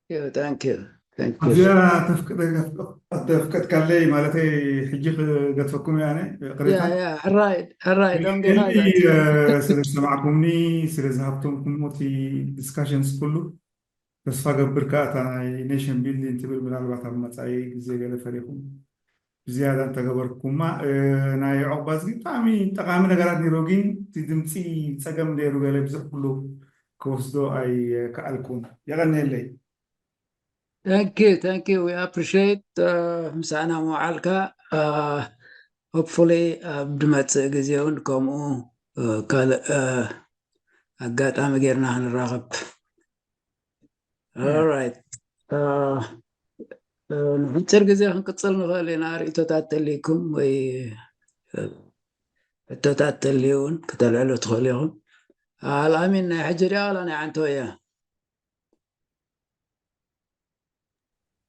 you, thank you, thank you. ኣብዚኣ ተፍቀድካለይ ማለተይ ሕጂ ክገድፈኩም እየ ኣነ ቅሬታ ሕራይ ሕራይ don't get high ስለ ዝሰማዕኩምኒ ስለ ዝሃብቶምኩም እቲ discussions ኩሉ ተስፋ ገብር ከዓ እታ ናይ nation building ትብል ምናልባት ኣብ መፃኢ ግዜ ገለ ፈሪኹም ብዝያዳ እንተገበርኩማ ናይ ዑቕባ እዚ ብጣዕሚ ጠቃሚ ነገራት ነይሩ ግን እቲ ድምፂ ፀገም ነይሩ ገለ ብዙሕ ኩሉ ክወስዶ ኣይከኣልኩን የቐንየለይ Thank you, thank you. We appreciate ምሳና ምውዓልካ hopefully ኣብ ድመፅእ ግዜ እውን ከምኡ ካልእ ኣጋጣሚ ጌርና ክንራኸብ right ንሕንፅር ግዜ ክንቅፅል ንኽእል ኢና ርእቶታት ተልይኩም ወይ ሕቶታት ተልዩ እውን ክተልዕሉ ትኽእሉ ኢኹም ኣልኣሚን ናይ ሕጂ ድያ ዋላ ናይ ዓንቶ እያ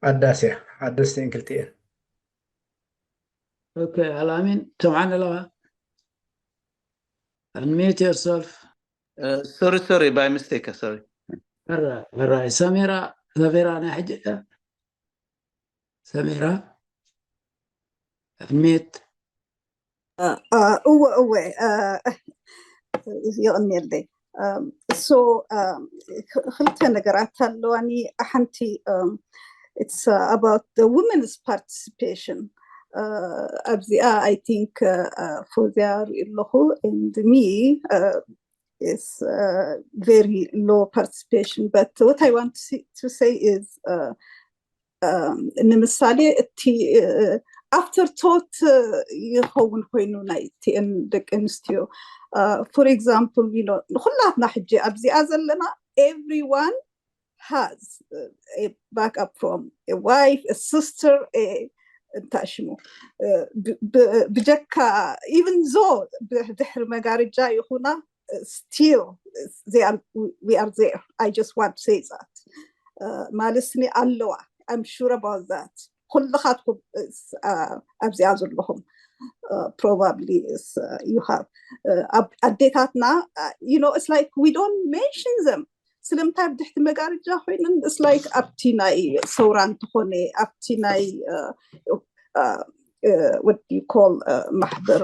ኣዳስ እያ ሓደስቲን ክልቲኤን okay ኣልኣሚን ትሰምዓኒ ኣለኻ unmute yourself sorry sorry by mistake sorry ሕራይ ሰሚራ ሰሚራ ናይ ሕጂ ሰሚራ unmute እወ እወ የቕንየለይ so ክልተ ነገራት ኣለዋኒ ሓንቲ it's about the women's participation ኣብዚኣ I think ፎዚያ ርኢ ኣለኹ and me is very low participation but what I want to say is ንምሳሌ እቲ after thought ይኸውን ኮይኑ ናይ እቲአን ደቂ ኣንስትዮ for example ንኩላትና ሕጂ ኣብዚኣ ዘለና everyone has a backup from a wife a sister እንታይ ሽሙ ብጀካ even though ድሕሪ መጋረጃ ይኹና still they are we are there I just want to say that ማለትኒ ኣለዋ I'm sure about that ኩልኻትኩም ኣብዚኣ ዘለኹም probably you have ኣዴታትና you know it's like we don't mention them ስለምንታይ ብድሕቲ መጋረጃ ኮይነን it's like ኣብቲ ናይ ሰውራ እንተኾነ ኣብቲ ናይ what do you call ማሕበር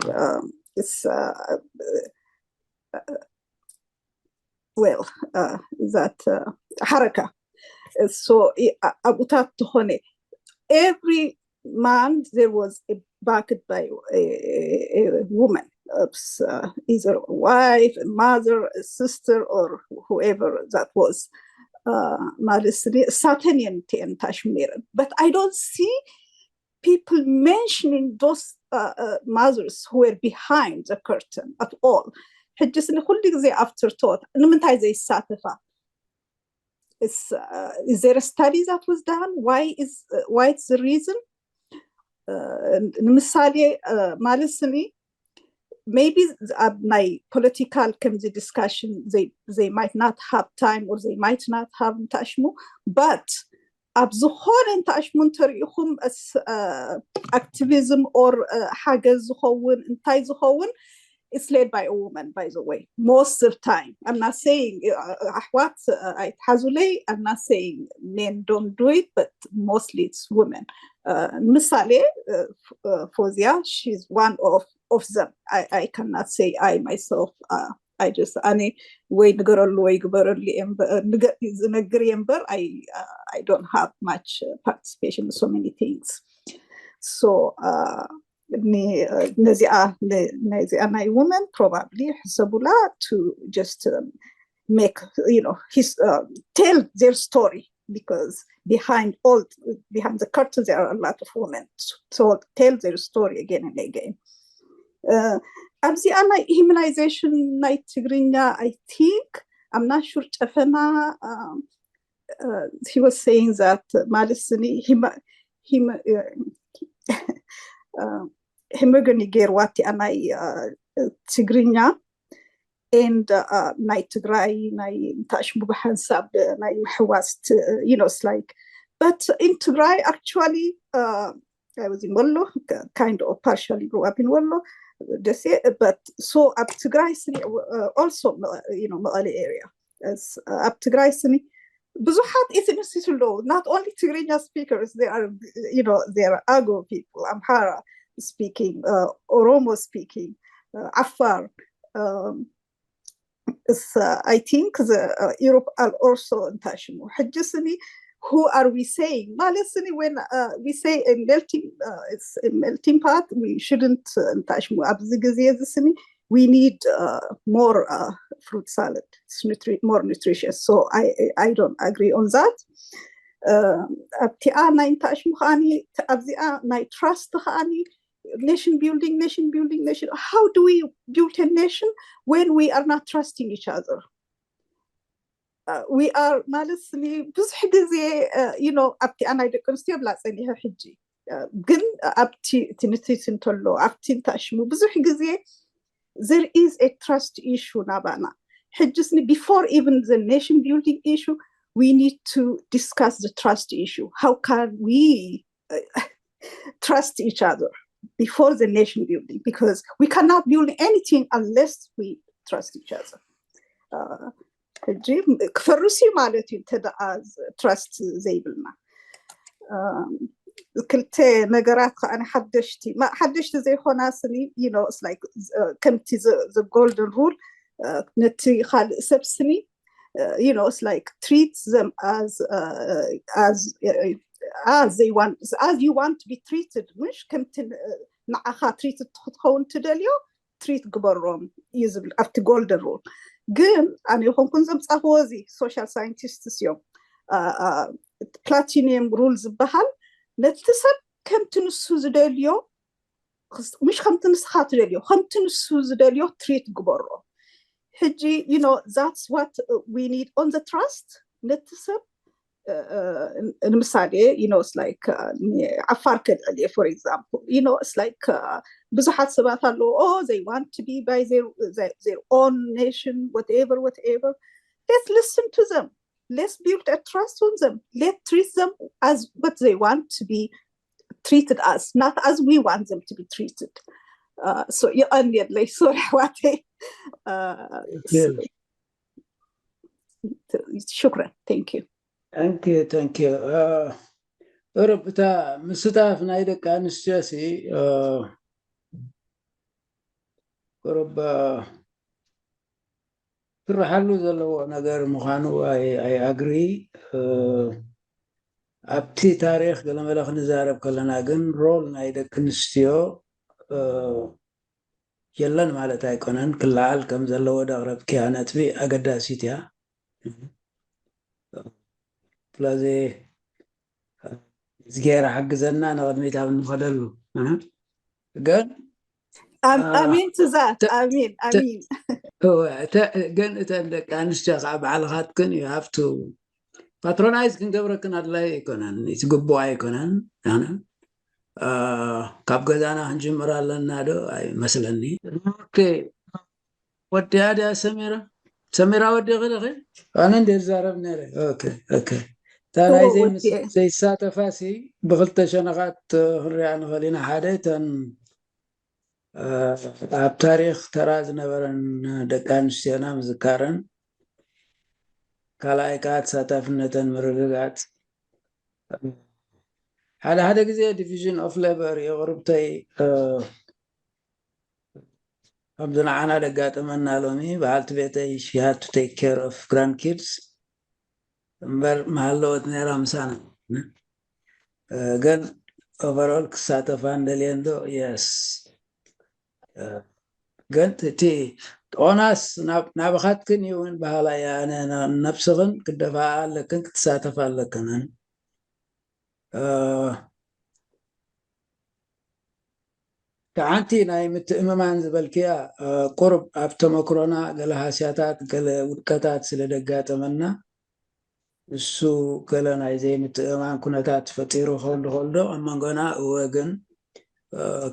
well that ሓረካ so ኣብኡታት ተኾነ every man there was a backed by a, a woman uh, either a wife a mother a sister or whoever that was ማለት እሳተን እየን እተን ታሽሙ ነይረን but I don't see people mentioning those uh, uh, mothers who were behind the curtain at all ሕጂ ስኒ ኩሉ ግዜ after thought ንምንታይ ዘይሳተፋ is, uh, is there a study that was done why is uh, why it's the reason ንምሳሌ ማለት ስኒ maybe ኣብ ናይ political ከምዚ discussion they, they might not have time or they might not have ታሽሙ but ኣብ ዝኾነ እንተኣሽሙ እንተሪኢኹም activism or ሓገዝ ዝኸውን እንታይ ዝኸውን it's led by a woman by the way most of time I'm not saying ኣሕዋት ኣይትሓዙለይ I'm not saying men don't do it but mostly it's women ምሳሌ ፎዚያ she's one of of them I, I cannot say I myself uh, I just ኣነ ወይ ንገረሉ ወይ ግበረሉ ዝነግር እየ እምበር I don't have much participation in so many things so uh, ነዚኣ ነዚኣ ናይ women probably ሕሰቡላ to just make you know his uh, tell their story because behind all behind the curtain there are a lot of women so tell their story again and again uh, ኣብዚኣ ናይ immunization ናይ ትግርኛ I think I'm not sure ጨፈና uh, he was saying that ማለት ስኒ ሂመገኒ ገይርዋ እቲኣ ናይ ትግርኛ and ናይ ትግራይ ናይ እንታሽሙ ብሓንሳብ ናይ ምሕዋስ you know like but in ትግራይ actually I was in Wollo kind of partially grew up in Wollo ደሴ but so ኣብ ትግራይ ስኒ also you know መቐለ area ኣብ ትግራይ ስኒ ብዙሓት ethnicities ኣለዉ, not only ትግርኛ speakers, there are, you know, there are Ago people, Amhara speaking, uh, Oromo speaking, uh, Afar, um, it's, uh, I think the, uh, Europe are also እንታሽሙ ሕጂ ስኒ who are we saying ማለት ስኒ when, uh, we say a melting, uh, it's a melting pot, we shouldn't, uh, እንታሽሙ ኣብዚ ግዜ እዚ ስኒ we need, uh, more, uh, fruit salad. It's nutri- more nutritious. So I I don't agree on that. Uh, ኣብቲኣ ናይ እንታሽሙ ከዓኒ ኣብዚኣ ናይ trust ከዓኒ nation building, nation building, nation. How do we build a nation when we are not trusting each other? Uh, we are ማለት ስኒ ብዙሕ ግዜ, uh, you know, ኣብቲኣ ናይ ደቂ ኣንስትዮ ብላ ጸኒሑ ሕጂ ግን ኣብቲ ትንትት እንተሎ ኣብቲ እንታሽሙ ብዙሕ ግዜ there is a trust issue ናባና ሕጂ ስኒ before even the nation building issue, we need to discuss the trust issue. How can we, uh, trust each other before the nation building? Because we cannot build anything unless we trust each other. Uh, ሕጂ ክፈርስ እዩ ማለት እዩ እንተ ደኣ trust ዘይብልና። ክልተ ነገራት ከዓ ሓደሽቲ ሓደሽቲ ዘይኮና ስኒ you know it's like ከምቲ the golden rule ነቲ ካልእ ሰብ ስኒ you know it's like treat them as, uh, as, uh, as they want, as you want to be treated. ምሽ ከምቲ ንዓኻ treat ክትኸውን ትደልዮ treat ግበሮም እዩ ዝብል ኣብቲ golden rule። ግን ኣነ ይኾንኩን ዘምፃኽዎ እዚ social scientists እዮም። Platinum rule ዝበሃል ነቲ ሰብ ከምቲ ንሱ ዝደልዮ ምሽ ከምቲ ንስኻ ትደልዮ ከምቲ ንሱ ዝደልዮ treat ግበሮ። ሕጂ you know that's what we need on the trust። ነቲ ሰብ ንምሳሌ you know it's like ዓፋር ከልዕል እየ for example you know it's like ብዙሓት ሰባት ኣለዉ oh they want to be by their, their, their own nation whatever whatever. Let's listen to them. Let's build a trust on them. Let's treat them as what they want to be treated as, not as we want them to be treated. Uh, so yeah, and yet, like, sorry, what? Uh, so, shukran. Thank you. Thank you, thank you. Uh, ቁሩብ እታ ምስታፍ ናይ ደቂ ኣንስትዮ ሲ ቁሩብ ክስርሓሉ ዘለዎ ነገር ምዃኑ I agree። ኣብቲ ታሪኽ ገለመለ ክንዛረብ ከለና ግን role ናይ ደቂ ኣንስትዮ የለን ማለት ኣይኮነን። ክለዓል ከም ዘለዎ ደቕረብክያ ነጥቢ ኣገዳሲት እያ። ስለዚ እግዚኣብሔር ሓግዘና ንቕድሚት ኣብ እንኸደሉ ግን ኣሜን ትዛት ኣሜን ኣሜን። ግን እተን ደቂ ኣንስትዮ ከዓ ባዕልኻትክን you have to patronize ክንገብረክን ኣድላይ ኣይኮነን፣ እቲ ግቡእ ኣይኮነን። ካብ ገዛና ክንጅምር ኣለና ዶ ኣይመስለኒ። ወዲያ ድያ ሰሚራ? ሰሚራ ወዲኺ ዲኺ? ኣነ እንደ ዝዛረብ ነይረ። ኦኬ ኦኬ። እታ ናይ ዘይሳተፋሲ ብክልተ ሸነኻት ክንሪኣ ንኽእል ኢና። ሓደ እተን ኣብ ታሪኽ ተራ ዝነበረን ደቂ ኣንስትዮና ምዝካረን፣ ካልኣይ ከዓ ተሳታፍነተን ምርግጋፅ። ሓደ ሓደ ግዜ division of labor የቕርብተይ ከምዚ ንዓና ደጋጠመና ሎሚ በዓልቲ ቤተይ she had to take care of grandkids እምበር መሃለወት ነይራ ምሳና። ግን overall ክሳተፋ እንደልየን ዶ? Yes። ግን እቲ ኦናስ ናብኻትክን እዩ እውን በሃላ እያ። ነብስኽን ክደፋኣ ኣለክን ክትሳተፋ ኣለክን። ሓንቲ ናይ ምትእምማን ዝበልክያ ቁሩብ ኣብ ተመክሮና ገለ ሃስያታት ገለ ውድቀታት ስለ ደጋጠመና እሱ ገለ ናይ ዘይምትእምማን ኩነታት ፈጢሩ ክህሉ ከሎ ኣብ መንጎና እወ ግን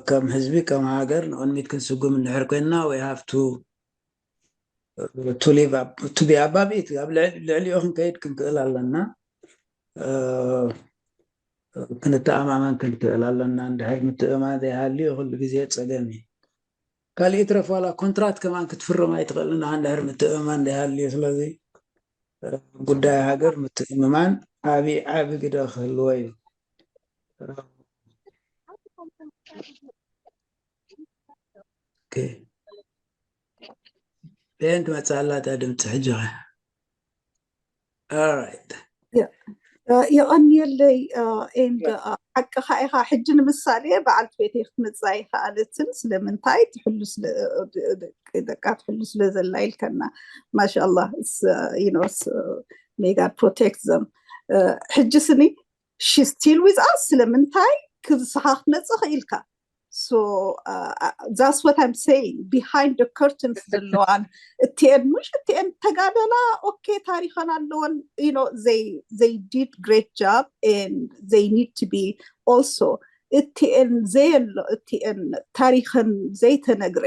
ከም ህዝቢ ከም ሃገር ንቕድሚት ክንስጉም እንድሕር ኮይንና we have to to live up to be above it ኣብ ልዕሊኡ ክንከይድ ክንክእል ኣለና። ክንተኣማመን ክንክእል ኣለና። እንድሕር ምትእምማን ዘይሃልዩ ኩሉ ግዜ ፀገም እዩ። ካልእ ይትረፍ ዋላ ኮንትራት ከማን ክትፍርም ኣይትኽእልን እንድሕር ምትእምማን ዘይሃልዩ። ስለዚ ጉዳይ ሃገር ምትእምማን ዓቢ ዓቢ ግደ ክህልዎ እዩ። ን ትመፅእ ኣላ እታ ድምፂ ሕጂ። የቐንየለይ። ኤንድ ሓቅኻ ኢኻ። ሕጂ ንምሳሌ በዓልቲ ቤተይ ክትመፅእ ኣይከኣለትን። ስለምንታይ? ትሕሉ ደቃ ትሕሉ ስለ ዘላ ኢልከና። ማሻላ ሜጋ ፕሮቴክት ዘም። ሕጂ ስኒ she still with us። ስለምንታይ? ክብስኻ ክትመፅእ ክኢልካ። So that's what I'm saying, behind the curtains ዘለዋን እቲኤን ምሽ እቲኤን ተጋደላ ኦኬ ታሪኸን ኣለወን። They did great job and they need to be also እቲኤን ዘየሎ እቲኤን ታሪኸን ዘይተነግረ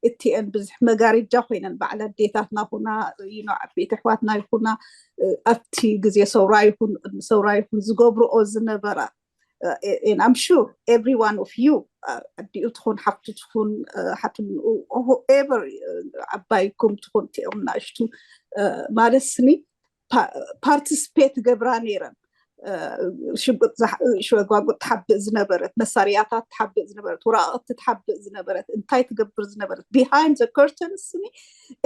እቲኤን ብዙሕ መጋረጃ ኮይነን በዓል ኣዴታትና ይኹና ዓበይቲ ኣሕዋትና ይኹና ኣብቲ ግዜ ሰውራ ይኹን ቅድሚ ሰውራ ይኹን ዝገብርኦ ዝነበራ I'm sure every one of you ኣዲኡ ትኹን ሓፍቱ ትኹን ሓትም whoever ዓባይኩም ትኹን እቲኦም ናእሽቱ ማለት ስኒ participate ገብራ ነይረን። ሽጉጥ ሸጓጉጥ ትሓብእ ዝነበረት፣ መሳርያታት ትሓብእ ዝነበረት፣ ወራቕቲ ትሓብእ ዝነበረት፣ እንታይ ትገብር ዝነበረት behind the curtain ስኒ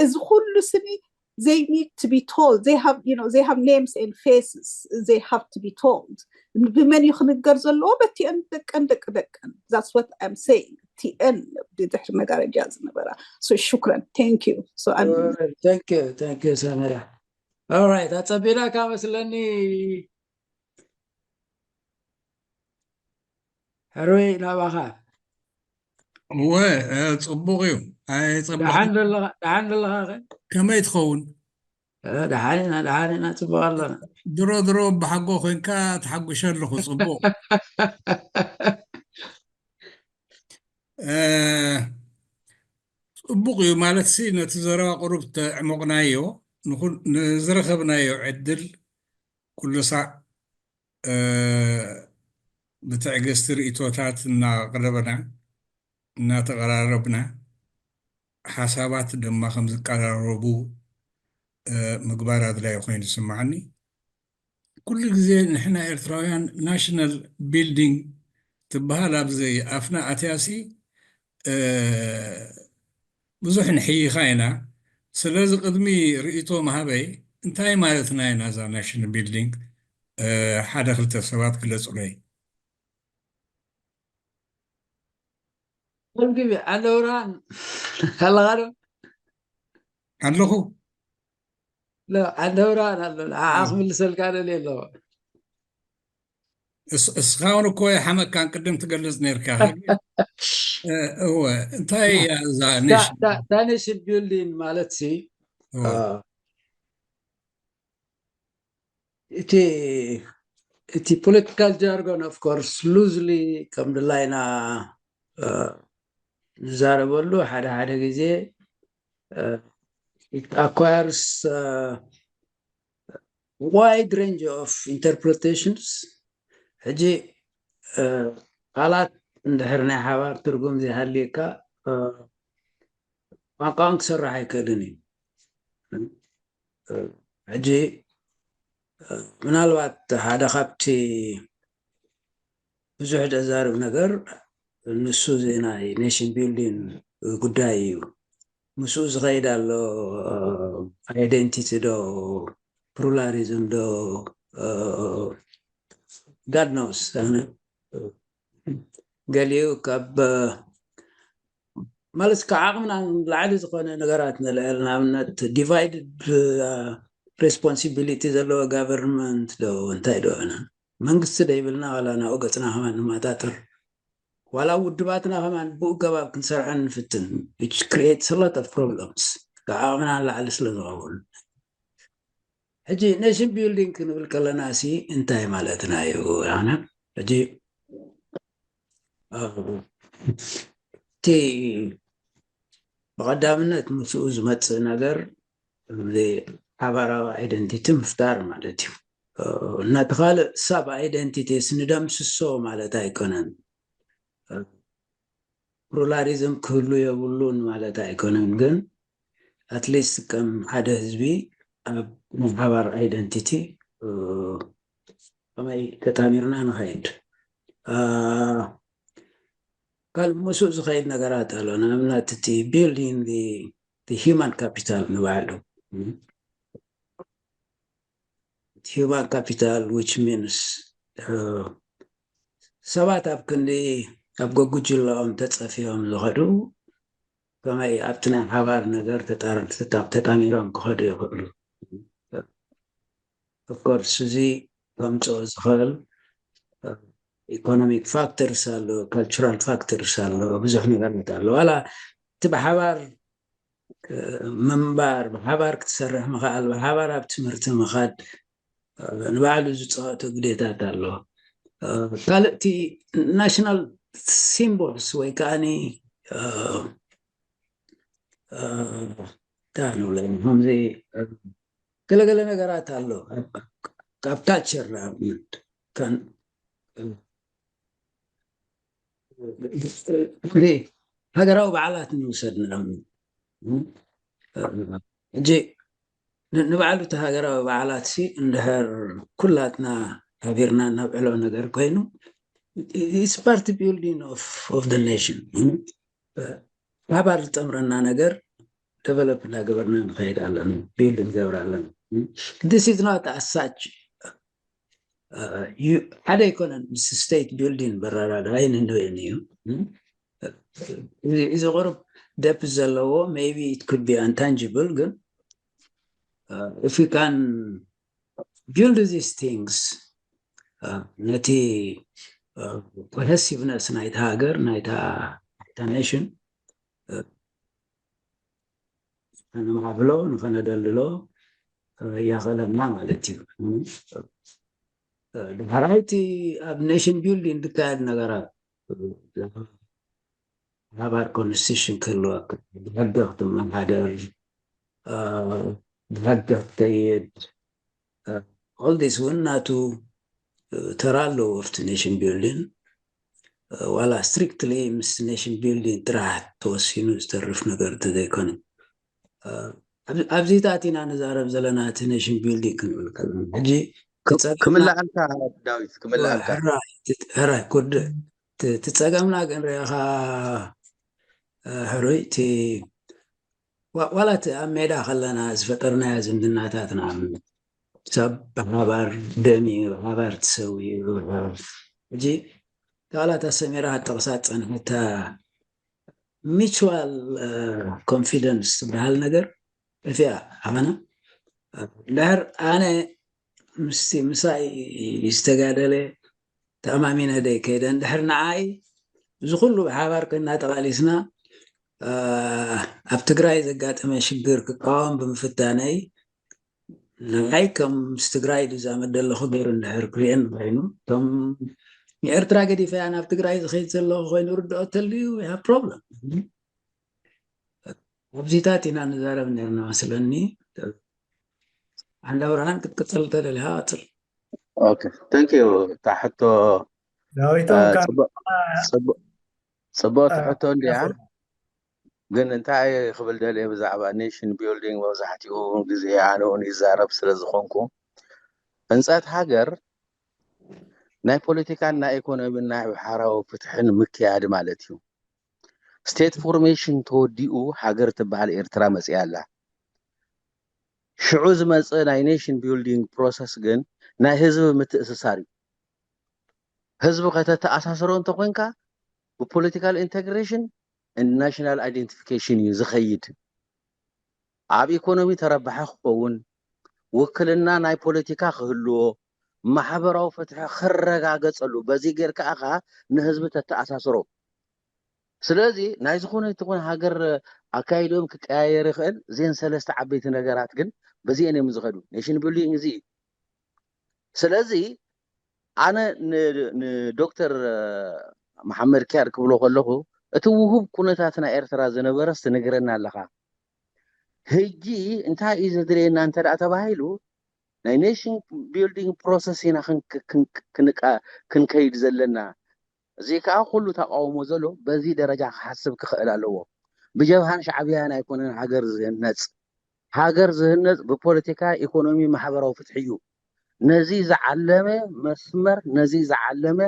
እዚ ኩሉ ስኒ they need to be told. They have, you know, they have names and faces. They have to be told. ብመን እዩ ክንገር ዘለዎ? በቲአን ደቀን ደቂ ደቀን። That's what I'm saying. ቲአን ብድሕሪ መጋረጃ ዝነበራ። So ሽክረን። Thank you. So I'm Thank you. Thank you ሰመራ። Alright፣ ኣጸቢናካ መስለኒ። ሕሩይ ናባኻ። እወ፣ ጽቡቕ እዩ። ኣይጸበኻን። ደሓን ዘለኻ ደሓን ዘለኻ ኸ? ከመይ ትኸውን? ደሓን ኢና ደሓን ኢና፣ ጽቡቕ ኣለና። ድሮ ድሮ ብሓጎ ኮይንካ ተሓጉሸ ኣለኹ። ጽቡቕ። ጽቡቕ እዩ ማለት ሲ ነቲ ዘረባ ቁሩብ ተዕሞቕናዮ፣ ንዝረኸብናዮ ዕድል ኩሉ ሳዕ ብትዕግስቲ ርእይቶታት እናቕረብና እናተቐራረብና ሓሳባት ድማ ከም ዝቀራረቡ ምግባር ኣድላይ ኮይኑ ዝስማዓኒ። ኩሉ ግዜ ንሕና ኤርትራውያን ናሽናል ቢልዲንግ ትበሃል ኣብዚ ኣፍና ኣትያሲ ብዙሕ ንሕይኻ ኢና። ስለዚ ቅድሚ ርእይቶ ምሃበይ እንታይ ማለትና ኢና እዛ ናሽናል ቢልዲንግ ሓደ ክልተ ሰባት ግለጹለይ። ኣልግቢ ኣለውራ ኣለኻ ዶ? ኣለኹ። ኣለውራ ኣሎ ንዓኣ ክምልሰልካ ደልየ ኣለኹ። እስኻ እውን እኮ የሓመካን ቅድም ትገልጽ ነርካ። እወ እንታይ እያ እዛ ኔሽን ቢልዲንግ ማለት ሲ እቲ እቲ political jargon of course loosely ከም ድላይና ንዛረበሉ ሓደ ሓደ ግዜ it acquires wide range of interpretations። ሕጂ ቃላት እንድሕር ናይ ሓባር ትርጉም ዘይሃልየካ ቋንቋን ክሰርሕ ኣይክእልን እዩ። ሕጂ ምናልባት ሓደ ካብቲ ብዙሕ ዘዛርብ ነገር ንሱ እዚ ናይ ኔሽን ቢልዲንግ ጉዳይ እዩ። ምስኡ ዝኸይድ ኣሎ። ኣይደንቲቲ ዶ ፕሉራሊዝም ዶ God knows። ገሊኡ ካብ ማለት ካብ ዓቕምና ንላዕሊ ዝኾነ ነገራት ንልዕል። ንኣብነት ዲቫይድድ ሬስፖንሲቢሊቲ ዘለዎ ጋቨርንመንት ዶ እንታይ ዶ ና መንግስቲ ዶ ይብልና ዋላ ናብኡ ገፅና ከማን ንመጣጥር ዋላ ውድባትና ከማን ብኡ ገባብ ክንሰርሐን ንፍትን። Which creates a lot of problems ካብ ዓቕምና ንላዕሊ ስለ ዝኸውን። ሕጂ ኔሽን ቢልዲንግ ክንብል ከለና ሲ እንታይ ማለትና እዩ? ሕጂ እቲ ብቐዳምነት ምስኡ ዝመፅእ ነገር ሓባራዊ ኣይደንቲቲ ምፍጣር ማለት እዩ። ነቲ ካልእ ሳብ ኣይደንቲቲስ ንደምስሶ ማለት ኣይኮነን። ፕሉራሊዝም ክህሉ የብሉን ማለት ኣይኮነን፣ ግን ኣትሊስት ከም ሓደ ህዝቢ ኣብ ናይ ሓባር ኣይደንቲቲ ከመይ ተጣሚርና ንኸይድ። ካልእ ምስኡ ዝኸይድ ነገራት ኣሎ። ንኣብነት እቲ building the human capital ንባዕሉ human capital which means ሰባት ኣብ ክንዲ ኣብ ገጉጅላኦም ተጸፍዮም ዝኸዱ ከመይ ኣብቲ ናይ ሓባር ነገር ተጣሚሮም ክኸዱ ይኽእሉ። Of course እዚ ከምፅኦ ዝኽእል economic factors ኣሎ፣ cultural factors ኣሎ፣ ብዙሕ ነገራት ኣሎ። ዋላ እቲ ብሓባር ምንባር፣ ብሓባር ክትሰርሕ ምኽኣል፣ ብሓባር ኣብ ትምህርቲ ምኻድ ንባዕሉ ዝፃወቶ ግዴታት ኣሎ። ካልእ እቲ national symbols ወይ ከዓኒ እንታይ ንብሎ ከምዚ ገለገለ ነገራት ኣሎ ካብ ካልቸር ንኣብነት ሃገራዊ በዓላት ንውሰድ ንኣብነት ሕጂ ንባዕሉ እቲ ሃገራዊ በዓላት ሲ እንድሕር ኩላትና ሓቢርና ነብዕሎ ነገር ኮይኑ it's part building of the nation ሓባር ዝጠምረና ነገር develop እናገበርና ንኸይድ ኣለና፣ build ንገብር ኣለና። This is not as such ሓደ ኣይኮነን ምስ state building በራዳዳይ ንንበየን እዩ። እዚ ቁሩብ depth ዘለዎ maybe it could be intangible ግን if we can build these things ነቲ cohesiveness ናይታ ሃገር ናይታ nation ንማዕብሎ ንኸነደልድሎ የኽእለና ማለት እዩ። ድሕራይ እቲ ኣብ nation building ዝካየድ ነገራት ሓባር constitution ክህልወካ ብሕጊ ክትመሓደር ብሕጊ ክትከይድ all this እውን ናቱ ተራ ኣለዎ ኣብቲ nation building ዋላ strictly ምስ nation building ጥራሕ ተወሲኑ ዝተርፍ ነገር እንተዘይኮነ ኣብዚታት ኢና ንዛረብ ዘለና እቲ nation building ክንብል ከለና ሕጂ ክምልኣልካ ዳዊት ክምልኣልካ ሕራይ ኩድ እቲ ጸገምና ግን ርኢኻ ሕሩይ እቲ ዋላ እቲ ኣብ ሜዳ ከለና ዝፈጠርናዮ ዝምድናታት ንኣብነት ሰብ ብሓባር ደምዩ ብሓባር ተሰዊኡ ሕጂ ዋላ እታ ሰሚራ ክትጠቕሳ ዝጸንሐታ mutual confidence ትበሃል ነገር ጠፊኣ ኣኸና ድሕር ኣነ ምስቲ ምሳይ ዝተጋደለ ተኣማሚነ ደይ ከይደ እንድሕር ንዓይ እዚ ኩሉ ብሓባር ኮይና ተቓሊስና ኣብ ትግራይ ዘጋጠመ ሽግር ክቃወም ብምፍታነይ ንዓይ ከም ምስ ትግራይ ዝዛመድ ዘለኹ ገይሩ እንድሕር ክሪኤን ኮይኑ እቶም ንኤርትራ ገዲፈያ ናብ ትግራይ ዝኸይድ ዘለኹ ኮይኑ ርድኦ ተልዩ have problem ኣብዚታት ኢና ንዛረብ ነርና መስለኒ ዓንዳ ብርሃን ክትቅፅል ተደሊኻ ቀፅል okay thank you እታ ሕቶ ዳዊቶም ፅቡቅ ሕቶ እንዲያ ግን እንታይ ክብል ደልየ ብዛዕባ nation building መብዛሕትኡ ግዜ ኣነ እውን ይዛረብ ስለ ዝኾንኩ ህንፀት ሃገር ናይ ፖለቲካን ናይ ኢኮኖሚን ናይ ብሓራዊ ፍትሕን ምክያድ ማለት እዩ state formation ተወዲኡ ሃገር ትበሃል ኤርትራ መፅያ ኣላ ሽዑ ዝመፀ ናይ nation building process ግን ናይ ህዝቢ ምትእስሳር እዩ ህዝቢ ከተተኣሳስሮ እንተኮንካ ብ political integration national identification እዩ ዝኸይድ ኣብ ኢኮኖሚ ተረባሒ ክኸውን ውክልና ናይ ፖለቲካ ክህልዎ ማሕበራዊ ፍትሒ ክረጋገፀሉ በዚ ጌርካ ኢኻ ንህዝቢ ተተኣሳስሮ ስለዚ ናይ ዝኾነ ትኾነ ሃገር ኣካይድኦም ክቀያየር ይኽእል እዚን ሰለስተ ዓበይቲ ነገራት ግን በዚአን እዮም ዝኸዱ nation building እዚ እዩ ስለዚ ኣነ ንዶክተር መሓመድ ኪያድ ክብሎ ከለኹ እቲ ውሁብ ኩነታት ናይ ኤርትራ ዝነበረስ ትነግረና ኣለኻ ሕጂ እንታይ እዩ ዘድልየና እንተ ተባሂሉ ናይ nation building process ኢና ክንከይድ ዘለና እዚ ከዓ ኩሉ ተቃውሞ ዘሎ በዚ ደረጃ ክሓስብ ክኽእል ኣለዎ ብጀብሃን ሻዕብያን ኣይኮነን ሃገር ዝህነፅ ሃገር ዝህነፅ ብፖለቲካ፣ ኢኮኖሚ፣ ማሕበራዊ ፍትሒ እዩ። ነዚ ዝዓለመ መስመር፣ ነዚ ዝዓለመ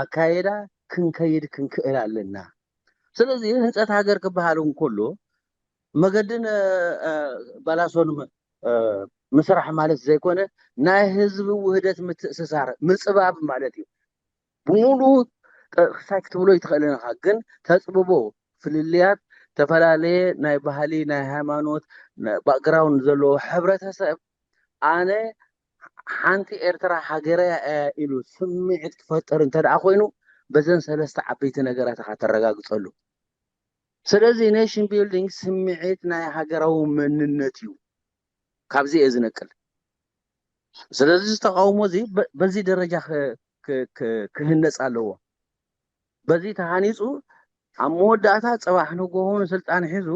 ኣካየዳ ክንከይድ ክንክእል ኣለና። ስለዚ ህንፀት ሃገር ክበሃል እንከሎ መገድን በላሶን ምስራሕ ማለት ዘይኮነ፣ ናይ ህዝቢ ውህደት ምትእስሳር ምፅባብ ማለት እዩ። ብሙሉ ክሳይ ክትብሎ ይትኽእልን ኢኻ፣ ግን ተፅብቦ ፍልልያት፣ ዝተፈላለየ ናይ ባህሊ፣ ናይ ሃይማኖት ባክግራውንድ ዘለዎ ሕብረተሰብ ኣነ ሓንቲ ኤርትራ ሃገረያ እያ ኢሉ ስምዒት ክፈጥር እንተ ደኣ ኮይኑ፣ በዘን ሰለስተ ዓበይቲ ነገራት ኢኻ ተረጋግጸሉ። ስለዚ ኔሽን ቢልዲንግ ስምዒት ናይ ሃገራዊ መንነት እዩ። ካብዚ እየ ዝነቅል። ስለዚ እዚ ተቃውሞ እዚ በዚ ደረጃ ክህነፅ ኣለዎ። በዚ ተሃኒፁ ኣብ መወዳእታ ፅባሕ ንጎሆ ንስልጣን ሒዙ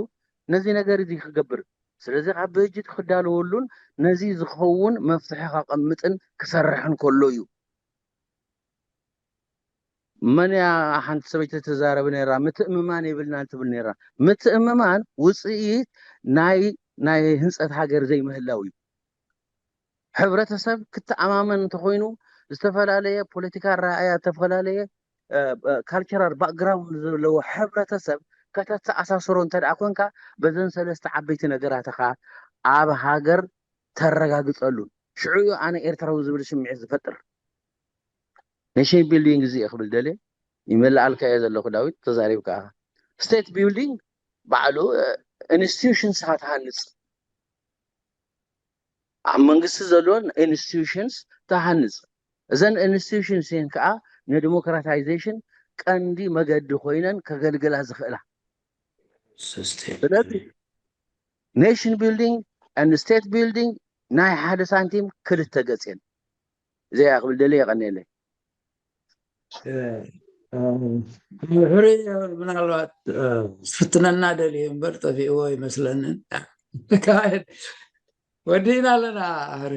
ነዚ ነገር እዚ ክገብር፣ ስለዚ ካብ ብህጂ ክዳለወሉን ነዚ ዝኸውን መፍትሒ ከቐምጥን ክሰርሕን ከሎ እዩ። መን እያ ሓንቲ ሰበይቲ ትዛረብ ነራ? ምትእምማን የብልናን ትብል ነራ። ምትእምማን ውፅኢት ናይ ናይ ህንፀት ሃገር ዘይምህላው እዩ። ሕብረተሰብ ክተኣማመን እንተኮይኑ፣ ዝተፈላለየ ፖለቲካ ኣረኣእያ፣ ዝተፈላለየ ካልቸራል ባክግራውንድ ዘለዎ ሕብረተሰብ ከተተኣሳስሮ እንተ ደኣ ኮንካ፣ በዘን ሰለስተ ዓበይቲ ነገራት ኢኻ ኣብ ሃገር ተረጋግፀሉ። ሽዑ እዩ ኣነ ኤርትራዊ ዝብል ስምዒት ዝፈጥር። ኔሽን ቢልዲንግ እዚ እየ ክብል ደልየ። ይመልኣልካ እየ ዘለኹ ዳዊት፣ ተዛሪብካ ኢኻ። ስቴት ቢልዲንግ ባዕሉ ኢንስቲቱሽንስ ትሃንፅ፣ ኣብ መንግስቲ ዘለዎን ኢንስቲቱሽንስ ትሃንፅ። እዘን ኢንስቲቱሽንስ እየን ከዓ ንዲሞክራታይዜሽን ቀንዲ መገዲ ኮይነን ከገልግላ ዝኽእላ። ስለዚ ኔሽን ቢልዲንግ ን ስቴት ቢልዲንግ ናይ ሓደ ሳንቲም ክልተ ገፅ እየን። እዚኣ ክብል ደልየ። የቐንየለይ። ሕሪ ምናልባት ፍትነና ደልዩ እምበር ጠፊእዎ ይመስለንን። ወዲእና ኣለና። ሕሪ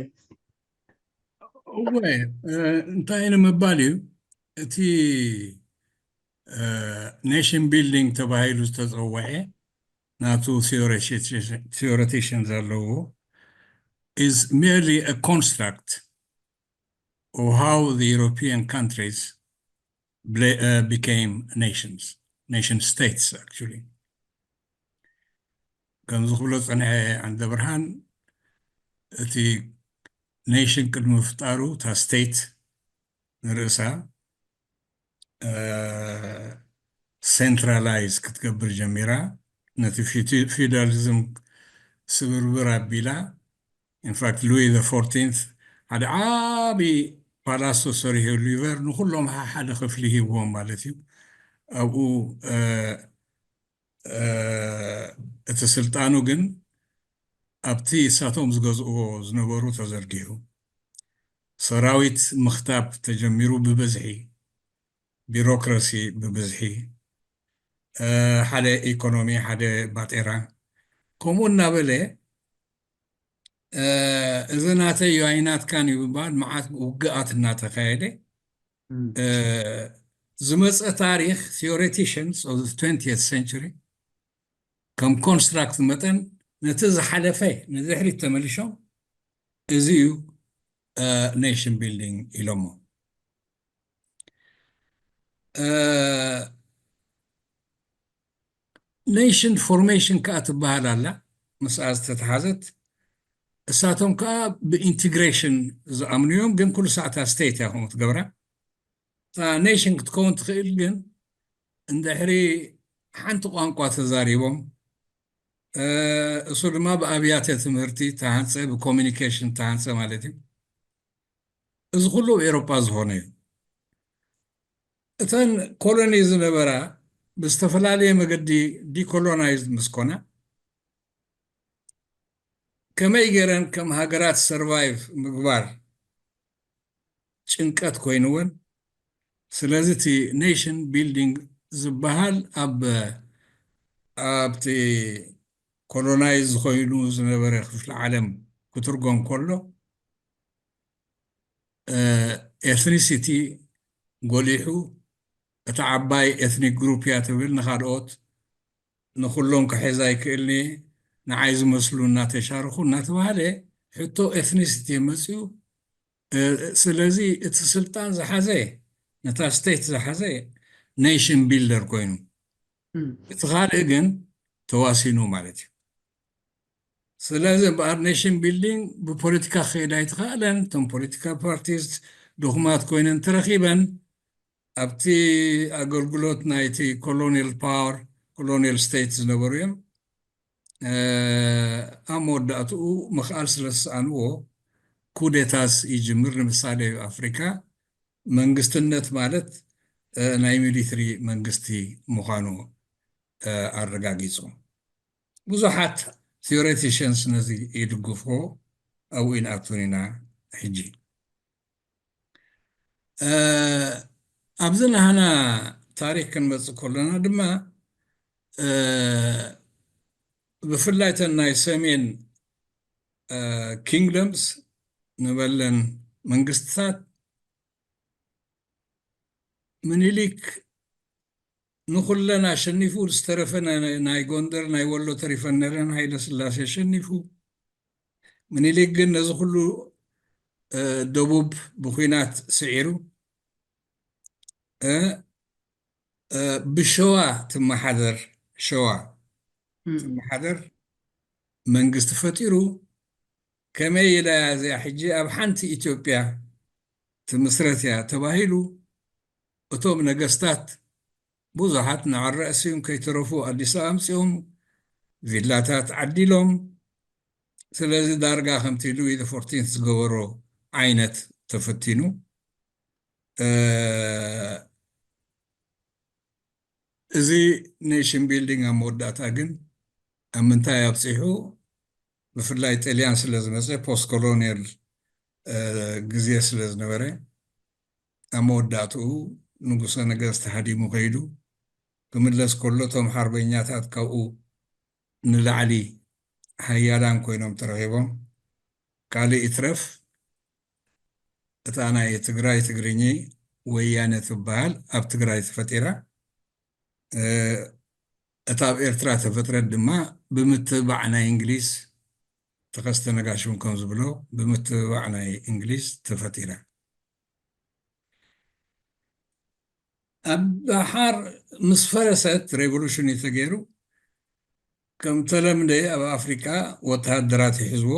እወ፣ እንታይ ንምባል እዩ፣ እቲ ኔሽን ቢልዲንግ ተባሂሉ ዝተፀወዐ ናቱ ቲዮሬቲሽን ዘለዎ is merely a construct of how the European countries became nations, nation states actually. ከምዚ ክብሎ ፀንሐ ዓንደ ብርሃን፣ እቲ ኔሽን ቅድሚ ምፍጣሩ እታ ስቴት ንርእሳ ሴንትራላይዝ ክትገብር ጀሚራ። ነቲ ፊውዳሊዝም ስብርብር ኣቢላ። ኢንፋክት ሉዊ ፎርቲንት ሓደ ዓቢ ፓላሶ ሰሪሑ ሉቨር ንኩሎም ሓደ ክፍሊ ሂብዎም ማለት እዩ። ኣብኡ እቲ ስልጣኑ ግን ኣብቲ እሳቶም ዝገዝእዎ ዝነበሩ ተዘርጊሑ፣ ሰራዊት ምኽታብ ተጀሚሩ ብብዝሒ፣ ቢሮክራሲ ብብዝሒ፣ ሓደ ኢኮኖሚ፣ ሓደ ባጤራ፣ ከምኡ እናበለ እዚ ናተይ እዩ ኣይናትካን እዩ ብምባል መዓት ውግኣት እናተካየደ ዝመፀ ታሪኽ theoreticians of the twentieth century ከም ኮንስትራክት መጠን ነቲ ዝሓለፈ ንድሕሪት ተመሊሾም እዚ እዩ ኔሽን ቢልዲንግ ኢሎሞ። ኔሽን ፎርሜሽን ከዓ ትበሃል ኣላ ምስኣ ዝተተሓዘት። እሳቶም ከዓ ብኢንቲግሬሽን ዝኣምኑ እዮም፣ ግን ኩሉ ሰዓት ስቴት እያ ከምኡ ትገብራ። እታ ኔሽን ክትከውን ትኽእል ግን እንድሕሪ ሓንቲ ቋንቋ ተዛሪቦም፣ እሱ ድማ ብኣብያተ ትምህርቲ ተሃንፀ፣ ብኮሚኒኬሽን ተሃንፀ ማለት እዩ። እዚ ኩሉ ኣብ ኤሮጳ ዝኾነ እዩ። እተን ኮሎኒ ዝነበራ ብዝተፈላለየ መገዲ ዲኮሎናይዝድ ምስ ኮና፣ ከመይ ገይረን ከም ሃገራት ሰርቫይቭ ምግባር ጭንቀት ኮይንወን። ስለዚ እቲ ኔሽን ቢልዲንግ ዝበሃል ኣብ ኣብቲ ኮሎናይዝ ኮይኑ ዝነበረ ክፍለ ዓለም ክትርጎም ከሎ ኤትኒሲቲ ጎሊሑ፣ እታ ዓባይ ኤትኒክ ግሩፕ እያ ትብል፣ ንኻልኦት ንኹሎም ክሕዝ ኣይክእልኒ፣ ንዓይ ዝመስሉ እናተሻርኹ እናተባህለ ሕቶ ኤትኒሲቲ መፅኡ። ስለዚ እቲ ስልጣን ዝሓዘ፣ ነታ ስቴት ዝሓዘ ኔሽን ቢልደር ኮይኑ፣ እቲ ካልእ ግን ተዋሲኑ ማለት እዩ። ስለዚ እምበኣር ኔሽን ቢልዲንግ ብፖለቲካ ክኸይድ ኣይተኻእለን። እቶም ፖለቲካ ፓርቲስ ድኹማት ኮይነን ተረኺበን ኣብቲ ኣገልግሎት ናይቲ ኮሎኒያል ፓወር፣ ኮሎኒያል ስቴት ዝነበሩ እዮም። ኣብ መወዳእትኡ ምኽኣል ስለ ዝሰኣንዎ ኩዴታስ ይጅምር። ንምሳሌ ኣብ ኣፍሪካ መንግስትነት ማለት ናይ ሚሊትሪ መንግስቲ ምዃኑ ኣረጋጊፁ። ብዙሓት ቲዮሬቲሽንስ ነዚ ይድግፍዎ። ኣብኡ ይንኣቱን ኢና ሕጂ። ኣብዚ ናህና ታሪክ ክንመፅእ ከሎና ድማ ብፍላይ ተን ናይ ሰሜን ኪንግደምስ ንበለን መንግስትታት ምኒልክ ንኹለን ኣሸኒፉ ዝተረፈ ናይ ጎንደር ናይ ወሎ ተሪፈን ነረን ሃይለ ስላሴ ኣሸኒፉ። ምኒልክ ግን ነዚ ኩሉ ደቡብ ብኩናት ስዒሩ ብሸዋ ትመሓደር ሸዋ ትመሓደር መንግስቲ ፈጢሩ። ከመይ ኢላ እያ እዚኣ ሕጂ ኣብ ሓንቲ ኢትዮጵያ ትምስረት እያ ተባሂሉ እቶም ነገስታት ብዙሓት ንዓል ርእሲኦም ከይተረፉ ኣዲስ ኣበባ ኣምፂኦም ቪላታት ዓዲሎም። ስለዚ ዳርጋ ከምቲ ሉዊ ፎርቲንት ዝገበሮ ዓይነት ተፈቲኑ። እዚ ኔሽን ቢልዲንግ ኣብ መወዳእታ ግን ኣብ ምንታይ ኣብፂሑ? ብፍላይ ጥልያን ስለ ዝመፀ ፖስት ኮሎኒያል ግዜ ስለ ዝነበረ ኣብ መወዳእትኡ ንጉሰ ነገስት ሃዲሙ ከይዱ ክምለስ ከሎ እቶም ሓርበኛታት ካብኡ ንላዕሊ ሃያላን ኮይኖም ተረኺቦም። ካልእ ይትረፍ እታ ናይ ትግራይ ትግርኚ ወያነ ትበሃል ኣብ ትግራይ ተፈጢራ። እታ ኣብ ኤርትራ ተፈጥረት ድማ ብምትብባዕ ናይ እንግሊዝ፣ ተኸስተ ነጋሽ እውን ከም ዝብሎ ብምትብባዕ ናይ እንግሊዝ ተፈጢራ። ኣብ ደሓር ምስ ፈረሰት ሬቮሉሽን እዩ ተገይሩ። ከም ተለምደ ኣብ ኣፍሪቃ ወተሃደራት ይሕዝዎ።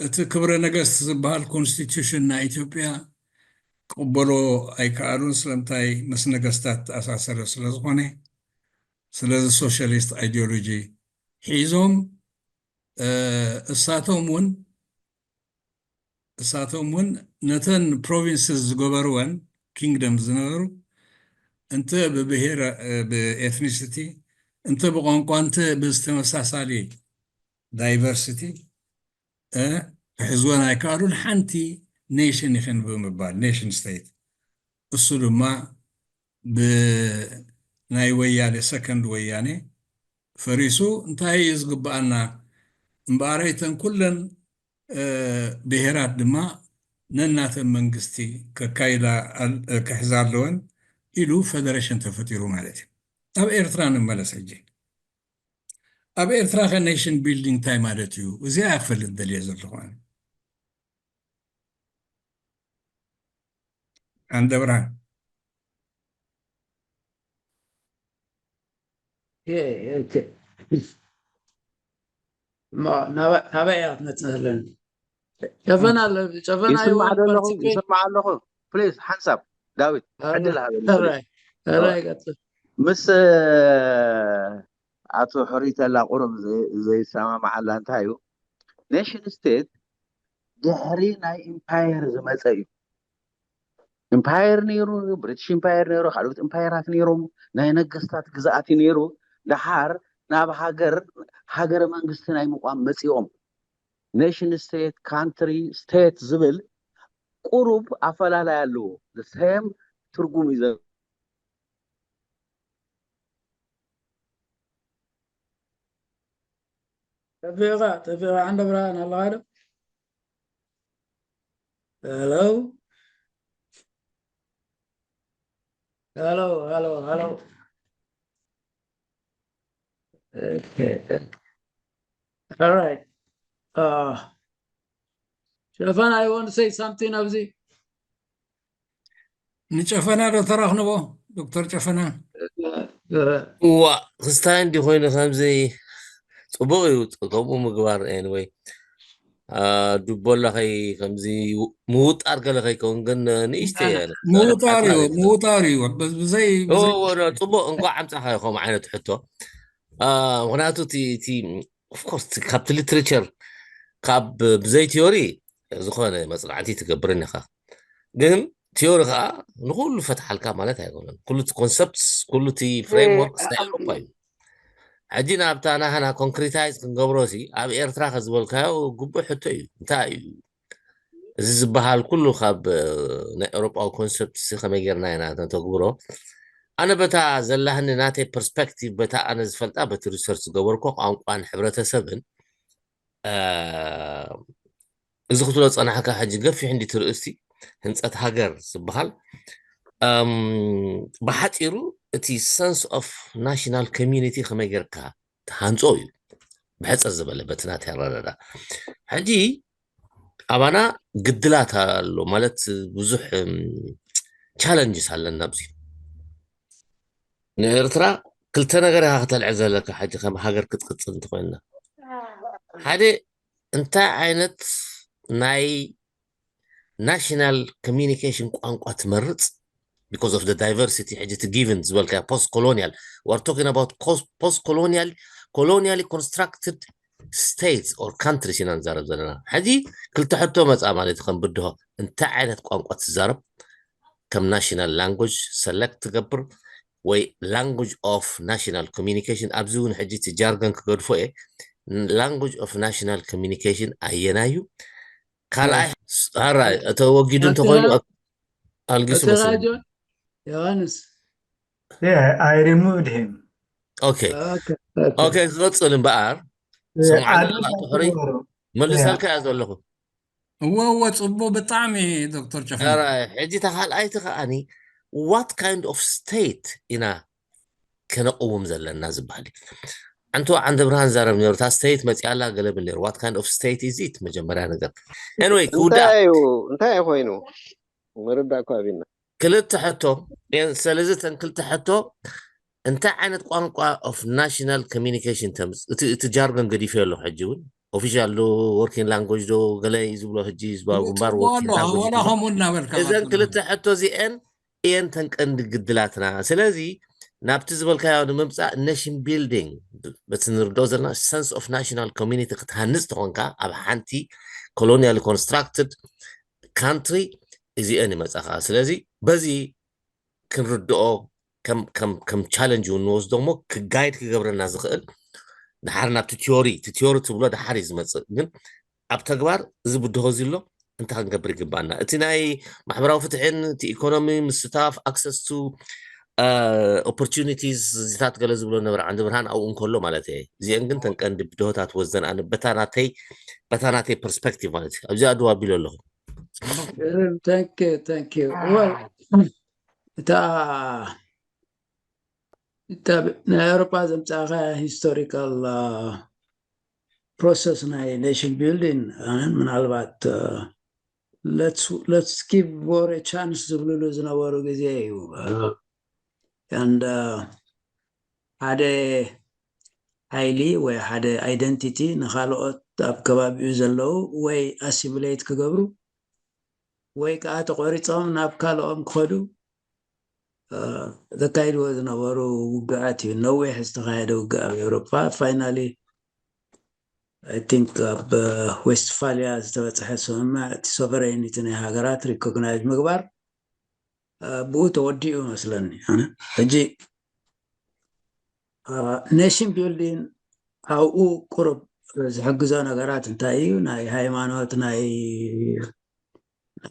እቲ ክብረ ነገስት ዝበሃል ኮንስቲቱሽን ናይ ኢትዮጵያ ክቕበሎ ኣይከኣሉን። ስለምንታይ? ምስ ነገስታት ተኣሳሰረ ስለ ዝኾነ። ስለዚ ሶሻሊስት ኣይዲዮሎጂ ሒዞም እሳቶም እውን እሳቶም እውን ነተን ፕሮቪንስስ ዝገበርወን ኪንግደም ዝነበሩ እንተ ብብሄር ብኤትኒሲቲ እንተ ብቋንቋ እንተ ብዝተመሳሳሊ ዳይቨርሲቲ ክሕዝወን ኣይከኣሉን። ሓንቲ ኔሽን ይኽን ብምባል ኔሽን ስቴት እሱ ድማ ብናይ ወያኔ ሰከንድ ወያኔ ፈሪሱ እንታይ እዩ ዝግበኣና እምበኣረይተን ኩለን ብሄራት ድማ ነናተን መንግስቲ ከካይዳ ክሕዛ ኣለወን ኢሉ ፈደሬሽን ተፈጢሩ ማለት እዩ። ኣብ ኤርትራ ንመለስ ሕጂ። ኣብ ኤርትራ ከ ኔሽን ቢልዲንግ እንታይ ማለት እዩ? እዚኣ ክፈልጥ ደልየ ዘለኹ ኣነ። ዓንደብርሃን ናበይ እያ ክትመፅእ ዘለኒ? ጨፈና ኣሎ ጨፈና ይስማዕ ዶ ኣለኹ? ይስማዕ ኣለኹ። ፕሊዝ ሓንሳብ ዳዊት ዕድል ሃበኒ። ምስ ኣቶ ሕሪተላ ቁሩብ ዘይሰማማዓላ እንታይ እዩ፣ ኔሽን ስቴት ድሕሪ ናይ ኢምፓየር ዝመፀ እዩ። ኢምፓየር ነይሩ፣ ብሪቲሽ ኢምፓየር ነይሩ፣ ካልኦት ኢምፓየራት ነይሮም፣ ናይ ነገስታት ግዝኣት እዩ ነይሩ። ደሓር ናብ ሃገር ሃገረ መንግስቲ ናይ ምቋም መፂኦም። ኔሽን ስቴት፣ ካንትሪ ስቴት ዝብል ቁሩብ ኣፈላላይ ኣለዎ። ሴም ትርጉም እዩ። ጠፊእኻ ጠፊእኻ ዓንደ ብርሃን ኣለኻ ዶ? ሄሎ ሄሎ ሄሎ ሄሎ Okay. All right. Uh, Stefan, I want to say something ኣብዚ ንጨፈና ዶ ተራኽንቦ? ዶክተር ጨፈና። Uh, እዋ ክስታይ እንዲ ኮይኑ ከምዚ ጽቡቕ እዩ። ጽ- ከምኡ ምግባር anyway ዱቦላ ከይ ከምዚ ምውጣር ገለ ከይከውን ግን ንእሽተይ ምውጣር እዩ ምውጣር እዩ። ብዘይ ጽቡቕ እንኳዕ ኣምጻኻ ከምኡ ዓይነት ሕቶ። ምክንያቱ እቲ ኦፍኮርስ ካብቲ ሊትሬቸር ካብ ብዘይ ቲዮሪ ዝኾነ መፅናዕቲ ትገብርን ኢኻ። ግን ቲዮሪ ከዓ ንኩሉ ፈትሓልካ ማለት ኣይኮነን። ኩሉ እቲ ኮንሰፕትስ ኩሉ እቲ ፍሬምወርክስ ናይ ኤውሮፓ እዩ። ሕጂ ናብታ ናህና ኮንክሪታይዝ ክንገብሮ ሲ ኣብ ኤርትራ ከዝበልካዮ ግቡእ ሕቶ እዩ። እንታይ እዩ እዚ ዝበሃል ኩሉ ካብ ናይ ኤውሮጳዊ ኮንሰፕትስ ከመይ ጌርና ኢና ነተግብሮ? ኣነ በታ ዘላህኒ ናተይ ፐርስፔክቲቭ በታ ኣነ ዝፈልጣ በቲ ሪሰርች ዝገበርኮ ቋንቋን ሕብረተሰብን እዚ ክትብሎ ዝጸናሕካ ሕጂ ገፊሕ እንዲ ትርእስቲ ህንጸት ሃገር ዝበሃል ብሓፂሩ እቲ ሰንስ ኦፍ ናሽናል ኮሚኒቲ ከመይ ጌርካ ትሃንፆ እዩ። ብሕፅር ዝበለ በቲ ናተይ ኣረዳዳ ሕጂ ኣባና ግድላት ኣሎ ማለት ብዙሕ ቻለንጅስ ኣለና ኣብዚ ንኤርትራ ክልተ ነገር ኢኻ ከተልዕል ዘለካ ሕጂ ከም ሃገር ክትቅፅል እንተኮይንና ሓደ እንታይ ዓይነት ናይ ናሽናል ኮሚኒኬሽን ቋንቋ ትመርፅ because of the diversity ሕጂ እቲ ጊቨን ዝበልካ post colonial we're talking about post colonial colonially constructed states or countries ኢና ንዛረብ ዘለና ሕጂ ክልተ ሕቶ መፃ ማለት ከም ብድሆ እንታይ ዓይነት ቋንቋ ትዛረብ ከም ናሽናል ላንጉጅ ሰለክት ትገብር ወይ language of national communication ኣብዚ እውን ሕጂ እቲ ጃርገን ክገድፎ እየ language of national communication ኣየናዩ ካልኣይ ራይ ተወጊዱ እንተኮይኑ ኣልጊሱ መስለኒ ዮሃንስ I removed him. Okay. Okay. Okay, ክቐፅል እምበኣር ስምዓኒ ኣለና ትሕሪ መልሳልካ እያ ዘለኹ እወ እወ ፅቡቅ ብጣዕሚ ዶክተር ጨፈ ሕጂ ተካልኣይቲ ከዓኒ what kind of state ኢና ከነቅውም ዘለና ዝበሃል ኣንተ ዓንደ ብርሃን ዛረብ ነሩ እታ ስቴት መፅኣላ ገለብል ነሩ what kind of state is it መጀመርያ ነገር anyway ክውዳ እንታይ እዩ እንታይ ኮይኑ ምርዳእ እኮ ኣብና ክልተ ሕቶ ስለዚ ተን ክልተ ሕቶ እንታይ ዓይነት ቋንቋ of national communication ተምፅ እቲ ጃርጎን ገዲፈ ኣሎ ሕጂ እውን official ዶ working language ዶ ገለ እዩ ዝብሎ ሕጂ ህዝባዊ ግንባር ከምኡ እናበልካ እዘን ክልተ ሕቶ እዚአን እየን ተን ቀንዲ ግድላትና ስለዚ ናብቲ ዝበልካዮ ንምምፃእ nation building በቲ ንርድኦ ዘለና sense of national community ክትሃንፅ ተኾንካ ኣብ ሓንቲ colonially constructed country እዚአን ይመፃኻ ስለዚ በዚ ክንርድኦ ከም ቻለንጅ እውን ንወስዶ እሞ ክጋይድ ክገብረና ዝኽእል ድሓር ናብቲ ቲዮሪ እቲ ቲዮሪ ትብሎ ድሓር እዩ ዝመፅእ ግን ኣብ ተግባር እዚ ብድሆ እዚ ኣሎ እንታይ ክንገብር ይግባና እቲ ናይ ማሕበራዊ ፍትሕን እቲ ኢኮኖሚ ምስታፍ access to opportunities እዚታት ገለ ዝብሎ ነበረ ዓንዲ ብርሃን ኣብኡ እንከሎ ማለት እየ እዚአን ግን ተንቀንዲ ብድሆታት ወዘን ኣነ በታ ናተይ በታ ናተይ ፐርስፔክቲቭ ማለት እዩ ኣብዚኣ ድዋ ኣቢሎ ኣለኹ እታ ናይ ኤውሮጳ ዘምፃእካ ሂስቶሪካል ፕሮሰስ ናይ ኔሽን ቢልዲን ኣነን ምናልባት let's give war a chance ዝብልሉ ዝነበሩ ግዜ እዩ and ሓደ ሓይሊ ወይ ሓደ ኣይደንቲቲ ንካልኦት ኣብ ከባቢኡ ዘለዉ ወይ ኣሲሚሌት ክገብሩ ወይ ከዓ ተቆሪፆም ናብ ካልኦም ክኸዱ ዘካይድዎ ዝነበሩ ውግኣት እዩ ነዊሕ ዝተካየደ ውግእ ኣብ ኤውሮፓ finally I think ኣብ ዌስትፋሊያ ዝተበፅሐ ስምምዕ እቲ sovereignty ናይ ሃገራት recognize ምግባር ብኡ ተወዲኡ መስለኒ ሕጂ nation building ኣብኡ ቁሩብ ዝሕግዞ ነገራት እንታይ እዩ ናይ ሃይማኖት ናይ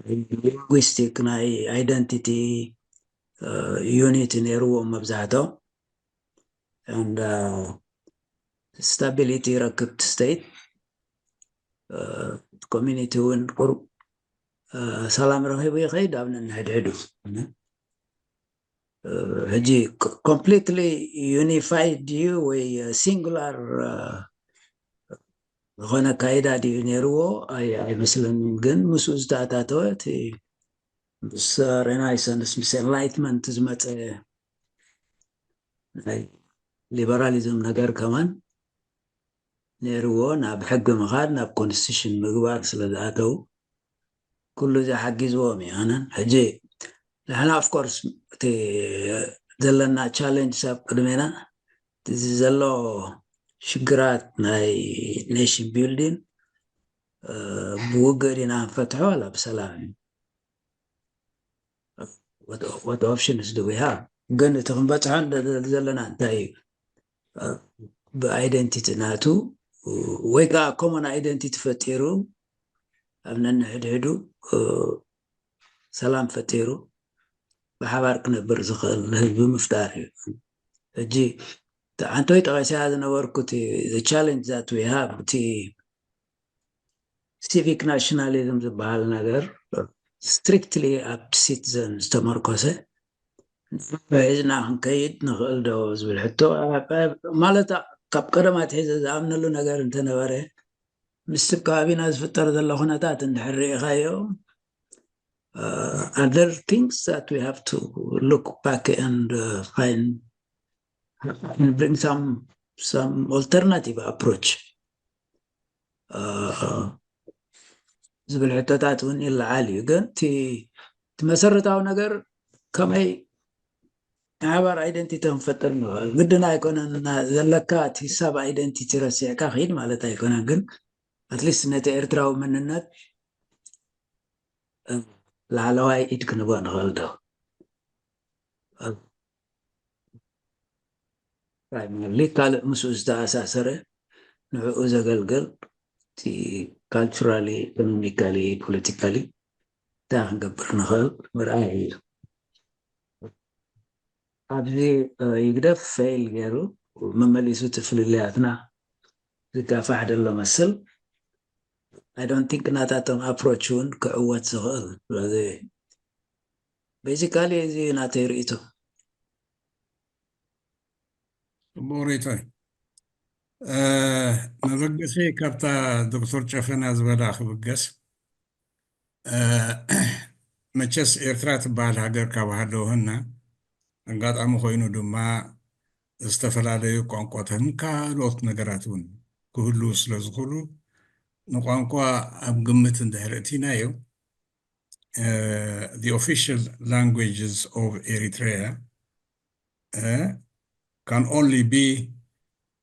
linguistic ናይ identity unity ነይርዎም መብዛሕቶም and stability ረክብቲ state community እውን ቁሩብ ሰላም ረኪቡ ይኸይድ ኣብ ነንሕድሕዱ ሕጂ ኮምፕሊትሊ ዩኒፋይድ ድዩ ወይ ሲንጉላር ዝኾነ ኣካይዳ ድዩ ነይርዎ? ኣይመስለንን። ግን ምስኡ ዝተኣታተወ እቲ ምስ ሬናይሰንስ ምስ ኤንላይትመንት ዝመፀ ናይ ሊበራሊዝም ነገር ከማን ነይርዎ። ናብ ሕጊ ምኻድ ናብ ኮንስቲቱሽን ምግባር ስለ ዝኣተው ኩሉ እዚ ሓጊዝዎም እዩ። ኣነን ሕጂ ንሕና ኦፍኮርስ እቲ ዘለና ቻለንጅ ኣብ ቅድሜና እቲ ዘሎ ሽግራት ናይ ኔሽን ቢልዲን ብውግእ ዲና ንፈትሖ ዋላ ብሰላም እዩ። What options do we have? ግን እቲ ክንበፅሖ ዘለና እንታይ እዩ? ብኣይደንቲቲ ናቱ ወይ ከዓ ኮመን ኣይደንቲቲ ፈጢሩ ኣብ ነንሕድሕዱ ሰላም ፈጢሩ ብሓባር ክነብር ዝኽእል ህዝቢ ምፍጣር እዩ። ሕጂ ኣንቶይ ጠቐስያ ዝነበርኩ ቻለንጅ ዛት ዊ ሃብ እቲ ሲቪክ ናሽናሊዝም ዝበሃል ነገር ስትሪክትሊ ኣብ ሲቲዘን ዝተመርኮሰ ሒዝና ክንከይድ ንኽእል ዶ ዝብል ሕቶ ማለት ካብ ቀደማት ሒዘ ዝኣምነሉ ነገር እንተነበረ ምስቲ ከባቢና ዝፍጠር ዘሎ ኩነታት እንድሕር ርኢኻዮ other things that we have to look back and uh, find and bring some some alternative approach ዝብል ሕቶታት እውን ይለዓል እዩ። ግን እቲ መሰረታዊ ነገር ከመይ ናይ ሓባር ኣይደንቲቲ ክንፈጥር ንኽእል ግድን ኣይኮነን። ዘለካ እቲ ሰብ ኣይደንቲቲ ረሲዕካ ክይድ ማለት ኣይኮነን። ግን ኣትሊስት ነቲ ኤርትራዊ መንነት ላዕለዋይ ኢድ ክንቦ ንኽእል ዶ? ፕራይመርሊ ካልእ ምስኡ ዝተኣሳሰረ ንዕኡ ዘገልገል እቲ ካልቸራሊ ኢኮኖሚካሊ ፖለቲካሊ እንታይ ክንገብር ንኽእል ምርኣይ እዩ። ኣብዚ ይግደፍ ፌል ገይሩ መመሊሱ እቲ ፍልልያትና ዝጋፋሕ ደሎ መስል I don't think ናታቶም ኣፕሮች እውን ክዕወት ዝኽእል ስለዚ ቤዚካሊ እዚ ናተይ ርእይቶ። ጽቡቕ ርእይቶ እዩ። መበገሰይ ካብታ ዶክተር ጨፈና ዝበላ ክብገስ መቸስ ኤርትራ ትበሃል ሃገር ካብ ሃለወና ኣጋጣሚ ኮይኑ ድማ ዝተፈላለዩ ቋንቋታትን ካልኦት ነገራት እውን ክህልዉ ስለ ዝኽእሉ ንቋንቋ ኣብ ግምት እንድሕር እቲናዮ the official languages of Eritrea uh, can only be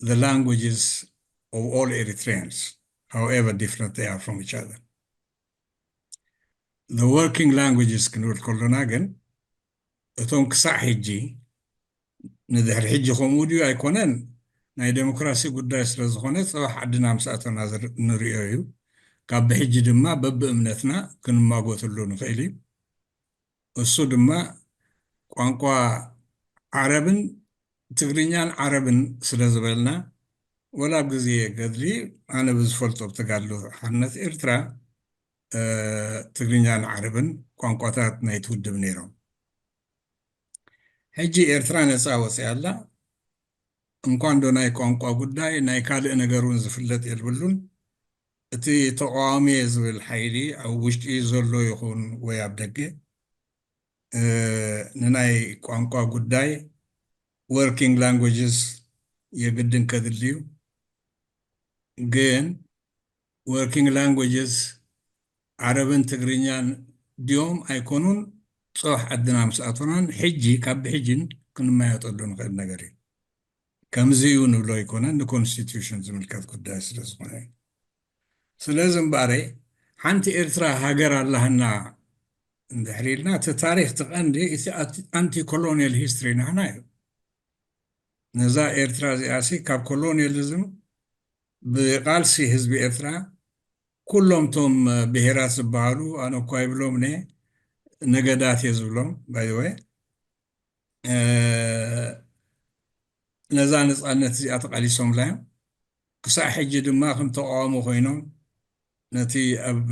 the languages of all Eritreans, however different they are from each other. The working languages ክንብል ከሎና ግን እቶም ክሳዕ ሕጂ ንድሕሪ ሕጂ ከምኡ ድዩ ኣይኮነን ናይ ዴሞክራሲ ጉዳይ ስለ ዝኾነ ፅባሕ ዓድና ምስ ኣተና ንሪኦ እዩ። ካብ ብሕጂ ድማ በብእምነትና ክንማጎትሉ ንኽእል እዩ። እሱ ድማ ቋንቋ ዓረብን ትግርኛን ዓረብን ስለ ዝበልና ወላ ኣብ ግዜ ገድሊ ኣነ ብዝፈልጦ ብተጋድሎ ሓርነት ኤርትራ ትግርኛን ዓረብን ቋንቋታት ናይቲ ውድብ ነይሮም። ሕጂ ኤርትራ ነፃ ወፂኣ ኣላ። እንኳን ዶ ናይ ቋንቋ ጉዳይ ናይ ካልእ ነገር እውን ዝፍለጥ የልብሉን። እቲ ተቃዋሚ ዝብል ሓይሊ ኣብ ውሽጢ ዘሎ ይኹን ወይ ኣብ ደገ ንናይ ቋንቋ ጉዳይ working languages የግድን ከድልዩ ግን working languages ዓረብን ትግርኛን ድዮም ኣይኮኑን? ፅባሕ ዓድና ምስ ኣቶናን ሕጂ ካብ ብሕጂን ክንመያጠሉ ንኽእል ነገር እዩ። ከምዚ እዩ ንብሎ ኣይኮነን፣ ንኮንስቲትዩሽን ዝምልከት ጉዳይ ስለ ዝኾነ እዩ። ስለዚ እምበኣረይ ሓንቲ ኤርትራ ሃገር ኣላህና እንድሕር ኢልና እቲ ታሪኽ እቲ ቀንዲ እቲ ኣንቲ ኮሎኒያል ሂስትሪ ናህና እዩ። ነዛ ኤርትራ እዚኣሲ ካብ ኮሎኒያሊዝም ብቃልሲ ህዝቢ ኤርትራ ኩሎም ቶም ብሄራት ዝበሃሉ ኣነ እኳ ይብሎም ነ ነገዳት እየ ዝብሎም ባይወይ ነዛ ነፃነት እዚኣ ተቃሊሶምላ እዮም። ክሳዕ ሕጂ ድማ ከም ተቃዋሞ ኮይኖም ነቲ ኣብ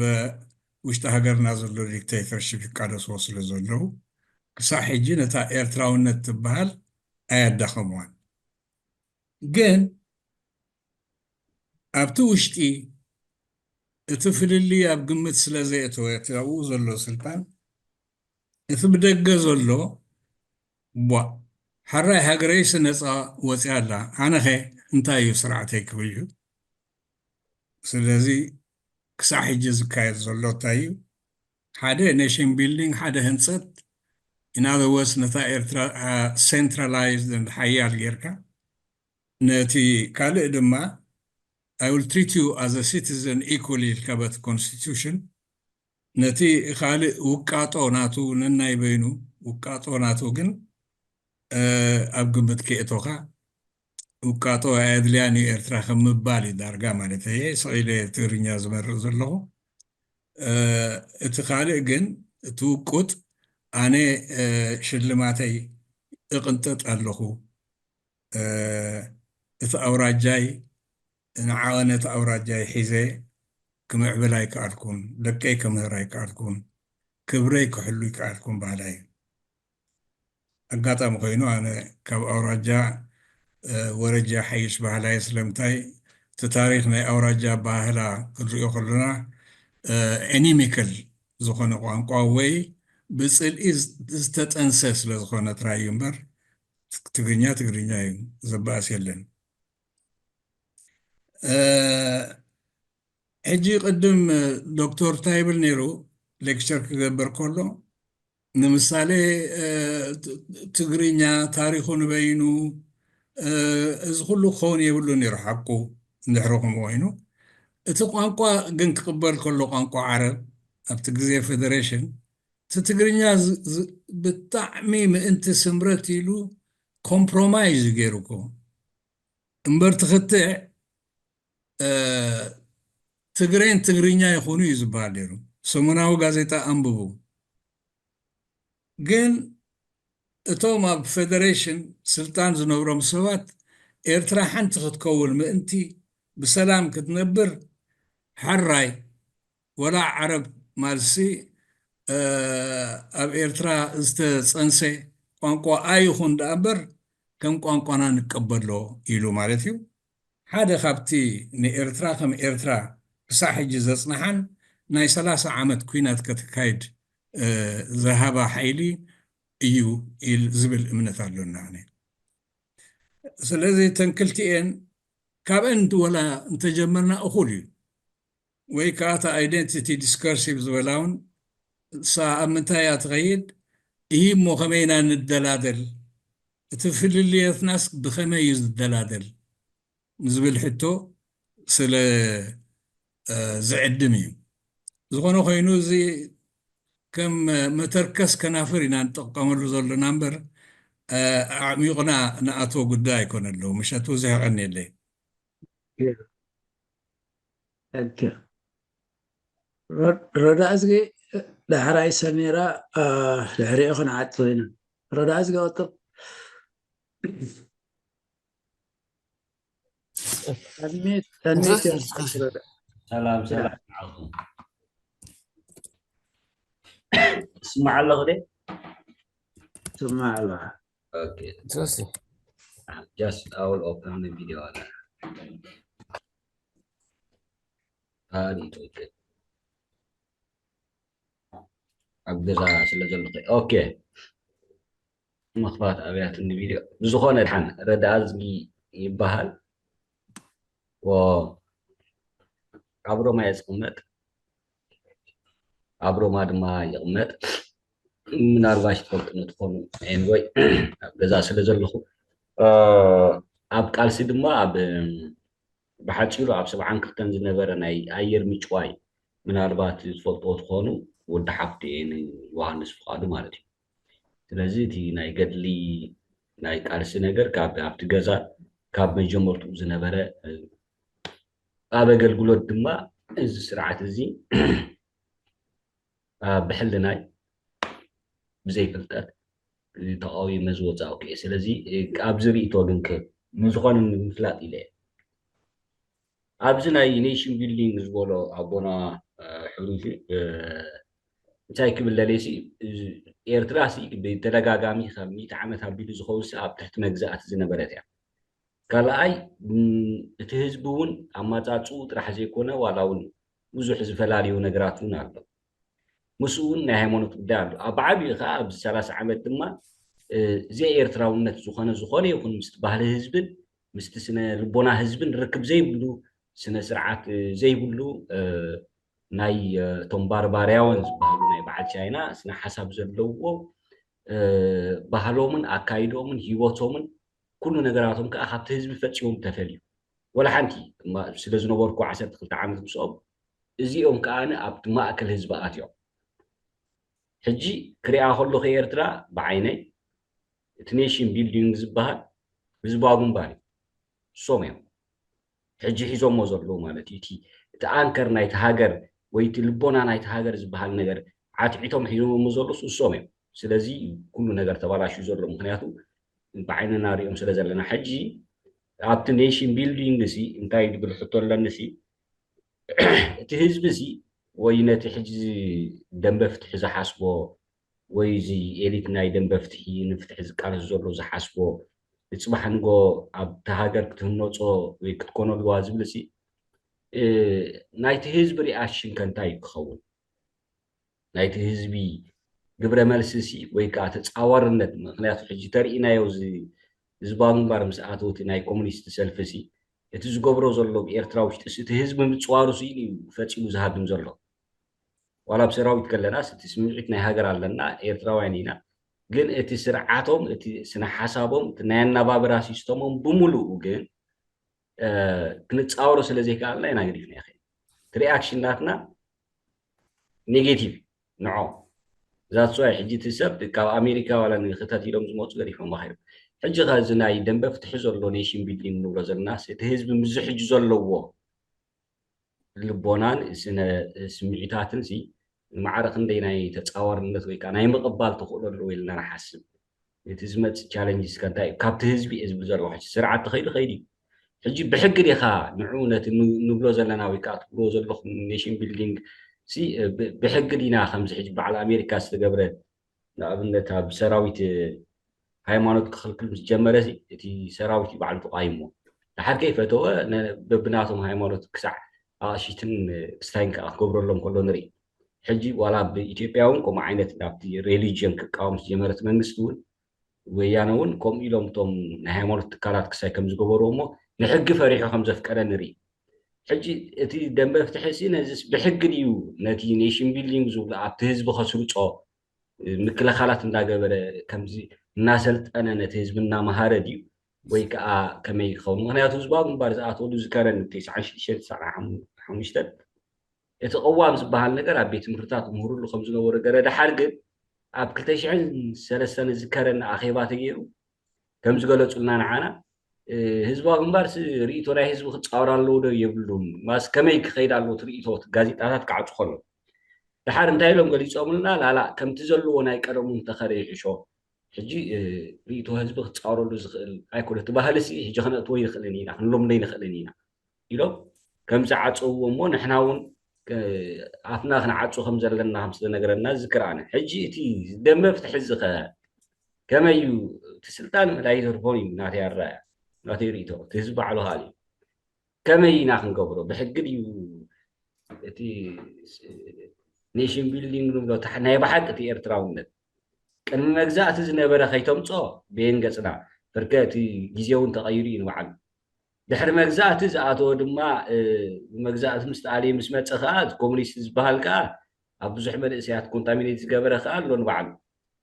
ውሽጢ ሃገርና ዘሎ ዲክቴተርሽፕ ይቃለስዎ ስለ ዘለዉ ክሳብ ሕጂ ነታ ኤርትራውነት ትበሃል ኣየዳኸምዋን። ግን ኣብቲ ውሽጢ እቲ ፍልልይ ኣብ ግምት ስለ ዘየእተወ፣ እቲ ኣብኡ ዘሎ ስልጣን፣ እቲ ብደገ ዘሎ፣ ቧ፣ ሓራይ ሃገረይስ ነፃ ወፂኣ ኣላ፣ ኣነኸ እንታይ እዩ ስርዓተይ ክብል እዩ። ስለዚ ክሳብ ሕጂ ዝካየድ ዘሎ እንታይ እዩ? ሓደ ኔሽን ቢልዲንግ፣ ሓደ ህንፀት፣ in other words፣ ነታ ኤርትራ ሴንትራላይዝድ ሓያል ጌርካ፣ ነቲ ካልእ ድማ I will treat you as a citizen equally ኢልካ በቲ ኮንስቲቱሽን፣ ነቲ ካልእ ውቃጦ ናቱ፣ ነናይ በይኑ ውቃጦ ናቱ ግን ኣብ ግምት ከእቶኻ፣ ውቃጦ ኣየድልያን እዩ ኤርትራ ከም ምባል እዩ ዳርጋ ማለት እየ። ስቕ ኢለ ትግርኛ ዝመርቕ ዘለኹ። እቲ ካልእ ግን፣ እቲ ውቁጥ፣ ኣነ ሽልማተይ እቕንጥጥ ኣለኹ፣ እቲ ኣውራጃይ፣ ንዓቐ ነቲ ኣውራጃይ ሒዘ ክምዕብል ኣይከኣልኩን፣ ደቀይ ክምህር ኣይከኣልኩን፣ ክብረይ ክሕሉ ኣይከኣልኩን በሃላይ እዩ። ኣጋጣሚ ኮይኑ ኣነ ካብ ኣውራጃ ወረጃ ሓይሽ ባህላይ። ስለምንታይ? እቲ ታሪክ ናይ ኣውራጃ ባህላ ክንሪኦ ከለና፣ ኤኒሚክል ዝኾነ ቋንቋ ወይ ብፅልኢ ዝተጠንሰ ስለዝኾነ ጥራይ እዩ እምበር፣ ትግርኛ ትግርኛ እዩ፣ ዘባእስ የለን። ሕጂ ቅድም ዶክተር እንታይ ይብል ነይሩ፣ ሌክቸር ክገብር ከሎ፣ ንምሳሌ ትግርኛ ታሪኹ ንበይኑ፣ እዚ ኩሉ ክኸውን የብሉ ነይሩ ሓቁ። እንድሕሪ ከምኡ ኮይኑ፣ እቲ ቋንቋ ግን ክቕበል ከሎ፣ ቋንቋ ዓረብ ኣብቲ ግዜ ፌደሬሽን፣ እቲ ትግርኛ ብጣዕሚ ምእንቲ ስምረት ኢሉ ኮምፕሮማይዝ ገይሩ እኮ እምበር ትኽትዕ ትግሬን ትግርኛ ይኹኑ እዩ ዝበሃል ነይሩ። ሰሙናዊ ጋዜጣ ኣንብቡ። ግን እቶም ኣብ ፌደሬሽን ስልጣን ዝነብሮም ሰባት ኤርትራ ሓንቲ ክትከውን ምእንቲ ብሰላም ክትነብር፣ ሓራይ ወላ ዓረብ ማልሲ ኣብ ኤርትራ ዝተጸንሰ ቋንቋ ኣይኹን ደኣ እምበር ከም ቋንቋና ንቀበሎ ኢሉ ማለት እዩ። ሓደ ካብቲ ንኤርትራ ከም ኤርትራ ክሳዕ ሕጂ ዘጽንሓን ናይ ሰላሳ ዓመት ኲናት ከተካይድ ዝሃባ ሓይሊ እዩ ዝብል እምነት ኣሎና። ስለዚ እተን ክልቲኤን ካብአን ወላ እንተጀመርና እኹል እዩ። ወይ ከዓ እታ ኣይደንቲቲ ዲስከርሲቭ ዝበላ እውን እሳ ኣብ ምንታይ እያ ትኸይድ? ይህ እሞ ከመይ ኢና ንደላደል? እቲ ፍልልየትናስ ብኸመይ እዩ ዝደላደል? ንዝብል ሕቶ ስለ ዝዕድም እዩ። ዝኾነ ኮይኑ እዚ ከም መተርከስ ከናፍር ኢና ንጥቀመሉ ዘለና እምበር ኣዕሚቑና ንኣትዎ ጉዳይ ኣይኮነ ኣለዉ። ምሸት ብዙሕ የቐንየለይ። ረዳ እዝጊ ዳሕራይ ሰሚራ ድሕሪኡ ክንዓጽ ኢና። ረዳ እዝጊ ቀጥል። ሰላም ሰላም። ስማዕ ኣለኹ ደ ስማዕ ኣለኻ። ሶስቲ just I will open the video. ኣነ ኣሪቱ ኣብ ገዛ ስለ ዘለኹ ኦኬ። መኽፋት ኣብያትኒ ቪድዮ ብዝኾነ ድሓን ረዳኣ ዝጊ ይበሃል። ኣብ ሮማ እየ ዝቕመጥ፣ ኣብ ሮማ ድማ ይቕመጥ። ምናልባሽ ትፈልጥኒ ትኾኑ። Anyway ኣብ ገዛ ስለ ዘለኹ ኣብ ቃልሲ ድማ ኣብ ብሓፂሩ ኣብ ሰብዓን ክልተን ዝነበረ ናይ ኣየር ምጭዋይ ምናልባት ዝፈልጥዎ ትኾኑ ወዲ ሓፍቲ ዮሃንስ ፍቓዱ ማለት እዩ። ስለዚ እቲ ናይ ገድሊ ናይ ቃልሲ ነገር ካብ ኣብቲ ገዛ ካብ መጀመርትኡ ዝነበረ ኣብ ኣገልግሎት ድማ እዚ ስርዓት እዚ ብሕልናይ ብዘይፍልጠት ተቃዊመ ዝወፃእኩ እየ። ስለዚ ኣብዚ ርእቶ ግን ከ ንዝኾነ ንምፍላጥ ኢለ እየ። ኣብዚ ናይ ኔሽን ቢልዲንግ ዝበሎ ኣቦና ሕሩፊ እንታይ ክብል ደልየ ሲ፣ ኤርትራ ሲ ብተደጋጋሚ ካብ ሚእቲ ዓመት ኣቢሉ ዝኸውን ሲ ኣብ ትሕቲ መግዛእቲ ዝነበረት እያ። ካልኣይ፣ ም፣ እቲ ህዝቢ እውን ኣማጻጽኡ ጥራሕ ዘይኮነ ዋላ እውን ብዙሕ ዝፈላለዩ ነገራት እውን ኣሎ። ምስኡ እውን ናይ ሃይማኖት ጉዳይ ኣሎ። ኣብ ዓብዩ ከዓ ኣብዚ ሰላሳ ዓመት ድማ፣ እ፣ ዘይኤርትራውነት ዝኾነ፣ ዝኾነ ይኹን ምስቲ ባህሊ ህዝብን ምስቲ ስነ ልቦና ህዝብን ርክብ ዘይብሉ፣ ስነ ስርዓት፣ እ፣ ዘይብሉ፣ እ፣ ናይ፣ እ፣ እቶም ባርባርያውን ዝበሃሉ ናይ በዓል ቻይና ስነ ሓሳብ ዘለዎ፣ እ፣ ባህሎምን ኣካይዶምን ህይወቶምን ኩሉ ነገራቶም ከዓ ካብቲ ህዝቢ ፈጺሞም ተፈልዩ። ወላ ሓንቲ፣ እማ፣ ስለ ዝነበርኩ ዓሰርተ ክልተ ዓመት ምስኦም፣ እዚኦም ከዓ ኣብቲ ማእከል ህዝቢ ኣትዮም። ሕጂ ክሪኣ ከለኹ ኤርትራ ብዓይነይ እቲ ኔሽን ቢልዲንግ ዝበሃል ህዝባዊ ግንባር እዩ። እሶም እዮም ሕጂ ሒዞሞ ዘለዉ ማለት እዩ። እቲ፣ እቲ ኣንከር ናይቲ ሃገር ወይ እቲ ልቦና ናይቲ ሃገር ዝበሃል ነገር ዓትዒቶም ሒዞሞ ዘለዉ እሶም እዮም። ስለዚ ኩሉ ነገር ተባላሽዩ ዘሎ፣ ምክንያቱ ብዓይንና ሪኦም ስለ ዘለና። ሕጂ ኣብቲ ኔሽን ቢልዲንግ ሲ እንታይ ዝብል ሕቶ ኣለኒ ሲ፣ እቲ ህዝቢ ሲ ወይ ነቲ ሕጂ ደንበ ፍትሒ ዝሓስቦ ወይ እዚ ኤሊት ናይ ደንበ ፍትሒ ንፍትሒ ዝቃለስ ዘሎ ዝሓስቦ ንፅባሕ ንጎ ኣብቲ ሃገር ክትህነፆ ወይ ክትኮኖ ኣለዋ ዝብል ሲ፣ እ፣ ናይቲ ህዝቢ ሪኣክሽን ከ እንታይ ክኸውን? ናይቲ ህዝቢ ግብረ መልሲ ሲ ወይ ከዓ ተፃዋርነት፣ ምክንያቱ ሕጂ ተርእናዮ እዚ ህዝባዊ ግንባር ምስ ኣተው እቲ ናይ ኮሙኒስት ሰልፊ ሲ እቲ ዝገብሮ ዘሎ ብኤርትራ ውሽጢ ሲ እቲ ህዝቢ ምፅዋሩ ሲ እዩ ፈፂሙ ዝሃድም ዘሎ። ዋላ ኣብ ሰራዊት ከለናስ እቲ ስምዒት ናይ ሃገር ኣለና፣ ኤርትራውያን ኢና። ግን እቲ ስርዓቶም፣ እቲ ስነ ሓሳቦም፣ እቲ ናይ ኣናባብራ ሲስተሞም ብምሉኡ ግን፣ እ፣ ክንጻወሮ ስለ ዘይከኣልና ኢና ገዲፍና ይኸይድ። እቲ ሪኣክሽን ናትና ኔጌቲቭ ንዖ። ዛትስ ዋይ ሕጂ እቲ ሰብ ካብ ኣሜሪካ ዋላ ንክተት ኢሎም ዝመፁ ገዲፎም ኣኸይሩ። ሕጂ ከ እዚ ናይ ደንበ ፍትሒ ዘሎ ኔሽን ቢልዲንግ ንብሎ ዘለና እቲ ህዝቢ ምዚ ሕጂ ዘለዎ ልቦናን ስነ ስምዒታትን ሲ ንማዕረ ክንደይ ናይ ተጻዋርነት ወይ ከዓ ናይ ምቕባል ተኽእሎ ኣለዎ ኢልና ንሓስብ። እቲ ዝመጽእ ቻለንጅስ ከ እንታይ እዩ? ካብቲ ህዝቢ እየ ዝብል ዘለኹ። ሕጂ ስርዓት ተኸይዱ ከይዱ እዩ። ሕጂ ብሕጊ ዲኻ ንዑ ነቲ ን-፣ ንብሎ ዘለና ወይ ከዓ ትብልዎ ዘለኹም ኔሽን ቢልዲንግ ሲ ብ-፣ ብሕጊ ዲና ከምዚ ሕጂ በዓል ኣሜሪካ ዝተገብረ ንኣብነት ኣብ ሰራዊት ሃይማኖት ክኽልክል ምስ ጀመረ ሲ፣ እቲ ሰራዊት እዩ ባዕሉ ተቃይሞ። ድሓር ከይፈተወ ነ-፣ በብናቶም ሃይማኖት ክሳዕ ኣቕሽሽትን ክስታይን ከዓ ክገብረሎም ከሎ ንርኢ። ሕጂ ዋላ ኣብ ኢትዮጵያ እውን ከምኡ ዓይነት ናብቲ ሬሊጅን ክቃወም ዝጀመረ እቲ መንግስቲ እውን፣ ወያነ እውን ከምኡ ኢሎም እቶም ናይ ሃይማኖት ትካላት ክሳይ ከም ዝገበርዎ እሞ ንሕጊ ፈሪሑ ከም ዘፍቀደ ንርኢ። ሕጂ እቲ ደንበ ፍትሒ ሲ ነዚስ ብሕጊ ድዩ ነቲ ኔሽን ቢልዲንግ ዝብሎ ኣብቲ ህዝቢ ከስርጾ ምክልኻላት እንዳገበረ ከምዚ እናሰልጠነ ነቲ ህዝቢ እናመሃረ ድዩ ወይ ከዓ ከመይ ክኸውን? ምክንያቱ ህዝባዊ ግንባር ዝኣተወሉ ዝከረን ተስዓን ሽዱሽተን ተስዓን ሓሙሽተን እቲ ቅዋም ዝበሃል ነገር ኣብ ቤት ትምህርትታት ይምህርሉ ከም ዝነበሩ ገለ። ድሓር ግን ኣብ ክልተ ሽሕን ሰለስተን ዝከረን ኣኼባ ተገይሩ ከም ዝገለጹልና ንዓና፣ እ፣ ህዝባዊ ግንባር ሲ ርእይቶ ናይ ህዝቢ ክጻወር ኣለዎ ዶ የብሉን? ማስ ከመይ ክኸይድ ኣለዎ እቲ ርእይቶ? እቲ ጋዜጣታት ክዓጹ ከሎ ድሓር እንታይ ኢሎም ገሊጾምልና? ላላ ከምቲ ዘለዎ ናይ ቀደሙ እንተኸደ ይሕሾ። ሕጂ፣ እ፣ ርእይቶ ህዝቢ ክጻወረሉ ዝኽእል ኣይኮነ። እቲ ባህሊ ሲ ሕጂ ክነእትዎ ይኽእልን ኢና፣ ክንለምዶ ይንኽእልን ኢና ኢሎም ከም ዝዓጸውዎ እሞ ንሕና እውን፣ እ፣ ኣፍና ክንዓጹ ከም ዘለና ከም ዝተነገረና ዝዝክር ኣነ። ሕጂ እቲ ደንበ ፍትሒ እዚ ኸ ከመይ እዩ? እቲ ስልጣን ምእላይ ተርፎን እዩ ናተይ ኣረኣእያ፣ ናተይ ርእይቶ። እቲ ህዝቢ ባዕሉ ካልእ እዩ። ከመይ ኢና ክንገብሮ? ብሕጊ ድዩ እቲ ስ-፣ ኔሽን ቢልዲንግ ንብሎ ታሕ-፣ ናይ ብሓቂ እቲ ኤርትራውነት ቅድሚ መግዛእቲ ዝነበረ ከይተምጾ ብየን ገጽና? ብርከ እቲ ግዜ እውን ተቐይሩ እዩ ንባዕሉ። ድሕሪ መግዛእቲ ዝኣተወ ድማ፣ እ፣ መግዛእቲ ምስ ተኣልየ ምስ መጸ ከኣ፣ እቲ ኮሙኒስት ዝበሃል ከኣ ኣብ ብዙሕ መንእሰያት ኮንታሚኔት ዝገበረ ከኣ ኣሎ ንባዕሉ።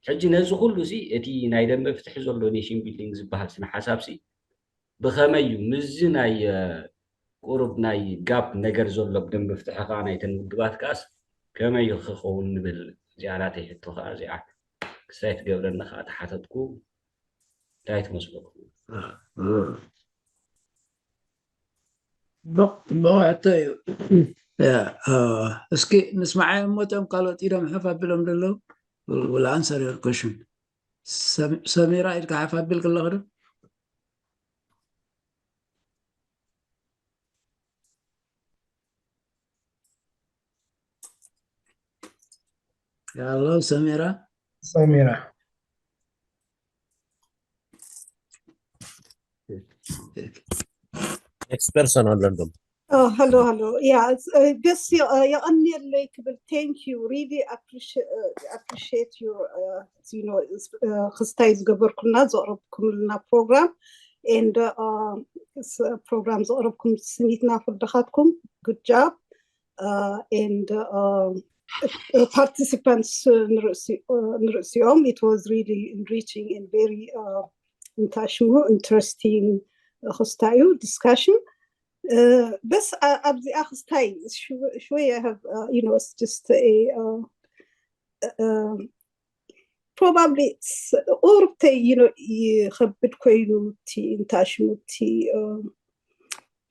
ሕጂ ነዚ ኩሉ እዚ እቲ ናይ ደንበ ፍትሒ ዘሎ ኔሽን ቢልዲንግ ዝበሃል ስነ ሓሳብ ሲ ብኸመይ እዩ ምስዚ ናይ፣ እ፣ ቁሩብ ናይ ጋፕ ነገር ዘሎ ብደንበ ፍትሒ ከኣ ናይተን ውድባት ከኣስ ከመይ እዩ ክኸውን ንብል። እዚኣ ናተይ ሕቶ ከኣ እዚኣ ክሳይ ትገብረኒ ከኣ ተሓተትኩ። እንታይ ትመስለኩም? እ፣ እ። ጽቡቕ፣ ጽቡቕ ሕቶ እዩ። ያ፣ እ፣ እስኪ ንስማዓዮም እሞ እቶም ካልኦት ኢዶም ሓፍ ኣቢሎም ዘለዉ will answer your question። ሰሚ-፣ ሰሚራ ኢድካ ሓፍ ኣቢልኪ ኣለኺ ዶ? Hello, Samira. Samira. Next person on London. Oh, hello, hello. Yeah, it's, uh, just uh, የቐንየለይ ክብል thank you. Really appreciate uh, appreciate your uh, you know ክስታይ ዝገበርኩልና ዘቕረብኩምልና ፕሮግራም and uh, ፕሮግራም ዘቕረብኩም ስኒትና ፍርድኻትኩም good job uh, and uh, participants ንርእሲኦም it was really enriching and very uh, እንታሽሙ interesting ክስታዩ discussion በስ ኣብዚኣ ክስታይ ሽወይ I have you know it's just a uh, uh, probably ቁርብተይ you know ይኸብድ ኮይኑ እቲ እንታሽሙ እቲ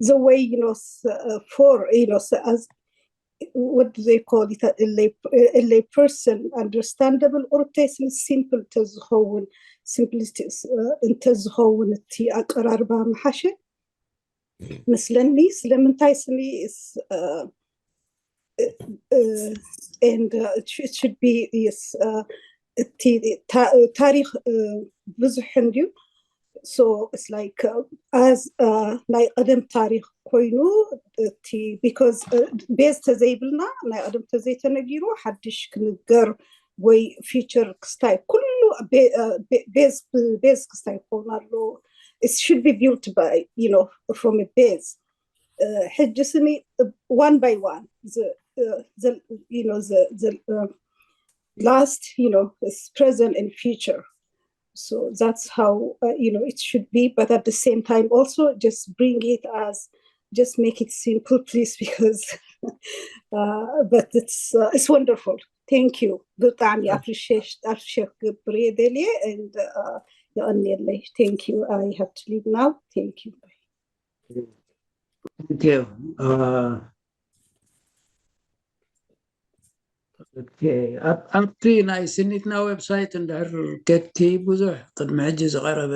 the way you know for you know as what do they call it a lay, a lay person understandable ቁርብተይ simple ተዝኸውን simplicity እንተዝኸውን እቲ ኣቀራርባ ምሓሸ መስለኒ ስለምንታይ ስኒ and it should be yes እቲ ታሪኽ ብዙሕ እንድዩ so it's like as ናይ ቀደም ታሪክ ኮይኑ እቲ because base ተዘይብልና ናይ ቀደም ተዘይተነጊሩ ሓድሽ ክንገር ወይ future ክስታይ ኩሉ base ክስታይ ክኸውን ኣለዎ it should be built by you know from a base ሕጂ ስኒ one by one the you know the the last you know is present and future so that's how uh, you know it should be but at the same time also just bring it as just make it simple please because uh, but it's uh, it's wonderful thank you ብጣዕሚ appreciate appreciate ክገብር እየ ደልየ and uh, የቐንየለይ thank you I have to leave now thank you Thank you. Uh, okay. ኣብቲ ናይ ስኒትና website እንድሕር ከቲ ብዙሕ ቅድሚ ሕጂ ዝቐረበ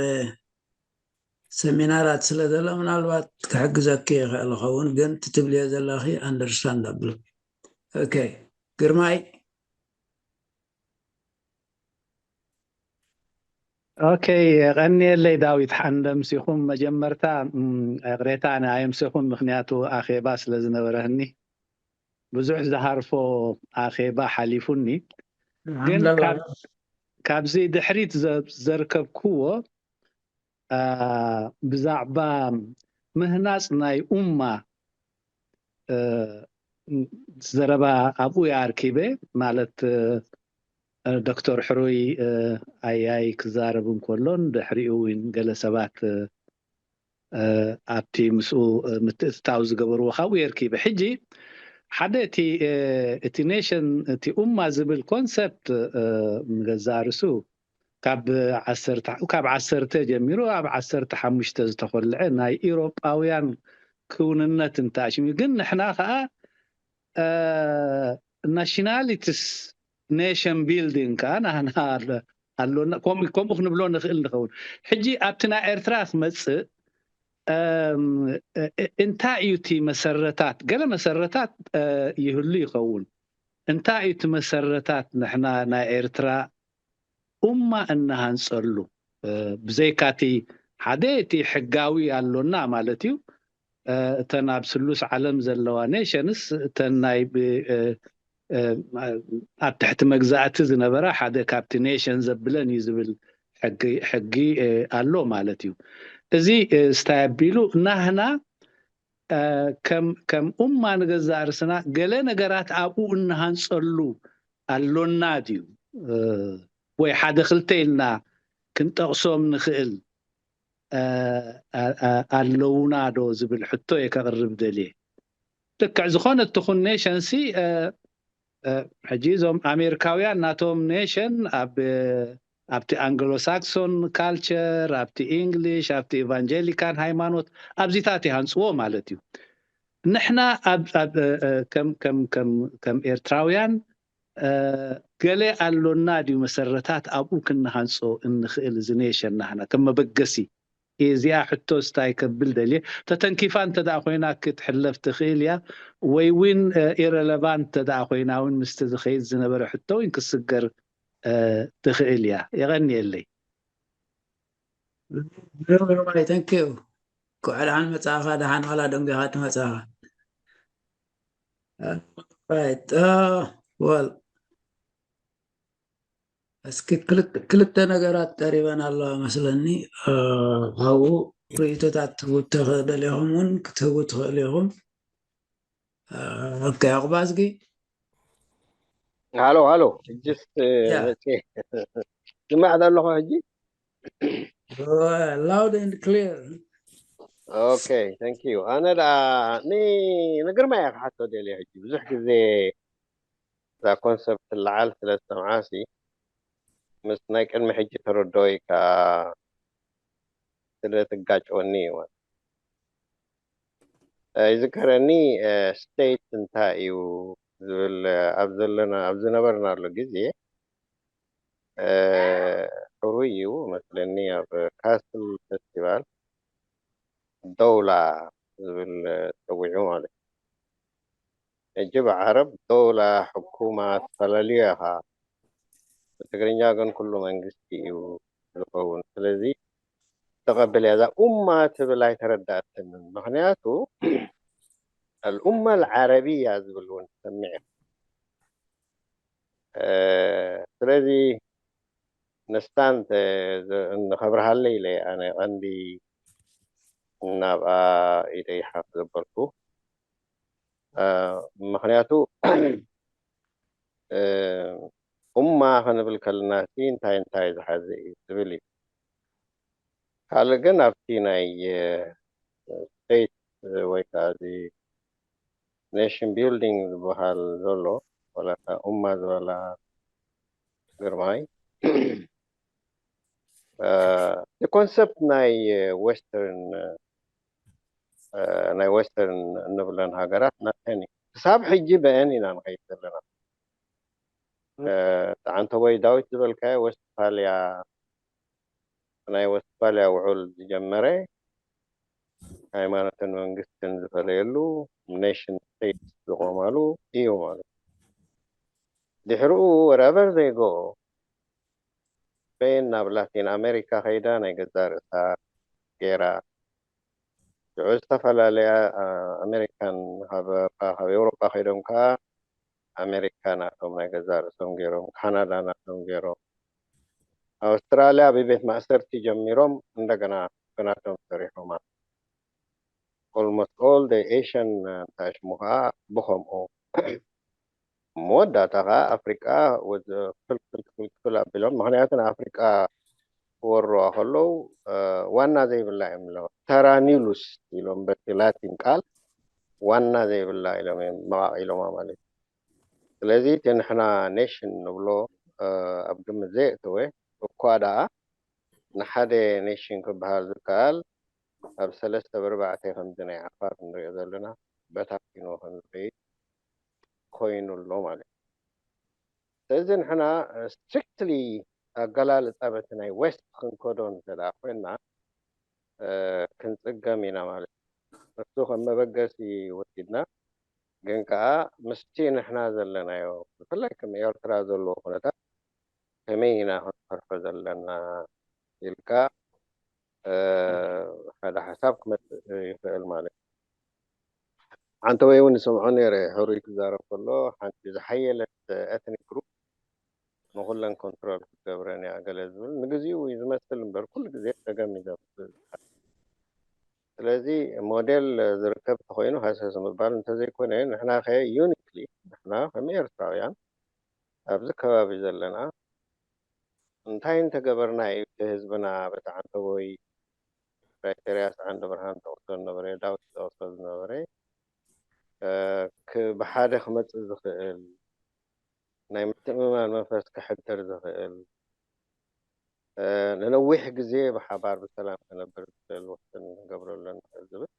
ሰሚናራት ስለ ዘሎ ምናልባት ክሕግዘኪ ይኽእል ኸውን ግን ትትብልዮ ዘለኺ understandable okay ግርማይ ኦኬ ቀንየለይ ዳዊት ሓንደምሲኹም መጀመርታ ቅሬታ ኣየምሰኹን ምክንያቱ ኣኼባ ስለ ዝነበረህኒ ብዙሕ ዝሃርፎ ኣኼባ ሓሊፉኒ ግን ካብዚ ድሕሪት ዘርከብክዎ ብዛዕባ ምህናፅ ናይ ኡማ ዘረባ ኣብኡ ይኣርኪበ ማለት ዶክተር ሕሩይ ኣያይ ክዛረብ እንከሎን ድሕሪኡ እውን ገለ ሰባት ኣብቲ ምስኡ ምትእትታው ዝገበርዎ ካብኡ የርኪበ ሕጂ ሓደ እቲ እቲ ኔሽን እቲ ኡማ ዝብል ኮንሰፕት ንገዛእ ርሱ ካብ ዓሰርተ ካብ ዓሰርተ ጀሚሩ ኣብ ዓሰርተ ሓሙሽተ ዝተኾልዐ ናይ ኢሮጳውያን ክውንነት እንተኣሽሙ ግን ንሕና ከዓ ናሽናሊትስ ኔሽን ቢልዲንግ ከዓ ናህና ኣሎና ከምኡ ክንብሎ ንኽእል ንኸውን ሕጂ ኣብቲ ናይ ኤርትራ ክመፅእ እንታይ እዩ እቲ መሰረታት ገለ መሰረታት ይህሉ ይኸውን እንታይ እዩ እቲ መሰረታት ንሕና ናይ ኤርትራ ኡማ እንሃንፀሉ ብዘይካቲ ሓደ እቲ ሕጋዊ ኣሎና ማለት እዩ እተን ኣብ ስሉስ ዓለም ዘለዋ ኔሽንስ እተን ናይ ኣብ ትሕቲ መግዛእቲ ዝነበራ ሓደ ካብቲ ኔሽን ዘብለን እዩ ዝብል ሕጊ ኣሎ ማለት እዩ እዚ ስታይ ኣቢሉ ናህና ከም ኡማ ንገዛእ ርስና ገለ ነገራት ኣብኡ እንሃንፀሉ ኣሎና ድዩ ወይ ሓደ ክልተ ኢልና ክንጠቕሶም ንኽእል ኣለውና ዶ ዝብል ሕቶ እየ ከቕርብ ደልየ ልክዕ ዝኾነ ትኹን ኔሽንሲ ሕጂ እዞም ኣሜሪካውያን ናቶም ኔሽን ኣብ ኣብቲ ኣንግሎ ሳክሶን ካልቸር ኣብቲ ኢንግሊሽ ኣብቲ ኢቫንጀሊካን ሃይማኖት ኣብዚታት ይሃንፅዎ ማለት እዩ ንሕና ከም ኤርትራውያን ገለ ኣሎና ድዩ መሰረታት ኣብኡ ክንሃንፆ እንኽእል እዚ ኔሽን ናህና ከም መበገሲ እዚኣ ሕቶ ስታይ ከብል ደልየ። ተተንኪፋ እንተ ደኣ ኮይና ክትሕለፍ ትኽእል እያ፣ ወይ እውን ኢረለቫንት እንተ ደኣ ኮይና እውን ምስቲ ዝኸይድ ዝነበረ ሕቶ እውን ክስገር ትኽእል እያ። የቐንየለይ። ግርማይ፣ thank you። ኩዕ ደሓን መጻእኻ፣ ደሓን ዋላ ደንጊኻ ትመጻኻ። Right. Well, እስኪ ክልተ ነገራት ቀሪበን ኣለዋ መስለኒ። ካብኡ ርእይቶታት ክትህቡ ትኽእል ኢኹም እውን ክትህቡ ትኽእል ኢኹም። ኦኬ፣ ኣቑባዝጊ። ሃሎ ሃሎ፣ ሕጅስ Yeah. መጽየ። ስማዕ ዘለኹ ሕጂ? Loud and clear. Okay, thank you። ኣነ ደኣ ኒ ንግርማ እየ ክሓቶ ደልየ። ሕጂ ብዙሕ ግዜ እዛ ኮንሰፕት ትለዓል ስለ ዝሰምዓሲ ምስ ናይ ቅድሚ ሕጂ ተረድኦይ ከኣ ስለ ትጋጨወኒ እዩ። ይዝከረኒ፣ ስቴት እንታይ እዩ ዝብል ኣብ ዘለና ኣብ ዝነበርናሉ ግዜ ሕሩይ እዩ መስለኒ፣ ኣብ ካስል ፌስቲቫል ደውላ ዝብል ጸዊዑ ማለት እዩ። ሕጂ ብዓረብ ደውላ ሕኩማ ትፈላለዩ ኢኻ፣ ብትግርኛ ግን ኩሉ መንግስቲ እዩ ዝኸውን። ስለዚ ተቐብል እያ። እዛ ኡማ ትብል ኣይተረዳእትንን። ምኽንያቱ ኣልኡማ ኣልዓረብያ ዝብል እውን ትሰምዕ ኢኻ። ስለዚ ንሳ ንኸብርሃለይ ኢለ ኣነ ቀንዲ ናብኣ ኢደ ይሓፍ ዘበልኩ። ምኽንያቱ ኡማ ክንብል ከለና ሲ እንታይ እንታይ ዝሓዘ እዩ ዝብል እዩ። ካልእ ግን ኣብቲ ናይ ስቴት ወይ ከዓ እዚ ኔሽን ቢልዲንግ ዝበሃል ዘሎ ዋላ እታ ኡማ ዝበላ ግርማይ እቲ ኮንሰፕት ናይ ዌስተርን ናይ ዌስተርን እንብለን ሃገራት ናተን እዩ። ክሳብ ሕጂ በአን ኢና ንኸይድ ዘለና። ተዓንተቦይ ዳዊት ዝበልካዮ ወስትፋልያ ናይ ወስትፋልያ ውዑል ዝጀመረ ሃይማኖትን መንግስትን ዝፈለየሉ ኔሽን ስቴት ዝቆማሉ እዩ ማለት እዩ። ድሕርኡ wherever they go በየን ናብ ላቲን ኣሜሪካ ከይዳ ናይ ገዛ ርእሳ ገይራ ሽዑ ዝተፈላለያ ኣሜሪካን ካብ ኤውሮጳ ከይዶም ከዓ ኣሜሪካ ናቶም ናይ ገዛ ርእሶም ገይሮም፣ ካናዳ ናቶም ገይሮም፣ ኣውስትራልያ ብቤት ማእሰርቲ ጀሚሮም እንደገና ብናቶም ሰሪሖማ። Almost all the Asian እንታይ ሽሙ ከዓ ብኸምኡ መወዳእታ ከዓ ኣፍሪቃ ፍልፍል ክፍል ክፍል ኣቢሎም። ምክንያቱ ንኣፍሪቃ ክወርዋ ከለዉ ዋና ዘይብላ እዮም ኣለዉ። ተራኒሉስ ኢሎም በቲ ላቲን ቃል ዋና ዘይብላ ኢሎም እዮም መቃቂሎማ ማለት እዩ። ስለዚ እቲ ንሕና ኔሽን ንብሎ ኣብ ግምት ዘየእተወ እኳ ደኣ ንሓደ ኔሽን ክበሃል ዝከኣል ኣብ ሰለስተ ብርባዕተ ከምዚ ናይ ዓፋር ንሪኦ ዘለና በታቲኑ ከም ዝኸይድ ኮይኑ ኣሎ ማለት እዩ። ስለዚ ንሕና ስትሪክትሊ ኣገላልፃ በቲ ናይ ዌስት ክንከዶ እንተ ደኣ ኮይንና ክንፅገም ኢና ማለት እዩ። እሱ ከም መበገሲ ወሲድና ግን ከዓ ምስቲ ንሕና ዘለናዮ ብፍላይ ከም ኤርትራ ዘለዎ ኩነታት ከመይ ኢና ክንሰርሖ ዘለና ኢልካ ሓደ ሓሳብ ክመፅእ ይኽእል ማለት እዩ። ሓንተ ወይ እውን ዝሰምዖ ነይረ ሕሩይ ክዛረብ ከሎ ሓንቲ ዝሓየለት ኤትኒክ ግሩፕ ንኩለን ኮንትሮል ክትገብረን እያ ገለ ዝብል ንግዚኡ እዩ ዝመስል እምበር ኩሉ ግዜ ፀገም እዩ ዘምፅእ። ስለዚ ሞዴል ዝርከብ ተኮይኑ ሃሰስ ምባል እንተዘይኮነ ንሕና ከ ዩኒክሊ ንሕና ከም ኤርትራውያን ኣብዚ ከባቢ ዘለና እንታይ እንተገበርና እዩ እቲ ህዝብና በቲ ዓንተቦይ ራይተርያስ ዓንደ ብርሃን ጠቕሶ ዝነበረ ዳዊት ጠቕሶ ዝነበረ ብሓደ ክመፅእ ዝኽእል ናይ ምትእምማን መንፈስ ክሕድር ዝኽእል ንነዊሕ ግዜ ብሓባር ብሰላም ክነብር ዝኽእል ውሕስን ክንገብረሉ ንኽእል ዝብል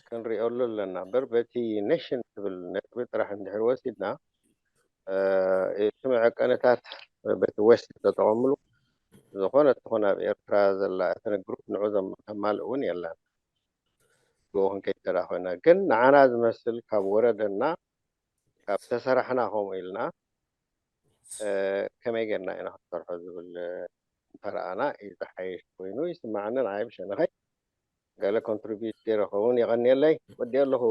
ክንሪኦሉ ኣለና እምበር በቲ ኔሽን ትብል ነጥቢ ጥራሕ እንድሕር ወሲድና እቲ መዐቀንታት በቲ ዌስት ተጠቐምሉ ዝኾነ ትኾን ኣብ ኤርትራ ዘላ ኤትኒክ ግሩፕ ንዑ ዘም ከማልእ እውን የለን። ብኡ ክንከይድ ተዳ ኮይና ግን ንዓና ዝመስል ካብ ወረደና ካብ ተሰራሕና ከምኡ ኢልና ከመይ ጌርና ኢና ክንሰርሖ ዝብል እንተረኣና እዩ ዝሓይሽ ኮይኑ ይስማዓኒ። ንዓይ ብሸነኸይ ገለ ኮንትሪቢዩት ገይረ ኸውን። የቐንየለይ። ወዲኦ ኣለኹ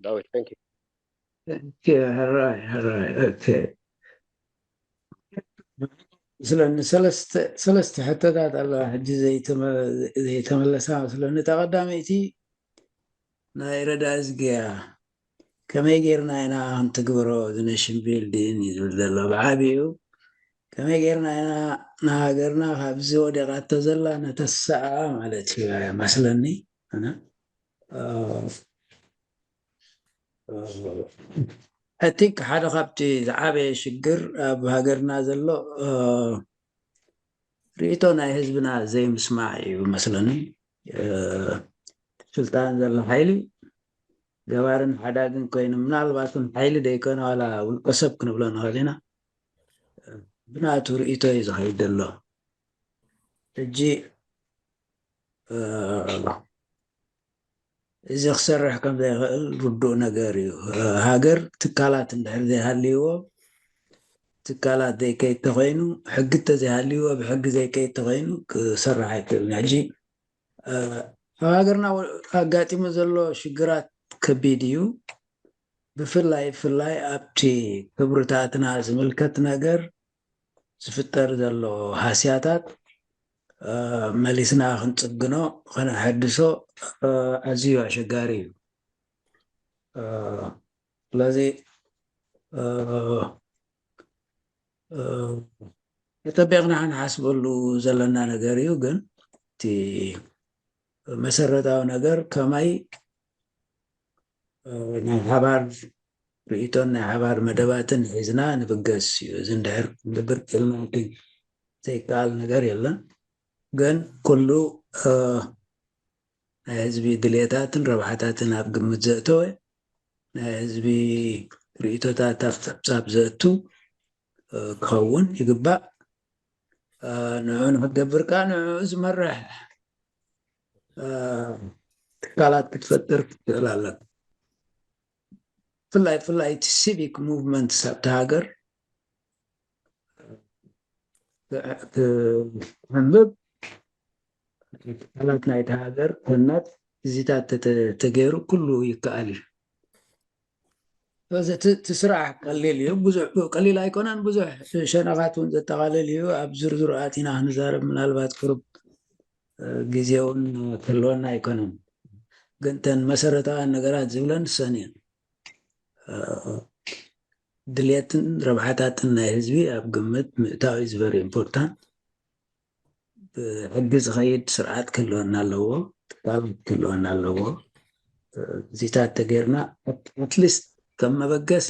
ዳዊት። Thank you። ሕራይ ሕራይ ኦኬ ስለኒ ሰለስተ ሕቶታት ኣለዋ ሕጂ ዘይተመለሳ መስለኒ። እታ ቀዳመይቲ ናይ ረዳእዝግያ ከመይ ጌርና ኢና ክንትግብሮ እዚ nation building እዩ ዝብል ዘሎ ብዓብኡ ከመይ ጌርና ኢና ንሃገርና ካብዚ ወዲቓቶ ዘላ ነተስኣ ማለት እዩ መስለኒ። I think ሓደ ካብቲ ዝዓበየ ሽግር ኣብ ሃገርና ዘሎ ርእይቶ ናይ ህዝብና ዘይምስማዕ እዩ መስለኒ። ስልጣን ዘሎ ሓይሊ ገባርን ሓዳግን ኮይኑ ምናልባት ሓይሊ ዘይኮነ ዋላ ውልቀ ሰብ ክንብሎ ንኽእል ኢና። ብናቱ ርእይቶ እዩ ዝኸይድ ዘሎ። ሕጂ እዚ ክሰርሕ ከም ዘይኽእል ርዱእ ነገር እዩ። ሃገር ትካላት እንድሕር ዘይሃልይዎ ትካላት ዘይከይድ ተኮይኑ ሕጊ ተዘይሃልይዎ ብሕጊ ዘይከይድ ተኮይኑ ክሰርሕ ኣይክእልን። ሕጂ ኣብ ሃገርና ኣጋጢሙ ዘሎ ሽግራት ከቢድ እዩ። ብፍላይ ብፍላይ ኣብቲ ክብርታትና ዝምልከት ነገር ዝፍጠር ዘሎ ሃስያታት መሊስና ክንፅግኖ ከነሐድሶ ኣዝዩ ኣሸጋሪ እዩ። ስለዚ ተጠቢቕና ክንሓስበሉ ዘለና ነገር እዩ። ግን እቲ መሰረታዊ ነገር ከመይ ናይ ሓባር ርእይቶን ናይ ሓባር መደባትን ሒዝና ንብገስ እዩ። እዚ እንድሕር ክንገብር ክልና ዘይከኣል ነገር የለን። ግን ኩሉ ናይ ህዝቢ ድልየታትን ረብሓታትን ኣብ ግምት ዘእተወ ናይ ህዝቢ ርእይቶታት ኣብ ፀብፃብ ዘእቱ ክኸውን ይግባእ። ንዑ ንክትገብር ከዓ ንዑ ዝመርሕ ትካላት ክትፈጥር ክትኽእል ኣለካ። ብፍላይ ብፍላይ እቲ ሲቪክ ሙቭመንት ኣብቲ ሃገር ክሕንብብ ትካላት ናይቲ ሃገር ክህነፅ እዚታት ተገይሩ ኩሉ ይከኣል እዩ። ስለዚ እቲ ስራሕ ቀሊል እዩ፣ ብዙሕ ቀሊል ኣይኮነን፣ ብዙሕ ሸነኻት እውን ዘጠቓልል እዩ። ኣብ ዝርዝሩ ኣቲና ክንዛረብ ምናልባት ቅሩብ ግዜ እውን ክህልወና ኣይኮነን። ግን ተን መሰረታውያን ነገራት ዝብለን ሰን እየን። ድልየትን ረብሓታትን ናይ ህዝቢ ኣብ ግምት ምእታው is very important። ብሕጊ ዝኸይድ ስርዓት ክህልወና ኣለዎ፣ ትካላት ክህልወና ኣለዎ። እዚታት ተገይርና ኣትሊስት ከም መበገሲ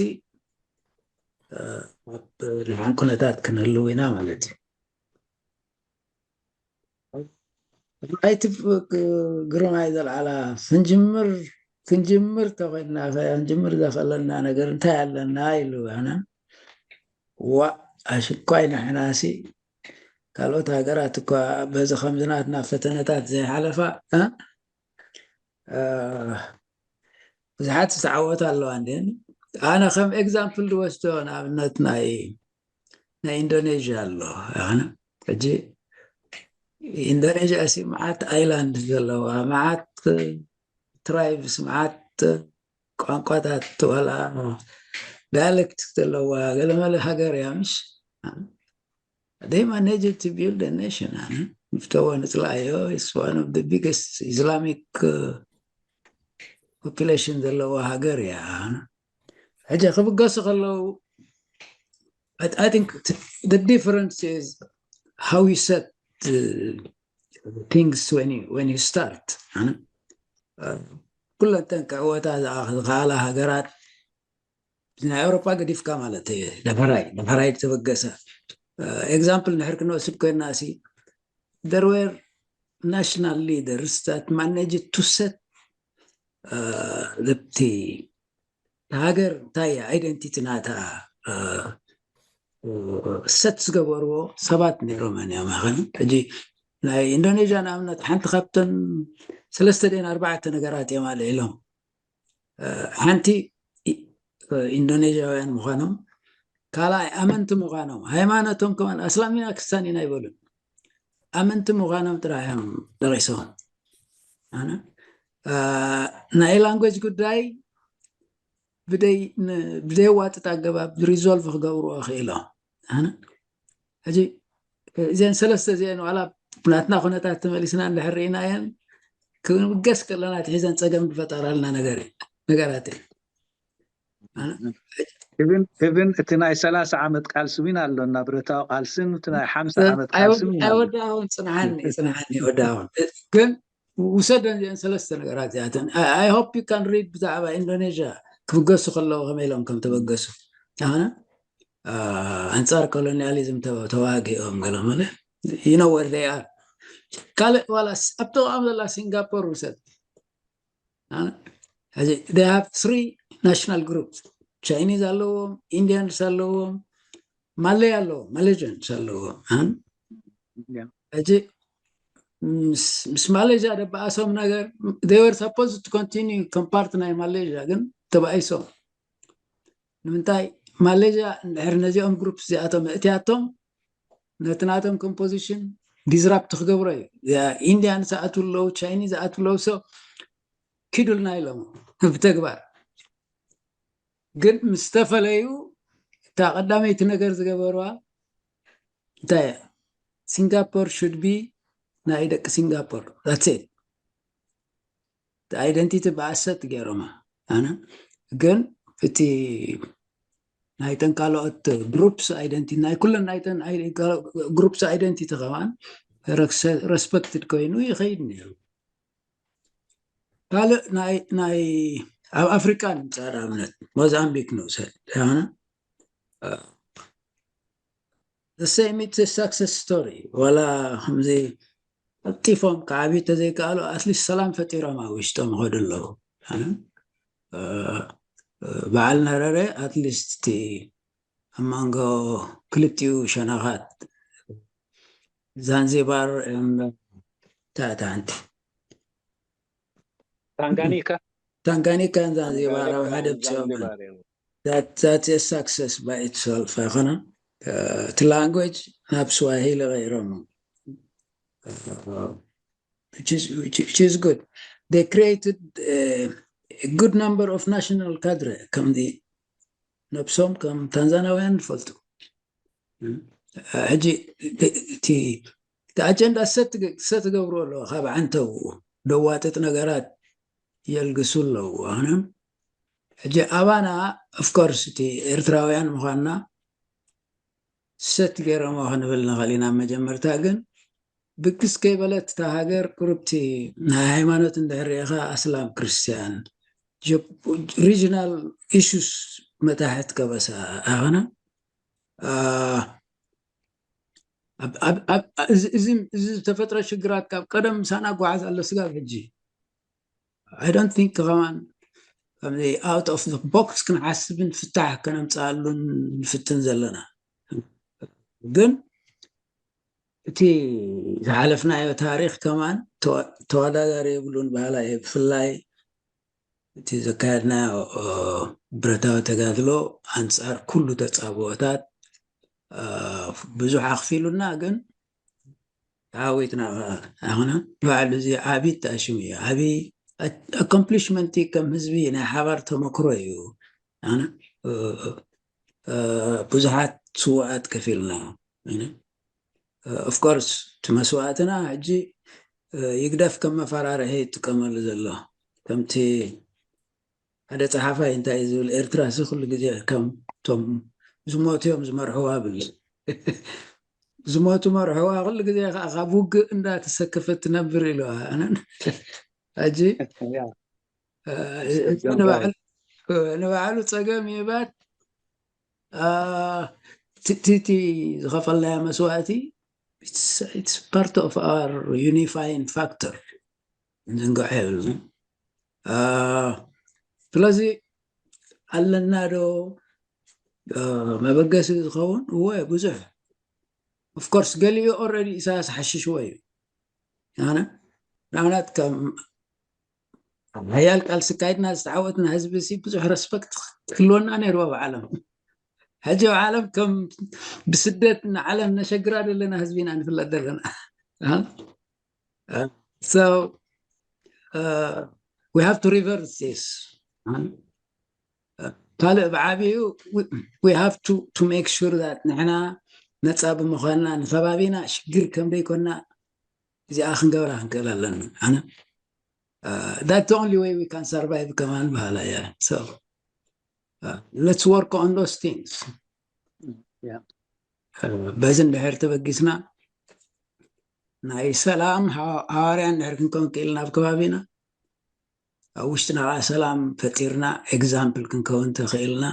ኣብ ድሓን ኩነታት ክንህልው ኢና ማለት እዩ። ኣይቲ ግርማይ ዘልዓላ ክንጅምር ክንጅምር ተኮይንና ክንጅምር ዘኽእለና ነገር እንታይ ኣለና ኢሉ ኣነ ዋ ኣሽኳይ ንሕናሲ ካልኦት ሃገራት እኳ በዚ ከምዚ ናትና ፈተነታት ዘይሓለፋ ብዙሓት ዝተዓወታ ኣለዋ እንድን ኣነ ከም ኤግዛምፕል ዝወስዶ ንኣብነት ናይ ናይ ኢንዶኔዥያ ኣሎ ኣነ ሕጂ ኢንዶኔዥያ ሲ መዓት ኣይላንድ ዘለዋ መዓት ትራይብስ መዓት ቋንቋታት ዋላ ዳያሌክት ዘለዋ ገለመለ ሃገር እያ ምሽ they managed to build a nation ኣነ ምፍተዎ ንፅላዮ is one of the biggest Islamic population ዘለዋ ሃገር እያ። ሕጂ ክብገሱ ከለዉ I think the difference is how you set things when you, when you start ኩለን ተን ክዕወታ ዝኸኣላ ሃገራት ናይ ኤውሮጳ ገዲፍካ ማለት እዩ። ደፈራይ ደፈራይ ዝተበገሰ ኤግዛምፕል ንሕር ክንወስድ ኮይና ሲ there were national leaders that managed to set እቲ ሃገር እንታይ identity ናታ ሰት ዝገበርዎ ሰባት ነይሮም እዮም። ሕጂ ናይ ኢንዶኔዥያ ንኣብነት ሓንቲ ካብተን ሰለስተ ደን ኣርባዕተ ነገራት እዮም ኣልዒሎም። ሓንቲ ኢንዶኔዥያውያን ምዃኖም፣ ካልኣይ ኣመንቲ ምዃኖም፣ ሃይማኖቶም ከማን ኣስላም ኢና ክርስቲያን ኢና ኣይበሉን። ኣመንቲ ምዃኖም ጥራሕ እዮም ጠቒሶም። ናይ ላንጉጅ ጉዳይ ብደይ ብደየዋጥጥ ኣገባብ ሪዞልቭ ክገብርዎ ክኢሎም። ሕጂ እዚአን ሰለስተ እዚአን ዋላ ናትና ኩነታት ተመሊስና እንድሕር ርኢናየን፣ ክንብገስ ከለና እቲ ሒዘን ፀገም ዝፈጠራልና ነገራት እዩ። እብን እቲ ናይ ሰላሳ ዓመት ቃልሲ እውን ኣሎ እና ብረታዊ ቃልስን እቲ ናይ ሓምሳ ዓመት ቃልሲ እውን ኣሎ። ኣይወዳውን ፅንሓኒ ፅንሓኒ ኣይወዳውን ግን ውሰደን እዚአን ሰለስተ ነገራት እዚኣተን I hope you can read ብዛዕባ ኢንዶኔዥያ ክብገሱ ከለዉ ከመይ ኢሎም ከም ተበገሱ ኣነ ኣንፃር ኮሎኒያሊዝም ተዋጊኦም ገለ መለ you know where they are ካልእ ዋላ ኣብ ጥቕኦም ዘላ ሲንጋፖር ውሰድ ሕዚ they have three national groups Chinese ኣለዎም Indians ኣለዎም ማለይ ኣለዎም Malaysians ኣለዎም ሕጂ ምስ ማሌዥያ ደበኣሶም ነገር they were supposed to continue ከም part ናይ ማሌዥያ ግን ተባኢሶም ንምንታይ ማሌዥያ እንድሕር ነዚኦም ግሩፕ እዚኣቶም እእትያቶም ነቲ ናቶም ኮምፖዚሽን ዲዝራፕት ክገብሮ እዩ ኢንዲያን ዝኣትዉ ኣለዉ ቻይኒ ዝኣትዉ ኣለዉ so ኪዱልና ኢሎም ብተግባር ግን ምስ ተፈለዩ እታ ቀዳመይቲ ነገር ዝገበርዋ እንታይ እያ ሲንጋፖር should be ናይ ደቂ ሲንጋፖር that's it identity ብኣሰት ገይሮማ ኣነ ግን እቲ ናይተን ካልኦት groups identity ናይ ኩለን ናይተን groups identity ከማን respected ኮይኑ ይኸይድ ነይሩ ካልእ ናይ ኣብ ኣፍሪቃ ንምፃእ ኣብነት ሞዛምቢክ ንውሰድ ኣነ the same it's a success story ዋላ ከምዚ ቀልጢፎም ክዓብዩ ተዘይከኣሉ ኣትሊስት ሰላም ፈጢሮም ኣብ ውሽጦም ይኸዱ ኣለዉ በዓል ነረረ ኣትሊስት እቲ ኣብ መንጎ ክልቲኡ ሸነኻት ዛንዚባር ታታ ሓንቲ ታንጋኒካ ታንጋኒካን ዛንዚባር ኣብ ሓደ ብፅኦም that's a success by itself ኣይኮነን እቲ language ናብ ስዋሂሊ ቀይሮም which is, which, which is good they created a, a good number of national cadre ከምዚ ነብሶም ከም ታንዛናውያን ዝፈልጡ ሕጂ እቲ ኣጀንዳ ሰት ትገብሩ ኣለዎ ካብ ዓንተው ደዋጥጥ ነገራት የልግሱ ኣለዉ ኣነ ሕጂ ኣባና ኦፍኮርስ እቲ ኤርትራውያን ምዃንና ሰት ገይሮሞ ክንብል ንኽእል ኢና መጀመርታ ግን ብግስ ከይበለት እታ ሃገር ቁርብቲ ናይ ሃይማኖት እንድሕር ርኢኻ ኣስላም ክርስትያን regional issues መታሕት ከበሳ ኣኸነ እዚ ዝተፈጥረ ሽግራት ካብ ቀደም ምሳና ጓዓዝ ኣሎ ስጋብ ሕጂ I don't think ከማን ከምዚ out of the box ክንሓስብን ፍታሕ ከነምፅኣሉን ንፍትን ዘለና ግን እቲ ዝሓለፍናዮ ታሪክ ከማን ተወዳዳሪ የብሉን በሃላ እየ ብፍላይ እቲ ዘካየድናዮ ብረታዊ ተጋድሎ ኣንፃር ኩሉ ተፃብኦታት ብዙሕ ኣኽፊሉና ግን ተዓዊትና ኣኹና ባዕሉ እዚ ዓብይ ተኣሽሙ እዩ ዓብይ ኣኮምፕሊሽመንት ከም ህዝቢ ናይ ሓባር ተመክሮ እዩ ኣነ ብዙሓት ስዋኣት ከፊልና ኦፍኮርስ እቲ መስዋእትና ሕጂ ይግደፍ ከም መፈራርሒ ይጥቀመሉ ዘሎ ከምቲ ሓደ ፀሓፋይ እንታይ እዩ ዝብል ኤርትራ ሲ ኩሉ ግዜ ከም ቶም ዝሞቱ እዮም ዝመርሕዋ ብል ዝሞቱ መርሕዋ ኩሉ ግዜ ከዓ ካብ ውግእ እንዳተሰከፈት ትነብር ኢለዋ ኣነን ሕጂ ንባዕሉ ፀገም ይባት ትቲ ዝኸፈልናዮ መስዋእቲ it's part of our unifying factor ንዝንግዖ የብልና ስለዚ ኣለና ዶ መበገሲ ዝኸውን እወ ብዙሕ። Of course ገሊኡ already ኢሳያስ ሓሽሽዎ እዩ። ኣነ ንኣብነት ከም ሓያል ቃልሲ ካይድና ዝተዓወትና ህዝቢ ሲ ብዙሕ respect ክህልወና ነይርዎ ብዓለም። ሕጂ ኣብ ዓለም ከም ብስደት ንዓለም ነሸግራ ዘለና ህዝቢ ኢና ንፍለጥ ዘለና። So we have to reverse this. ካልእ ብዓብዩ we have to make sure that ንሕና ነፃ ብምዃንና ንከባቢና ሽግር ከም ደይኮንና እዚኣ ክንገብራ ክንክእል ኣለና። ኣነ that's the only way we can survive ከማን በሃላ እያ። So let's work on those things. በዚ እንድሕር ተበጊስና ናይ ሰላም ሃዋርያ እንድሕር ክንከውን ክኢልና ኣብ ከባቢና ኣብ ውሽጥና ከዓ ሰላም ፈጢርና example ክንከውን ተኽኢልና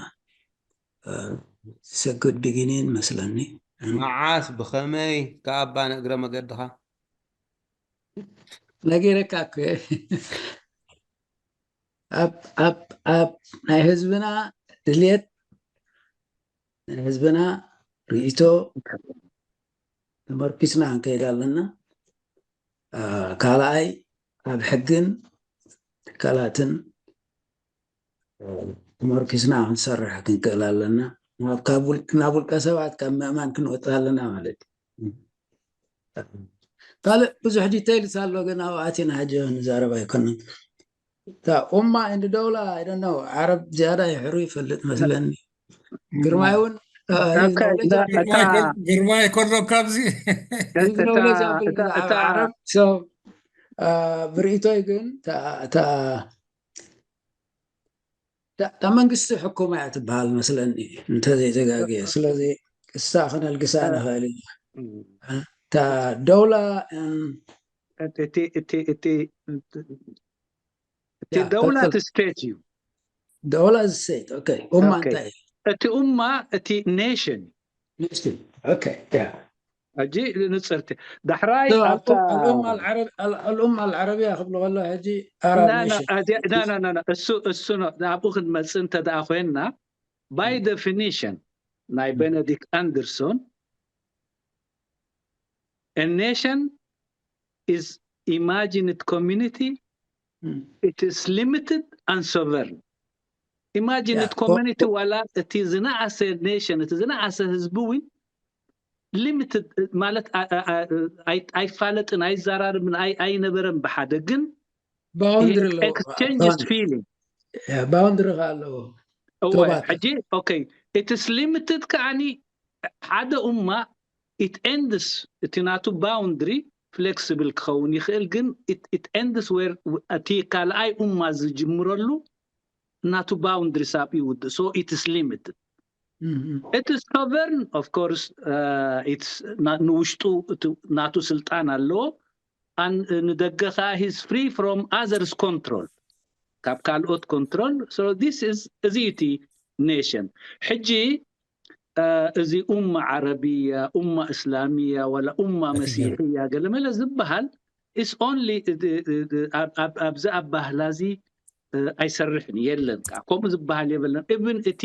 it's a good beginning መስለኒ። መዓስ ብኸመይ ከኣባ ንእግረ መገድኻ ነጊረካ እኮ ኣብ ኣብ ኣብ ናይ ህዝብና ድልየት ናይ ህዝብና ርእይቶ ተመርኪስና ክንከይድ ኣለና። ካልኣይ ኣብ ሕግን ትካላትን ተመርኪስና ክንሰርሕ ክንክእል ኣለና። ናብ ውልቀ ሰባት ካብ ምእማን ክንወፅእ ኣለና ማለት እዩ። ካልእ ብዙሕ details ኣሎ ግን ኣብ ኣቲና ሕጂ ንዛረብ ኣይኮነን። እታ ኡማ and ደውላ I don't know ዓረብ ዝያዳ ይሕሩ ይፈልጥ መስለኒ። ግርማይ እውን ግርማይ ከሎ ካብዚ ብርእይቶይ ግን እታ መንግስቲ ሕኩማ እያ ትበሃል መስለኒ እንተዘይተጋግየ። ስለዚ እሳ ክነልግሳ ንኽእል ኢና። እታ ደውላ እቲ ደውላ እቲ state እዩ። ደውላ state okay። ኡማ እንታይ እዩ? እቲ ኡማ እቲ nation እዩ። ሕጂ ንፅርቲ ዳሕራይ الأمة العربية ክብሉ ከሎ ሕጂ እሱ እሱ ኣብኡ ክንመፅእ እንተ ደኣ ኮይንና by definition ናይ ቤነዲክት ኣንደርሶን a nation is imagined community it is limited and sovereign. Imagined community ዋላ እቲ ዝነኣሰ nation እቲ ዝነኣሰ ህዝቢ እውን limited ማለት ኣይፋለጥን ኣይዘራርብን ኣይነበረን ብሓደ ግን boundary ኣለዎ። Exchanges feeling boundary ከ ኣለዎ። እወ ሕጂ okay it is limited ከዓኒ ሓደ ኡማ it ends እቲ ናቱ boundary flexible ክኸውን ይኽእል ግን it ends where እቲ ካልኣይ ኡማ ዝጅምረሉ ናቱ boundary ሳብ ይውድእ so it is limited it is sovereign of course ንውሽጡ ናቱ ስልጣን ኣለዎ ንደገ ከዓ he is free from others control ካብ ካልኦት control so this is እዚ እቲ nation ሕጂ እዚ ኡማ ዓረብያ ኡማ እስላምያ ወላ ኡማ መሲሕያ ገለመለ ዝበሃል is only ኣብዚ ኣባህላ እዚ ኣይሰርሕን የለን ከዓ ከምኡ ዝበሃል የበለን even እቲ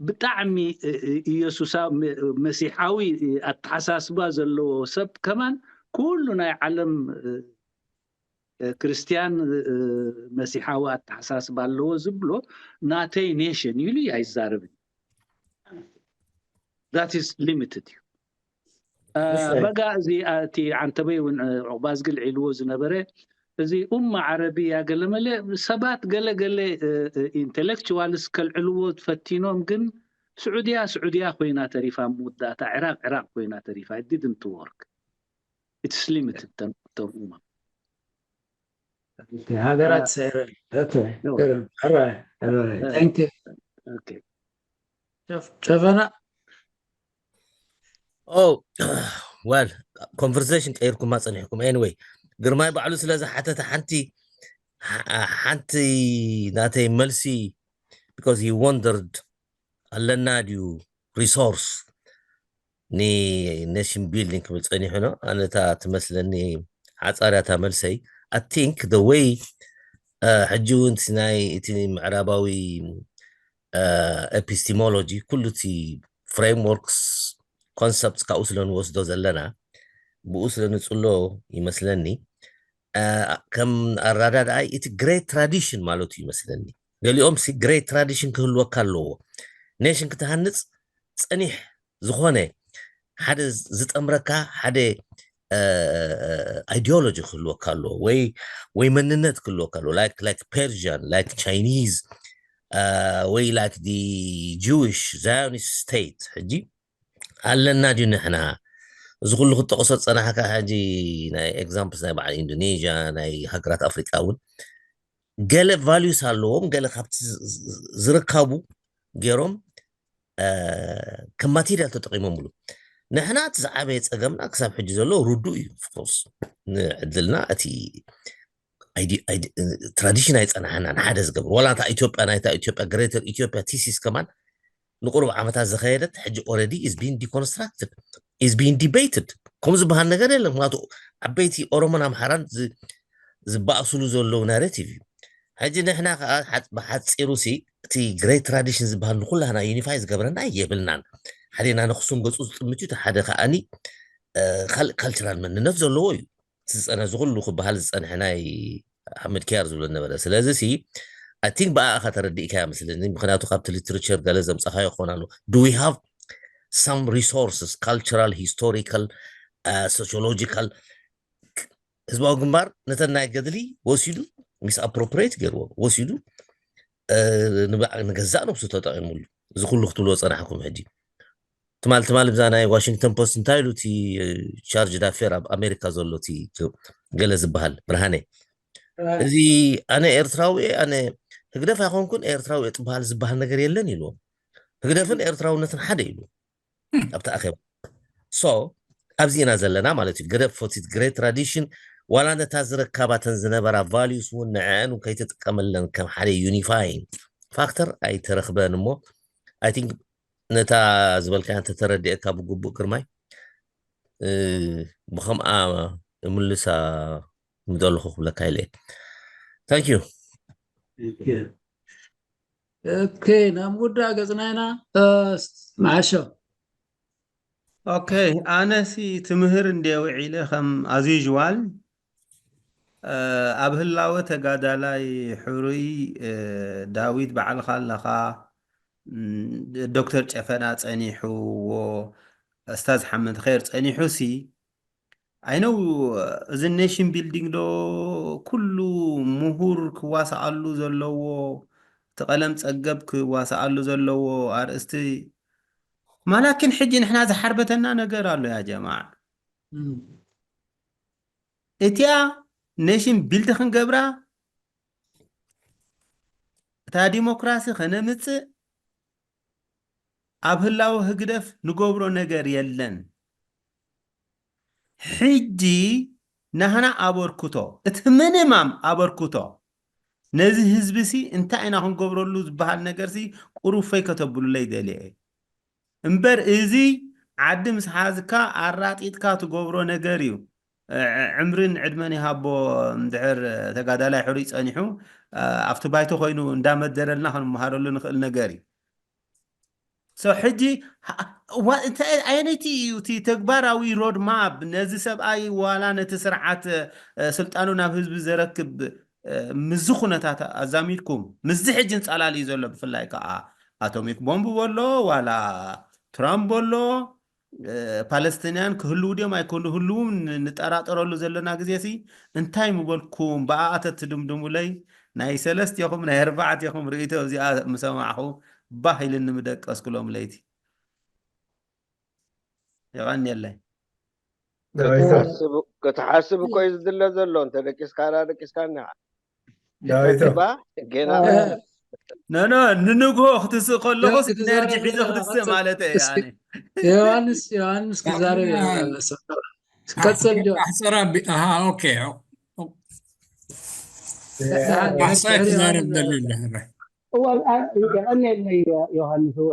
ብጣዕሚ ኢየሱሳዊ መሲሓዊ ኣተሓሳስባ ዘለዎ ሰብ ከማን ኩሉ ናይ ዓለም ክርስትያን መሲሓዊ ኣተሓሳስባ ኣለዎ ዝብሎ ናተይ nation ኢሉ ኣይዛረብን that is limited እዩ በጋ እዚ እቲ ዓንተበይ እውን ዑቅባዝግል ዒልዎ ዝነበረ እዚ ኡማ ዓረብያ ገለመለ ሰባት ገለገለ intellectuals ከልዕልዎ ፈቲኖም ግን ስዑድያ ስዑድያ ኮይና ተሪፋ መወዳእታ ዕራቅ ዕራቅ ኮይና ተሪፋ didn't work it's limited ቶም ኡማ ሃገራት ሰረ ጨፈና well conversation ቀይርኩማ ፀኒሕኩም anyway ግርማይ ባዕሉ ስለዝሓተተ ሓንቲ ሓንቲ ናተይ መልሲ because he wondered ኣለና ድዩ resource ን nation building ክብል ጸኒሑ ነው ኣነታ ትመስለኒ ሓጻርያታ መልሰይ I think the way ሕጂ እውን ናይ እቲ ምዕራባዊ ኤፒስቲሞሎጂ፣ ኩሉ እቲ ፍሬምወርክስ፣ ኮንሰፕትስ ካብኡ ስለ ንወስዶ ዘለና፣ ብኡ ስለ ንጽሎ ይመስለኒ። ከም ኣረዳድኣይ እቲ ግሬት ትራዲሽን ማለቱ ይመስለኒ። ገሊኦም ሲ ግሬት ትራዲሽን ክህልወካ ኣለዎ። ኔሽን ክትሃንጽ ጸኒሕ ዝኾነ ሓደ ዝጠምረካ ሓደ ኣይዲዮሎጂ ክህልወካ ኣለዎ፣ ወይ ወይ መንነት ክህልወካ ኣለዎ። ላይክ ላይክ ፐርዥያን፣ ላይክ ቻይኒዝ፣ ወይ ላይክ ዲ ጂዊሽ ዛዮኒስት ስቴት። ሕጂ ኣለና ድዩ ንሕና? እዚ ኩሉ ክትጠቕሶ ዝጸናሕካ፣ ሕጂ ናይ ኤግዛምፕልስ ናይ በዓል ኢንዶኔዥያ፣ ናይ ሃገራት ኣፍሪቃ እውን ገለ ቫሉስ ኣለዎም። ገለ ካብቲ ዝ- ዝ- ዝርካቡ ገይሮም ከም ማቴሪያል ተጠቂሞምሉ። ንሕና እቲ ዝዓበየ ጸገምና ክሳብ ሕጂ ዘሎ ርዱእ እዩ። ኦፍኮርስ ንዕድልና እቲ ትራዲሽን ኣይጸናሓናን ሓደ ዝገብር፣ ዋላ እታ ኢትዮጵያ፣ ናይታ ኢትዮጵያ ግሬተር ኢትዮጵያ ቲሲስ ከማን ንቁሩብ ዓመታት ዝኸየደት፣ ሕጂ ኦረዲ ኢዝ ቢን ዲኮንስትራክትድ፣ ኢዝ ቢን ዲቤትድ። ከም ዝበሃል ነገር የለን። ምክንያቱ ዓበይቲ ኦሮሞን ኣምሓራን ዝ- ዝበኣሱሉ ዘለዉ ናሬቲቭ እዩ። ሕጂ ንሕና ከዓ ሓ- ብሓፂሩ ሲ እቲ ግሬት ትራዲሽን ዝበሃል ንኩላህና ዩኒፋይ ዝገብረና የብልናን። ሓደ ኢና ንክሱም ገፁ ዝጥምት እዩ፣ እቲ ሓደ ከዓኒ ካልቸራል መንነት ዘለዎ እዩ። እቲ ዝፀነ እዚ ኩሉ ክበሃል ዝፀንሐ ናይ ሓመድ ኪያር ዝብሎ ነበረ። ስለዚ ሲ ኣይ ቲንክ ብኣእኻ ተረዲእካ መስለኒ። ምክንያቱ ካብቲ ሊትሬቸር ገለ ዘምፃኻዮ ክኾን ኣሎ። Do we have some resources, cultural, historical, sociological? ህዝባዊ ግንባር ነተን ናይ ገድሊ ወሲዱ፣ ሚስ ኣፕሮፕሬት ገይርዎ ወሲዱ፣ ንገዛእ ነብሱ ተጠቂሙሉ። እዚ ኩሉ ክትብልዎ ፀናሕኩም። ሕጂ ትማል ትማል ብዛ ናይ ዋሽንግተን ፖስት እንታይ ኢሉ፣ እቲ ቻርጅ ዳፌር ኣብ ኣሜሪካ ዘሎ እቲ ገለ ዝበሃል ብርሃነ፣ እዚ ኣነ ኤርትራዊ እየ፣ ኣነ ህግደፍ ኣይኮንኩን፣ ኤርትራዊ እየ ጥበሃል ዝበሃል ነገር የለን ኢልዎም። ህግደፍን ኤርትራውነትን ሓደ ኢሉ ኣብቲ ኣኼባ። ሶ ኣብዚ ኢና ዘለና ማለት እዩ። ግረብ ፎቲት ግሬት ትራዲሽን፣ ዋላ ነታ ዝረካባተን ዝነበራ ቫሉስ እውን ንዐአን እውን ከይተጥቀመለን ከም ሓደ ዩኒፋይንግ ፋክተር ኣይተረኽበን። እሞ ኣይ ቲንክ ነታ ዝበልካያ እንተተረዲኤካ ብግቡእ ግርማይ፣ ብከምኣ እምልሳ ምደለኹ ክብለካ ኢለ። ታንክ ዩ። ኦኬ፣ ናብ ምውዳእ ገጽና ኢና። መዓሾ። ኦኬ፣ ኣነሲ ትምህር እንደ ውዒለ ከም ኣዝ ዩዥዋል ኣብ ህላወ ተጋዳላይ ሕሩይ ዳዊት ባዕልኻ ኣለኻ። ዶክተር ጨፈና ጸኒሕዎ፣ እስታዝ ሓመድ ኸይር ጸኒሑ ሲ ኣይነው። እዚ ኔሽን ቢልዲንግ ዶ ኩሉ ምሁር ክዋሳኣሉ ዘለዎ፣ እቲ ቀለም ጸገብ ክዋሳኣሉ ዘለዎ ኣርእስቲ። ማላኪን ሕጂ ንሕና ዝሓርበተና ነገር ኣሎ ያ ጀማዓ። እቲኣ ኔሽን ቢልድ ክንገብራ፣ እታ ዲሞክራሲ ከነምፅእ ኣብ ህላወ ህግደፍ ንገብሮ ነገር የለን። ሕጂ ናህና ኣበርክቶ፣ እቲ ምኒማም ኣበርክቶ ነዚ ህዝቢ ሲ እንታይ ኢና ክንገብረሉ ዝበሃል ነገር ሲ ቁሩብ ፈይ ከተብሉለይ ደልየ እየ። እምበር እዚ ዓዲ ምስ ሓዝካ ኣራጢጥካ ትገብሮ ነገር እዩ። ዕምርን ዕድመን ይሃቦ። እንድሕር ተጋዳላይ ሕሩይ ፀኒሑ ኣብቲ ባይቶ ኮይኑ እንዳመደረልና ክንመሃረሉ ንኽእል ነገር እዩ። ሶ ሕጂ ኣየነይቲ እዩ እቲ ተግባራዊ ሮድማፕ ነዚ ሰብኣይ ዋላ ነቲ ስርዓት ስልጣኑ ናብ ህዝቢ ዘረክብ? ምስዚ ኩነታት ኣዛሚድኩም ምስዚ ሕጂ እንፃላል እዩ ዘሎ። ብፍላይ ከዓ ኣቶሚክ ቦምብ በሎ ዋላ ትራምፕ በሎ ፓለስቲንያን ክህልው ድዮም ኣይክህልውን ንጠራጠረሉ ዘለና ግዜ ሲ እንታይ ምበልኩም ብኣኣተ ትድምድሙለይ? ናይ ሰለስቴኹም ናይ ኣርባዕቴኹም ርእይቶ እዚኣ ምሰማዕኹ ባህ ኢልኒ ምደቀስኩሎም ለይቲ። የቐንየለይ። ክትሓስብ እኮ እዩ ዝድለ ዘሎ። እንተ ደቂስካና ደቂስካና ዳዊቶ ጌና ኖኖ ንንግሆ ክትስእ ከለኹስ ኢነርጂ ሒዘ ክትስእ ማለት እየ ኣነ። ዮሃንስ ዮሃንስ ክዛረብ ይኽእል ኣሎ። ቀጽል ጆ። ኣሕፀር ኣቢ ኣሃ ኦኬ። ኣሕፀር ክዛረብ ደልዩ ኣለረ እዋ የቐንየለይ ዮሃንስ። እወ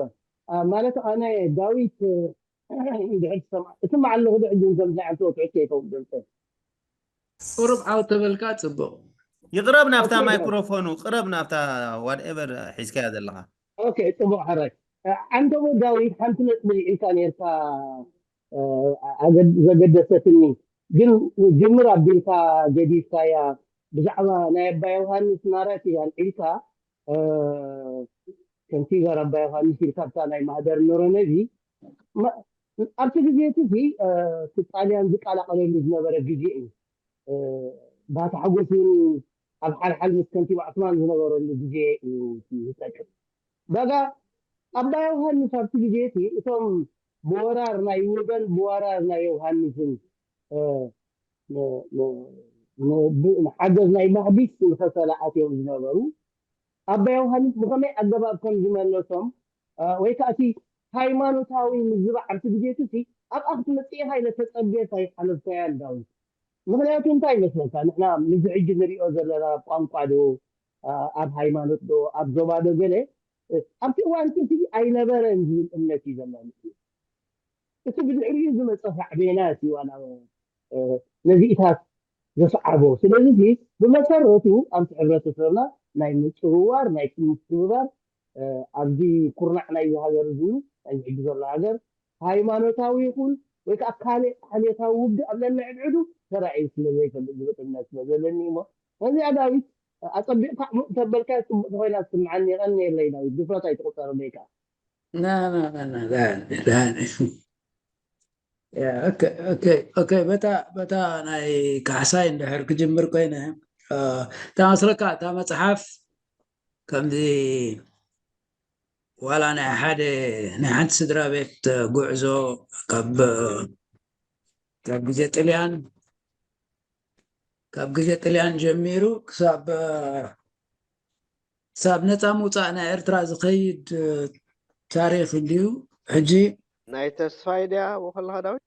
ማለት ኣነ ዳዊት እንድሕር ትሰምዓ እቲ ማዕለኹ ዶ ሕጂ ከምዚ ዓይነት ወትዑት ከይከውን ድምፀ ቁሩብ ዓው ተበልካ ጽቡቕ። ይቕረብ ናብታ ማይክሮፎኑ ቅረብ ናብታ ዋትኤቨር ሒዝካያ ዘለኻ። ኦኬ፣ ጽቡቕ። ሕራይ። ዓንደቦ ዳዊት፣ ሓንቲ ነጥቢ ልዒልካ ነርካ፣ እ፣ ኣገድ-፣ ዘገደሰትኒ ግን፣ ጅምር ኣቢልካ ገዲፍካያ። ብዛዕባ ናይ ኣባ ዮሃንስ ናራቲቭ ኣልዒልካ፣ እ፣ ከምቲ ጋር ኣባ ዮሃንስ ኢልካ ኣብታ ናይ ማህደር ኖረነቢ፣ ማ-፣ ኣብቲ ግዜ እቲ፣ እ፣ እቲ ጣልያን ዝቀላቐለሉ ዝነበረ ግዜ እዩ። እ፣ ባታ ሓጎስ እውን ኣብ ሓልሓል ምስ ከንቲባ ዑስማን ዝነበረሉ ግዜ እዩ ዝጠቅም። ዳጋ ኣባ ዮሃንስ ኣብቲ ግዜ እቲ እቶም ብወራር ናይ ውበን ብወራር ናይ ዮሃንስን፣ እ፣ ን-፣ ን-፣ ን-፣ ብ-፣ ንሓገዝ ናይ ማህዲስ ንኸሰላ ኣትዮም ዝነበሩ ኣባ ዮሃንስ ብኸመይ ኣገባብ ከም ዝመለሶም፣ እ፣ ወይ ከዓ እቲ ሃይማኖታዊ ምዝባዕ ኣብቲ ግዜ እቲ ኣብ ኣኽቲ መጽኢኻ ኢለ ተጸብየካ ይሓለፍካያ ዳዊት። ምኽንያቱ እንታይ ይመስለካ? ንሕና ምዚ ሕጂ ንሪኦ ዘለና ኣብ ቋንቋ ዶ፣ እ፣ ኣብ ሃይማኖት ዶ፣ ኣብ ዞባ ዶ ገለ፣ እ፣ ኣብቲ እዋን እቲ ኣይነበረን ዝብል እምነት እዩ ዘለኒ። እቲ ብድሕሪኡ ዝመጸ ሳዕቤናት እዩ ዋላ፣ እ፣ ነዚኢታት ዘስዓቦ። ስለዚ እዚ ብመሰረቱ ኣብቲ ሕብረተሰብና ናይ ምጽውዋር፣ ናይ ምትሕብባር፣ እ፣ ኣብዚ ኩርናዕ ናይዚ ሃገር እዚ፣ ናይ ሕጂ ዘሎ ሃገር፣ ሃይማኖታዊ ይኹን ወይ ከዓ ካልእ ዓሌታዊ ውግእ ኣብ ነንሕድሕዱ ተራእዩ ስለ ዘይፈልጥ ዝብል እምነት ስለ ዘለኒ እሞ፣ ነዚኣ ዳዊት ኣጸቢቕካ ዕሙቕ ተበልካዮ ጽቡቕ ተኾይና ትስምዓኒ። የቐንየለይ ዳዊት፣ ድፍረት ኣይትቑጸረለይ ከዓ። ና፣ ና፣ ና፣ ና፣ ዳኒ፣ ዳኒ። ያ፣ ኦኬ፣ ኦኬ፣ ኦኬ። በታ፣ በታ ናይ ካሕሳይ እንድሕር ክጅምር ኮይነ፣ እ፣ እታ መስለካ፣ እታ መጽሓፍ ከምዚ ዋላ ናይ ሓደ፣ ናይ ሓንቲ ስድራ ቤት ጉዕዞ ካብ፣ ካብ ግዜ ጥልያን፣ ካብ ግዜ ጥልያን ጀሚሩ ክሳብ፣ ክሳብ ነፃ ምውፃእ ናይ ኤርትራ ዝኸይድ፣ እ፣ ታሪኽ እንድዩ። ሕጂ ናይ ተስፋይ ድያ ወኸለኻ ዳዊት?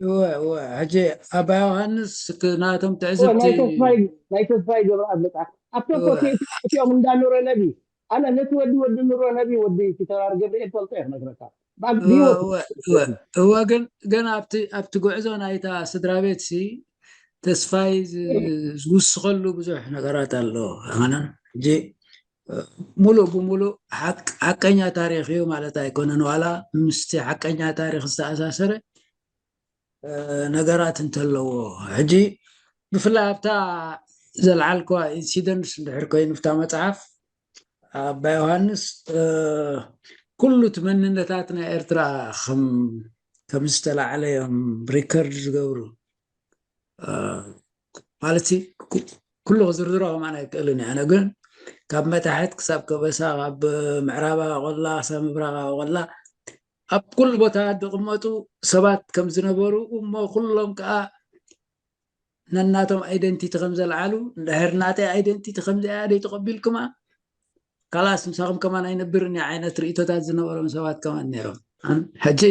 እወ፣ እወ። ሕጂ ኣባ ዮሃንስ ክ-፣ ናቶም እወ፣ ትዕዝብቲ ናይ ተስፋይ፣ ናይ ተስፋይ ገብረኣብ መጽሓፍ። ኣብቶም እወ። ኮቴ እቲኦም እንዳ ኑረ ነቢ። ኣነ ነቲ ወዲ፣ ወዲ ኑረ ነቢ፣ ወዲ ፊተራር ገብርኤል ፈልጦ እየ ክነግረካ። ብኣግ-፣ እወ፣ ብህይወት እወ፣ እወ። እወ፣ ግን፣ ግን ኣብቲ፣ ኣብቲ ጉዕዞ ናይታ ስድራ ቤት ሲ ተስፋይ ዝ-፣ ዝውስኸሉ ብዙሕ ነገራት ኣሎ። ኣነ ሕጂ፣ እ፣ ሙሉእ ብሙሉእ ሓቅ-፣ ሓቀኛ ታሪኽ እዩ ማለት ኣይኮነን። ዋላ ምስቲ ሓቀኛ ታሪኽ ዝተኣሳሰረ፣ እ፣ ነገራት እንተለዎ፣ ሕጂ ብፍላይ ኣብታ ዘልዓልኳ ኢንሲደንትስ እንድሕር ኮይኑ፣ ብታ መጽሓፍ ኣባ ዮሃንስ፣ እ፣ ኩሉ እቲ መንነታት ናይ ኤርትራ ከም፣ ከም ዝተላዕለ እዮም ሪከርድ ዝገብሩ። እ፣ ማለት ሲ፣ ኩ-፣ ኩሉ ክዝርዝሮ ከማን ኣይክእልን እየ። ኣነ ግን ካብ መታሕት ክሳብ ከበሳ፣ ካብ ምዕራባዊ ቆላ ክሳብ ምብራቓዊ ቆላ፣ ኣብ ኩሉ ቦታ ዝቕመጡ ሰባት ከም ዝነበሩ እሞ፣ ኩሎም ከኣ ነናቶም ኣይደንቲቲ ከም ዘልዓሉ፣ እንድሕር ናተይ ኣይደንቲቲ ከምዚኣ እያ ደይ ተቐቢልኩማ፣ ካላስ ምሳኹም ከማን ኣይነብርን እየ ዓይነት ርእይቶታት ዝነበሮም ሰባት ከማን ነይሮም። ኣን-፣ ሕጂ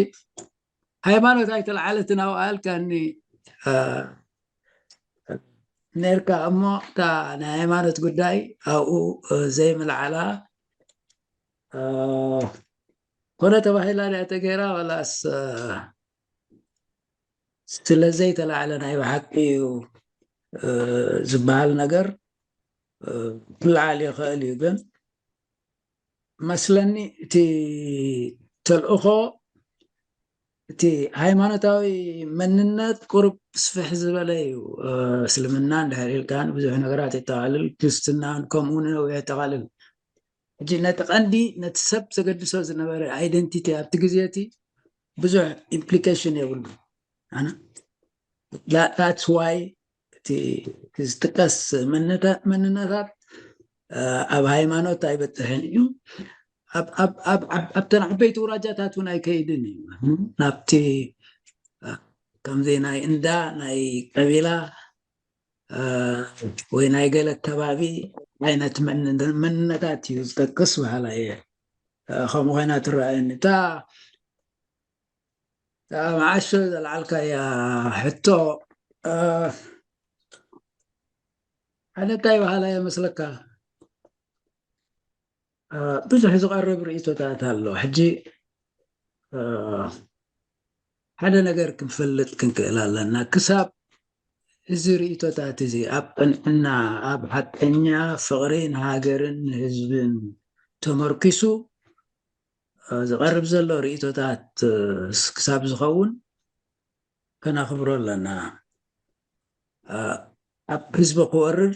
ሃይማኖት ኣይተልዓለትን ኣብኣ ኣልካኒ፣ እ፣ ነርካ እሞ፣ እታ ናይ ሃይማኖት ጉዳይ ኣብኡ፣ እ፣ ዘይምልዓላ፣ እ፣ ኮነ ተባሂላ ድያ ተገይራ፣ ዋላስ፣ እ፣ ስለ ዘይተላዕለ ናይ ብሓቂ እዩ፣ እ፣ ዝበሃል ነገር፣ እ፣ ክለዓል ይኽእል እዩ። ግን መስለኒ እቲ ተልእኾ፣ እቲ ሃይማኖታዊ መንነት ቁሩብ ስፍሕ ዝበለ እዩ። እ፣ እስልምና እንድሕር ኢልካ ንብዙሕ ነገራት የጠቓልል፣ ክርስትና ከምኡ ንነዊሕ የጠቓልል። ሕጂ ነቲ ቀንዲ፣ ነቲ ሰብ ዘገድሶ ዝነበረ ኣይደንቲቲ ኣብቲ ግዜ እቲ ብዙሕ ኢምፕሊኬሽን የብሉ። ኣነ፣ ዳ-፣ that's why እቲ፣ እቲ ዝጥቀስ መንነታ-፣ መንነታት፣ እ፣ ኣብ ሃይማኖት ኣይበጽሕን እዩ። ኣብ፣ ኣብ፣ ኣብ፣ ኣብ፣ ኣብተን ዓበይቲ ውራጃታት እውን ኣይከይድን እዩ። ናብቲ፣ እ፣ ከምዚ ናይ እንዳ፣ ናይ ቀቢላ፣ እ፣ ወይ ናይ ገለ ከባቢ ዓይነት መን-፣ መንነታት እዩ ዝጠቅስ በሃላይ እየ። እ፣ ከምኡ ኮይና ትረኣየኒ። እታ፣ እታ መዓሾ ዘልዓልካያ ሕቶ፣ እ፣ ሓደ እንታይ በሃላይ እመስለካ? እ፣ ብዙሕ ዝቐርብ ርእይቶታት ኣሎ። ሕጂ፣ እ፣ ሓደ ነገር ክንፈልጥ ክንክእል ኣለና። ክሳብ እዚ ርእይቶታት እዚ ኣብ ቅንዕና፣ ኣብ ሓቀኛ ፍቕሪ ንሃገርን ንህዝብን ተመርኪሱ፣ ዝቐርብ ዘሎ ርእይቶታት ክሳብ ዝኸውን ከነኽብሮ ኣለና። ኣብ ህዝቢ ክወርድ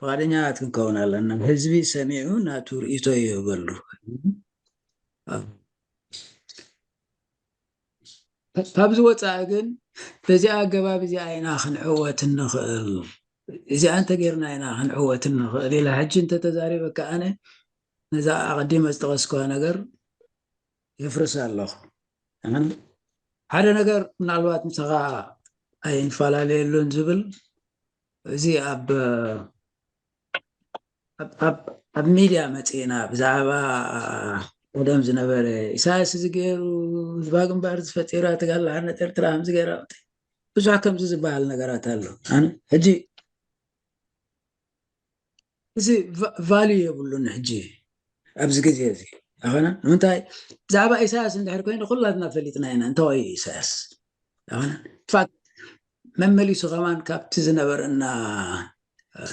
ፍቓደኛታት ክንከውን ኣለና። ህዝቢ ሰሚዑ ናቱ ርእይቶ ይህበሉ። ካብዚ ወፃኢ ግን በዚኣ ኣገባብ እዚኣ ኢና ክንዕወት እንኽእል፣ እዚኣ እንተጌርና ኢና ክንዕወት እንኽእል ኢለ ሕጂ እንተተዛሪበካ ኣነ ነዛ ኣቐዲመ ዝጠቐስኩዋ ነገር የፍርስ ኣለኹ። ሓደ ነገር ምናልባት ምሳኻ ኣይንፈላለየሉን ዝብል እዚ ኣብ ኣብ ሚድያ መፂእና ብዛዕባ ቀደም ዝነበረ ኢሳያስ እዚ ገይሩ ህዝባ ግንባር ዝፈጢራ ተጋላሓነት ኤርትራ ከምዚ ገይራ ብዙሕ ከምዚ ዝበሃል ነገራት ኣሎ። ሕጂ እዚ ቫልዩ የብሉን። ሕጂ ኣብዚ ግዜ እዚ ኣኸና ንምንታይ ብዛዕባ ኢሳያስ እንድሕር ኮይኑ ኩላትና ፈሊጥና ኢና እንተወይ ኢሳያስ ኣኸና ፋት መመሊሱ ከማን ካብቲ ዝነበረና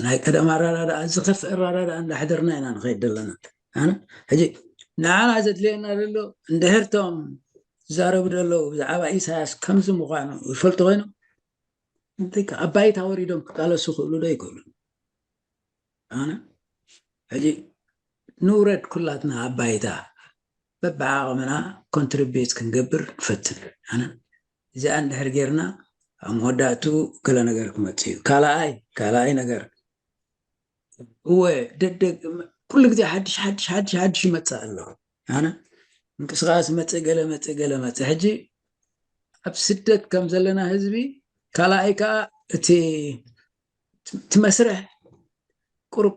ናይ ቀደም ኣራዳድኣ ዝኸፍእ ኣራዳድኣ እንዳሕደርና ኢና ንኸይድ ዘለና። ኣነ ሕጂ ንዓና ዘድልየና ዘሎ እንድሕርቶም ዝዛረቡ ዘለዉ ብዛዕባ ኢሳያስ ከምዚ ምዃኑ ይፈልጡ ኮይኖም እንታይ ከ ኣብ ባይታ ወሪዶም ክቃለሱ ክእሉ ዶ ይክእሉ? ኣነ ሕጂ ንውረድ ኩላትና ኣብ ባይታ በብዓቕምና ኮንትሪቢዩት ክንገብር ንፈትን። ኣነ እዚኣ እንድሕር ጌርና ኣብ መወዳእቱ ገለ ነገር ክመጽእ እዩ። ካልኣይ ካልኣይ ነገር እወ ደደግ ኩሉ ግዜ ሓድሽ ሓድሽ ሓድሽ ሓድሽ ይመጽእ ኣሎ። ኣነ ምንቅስቃስ መጽእ ገለ መጽእ ገለ መጽእ ሕጂ ኣብ ስደት ከም ዘለና ህዝቢ ካልኣይ ከዓ እቲ እቲ መስርሕ ቁሩብ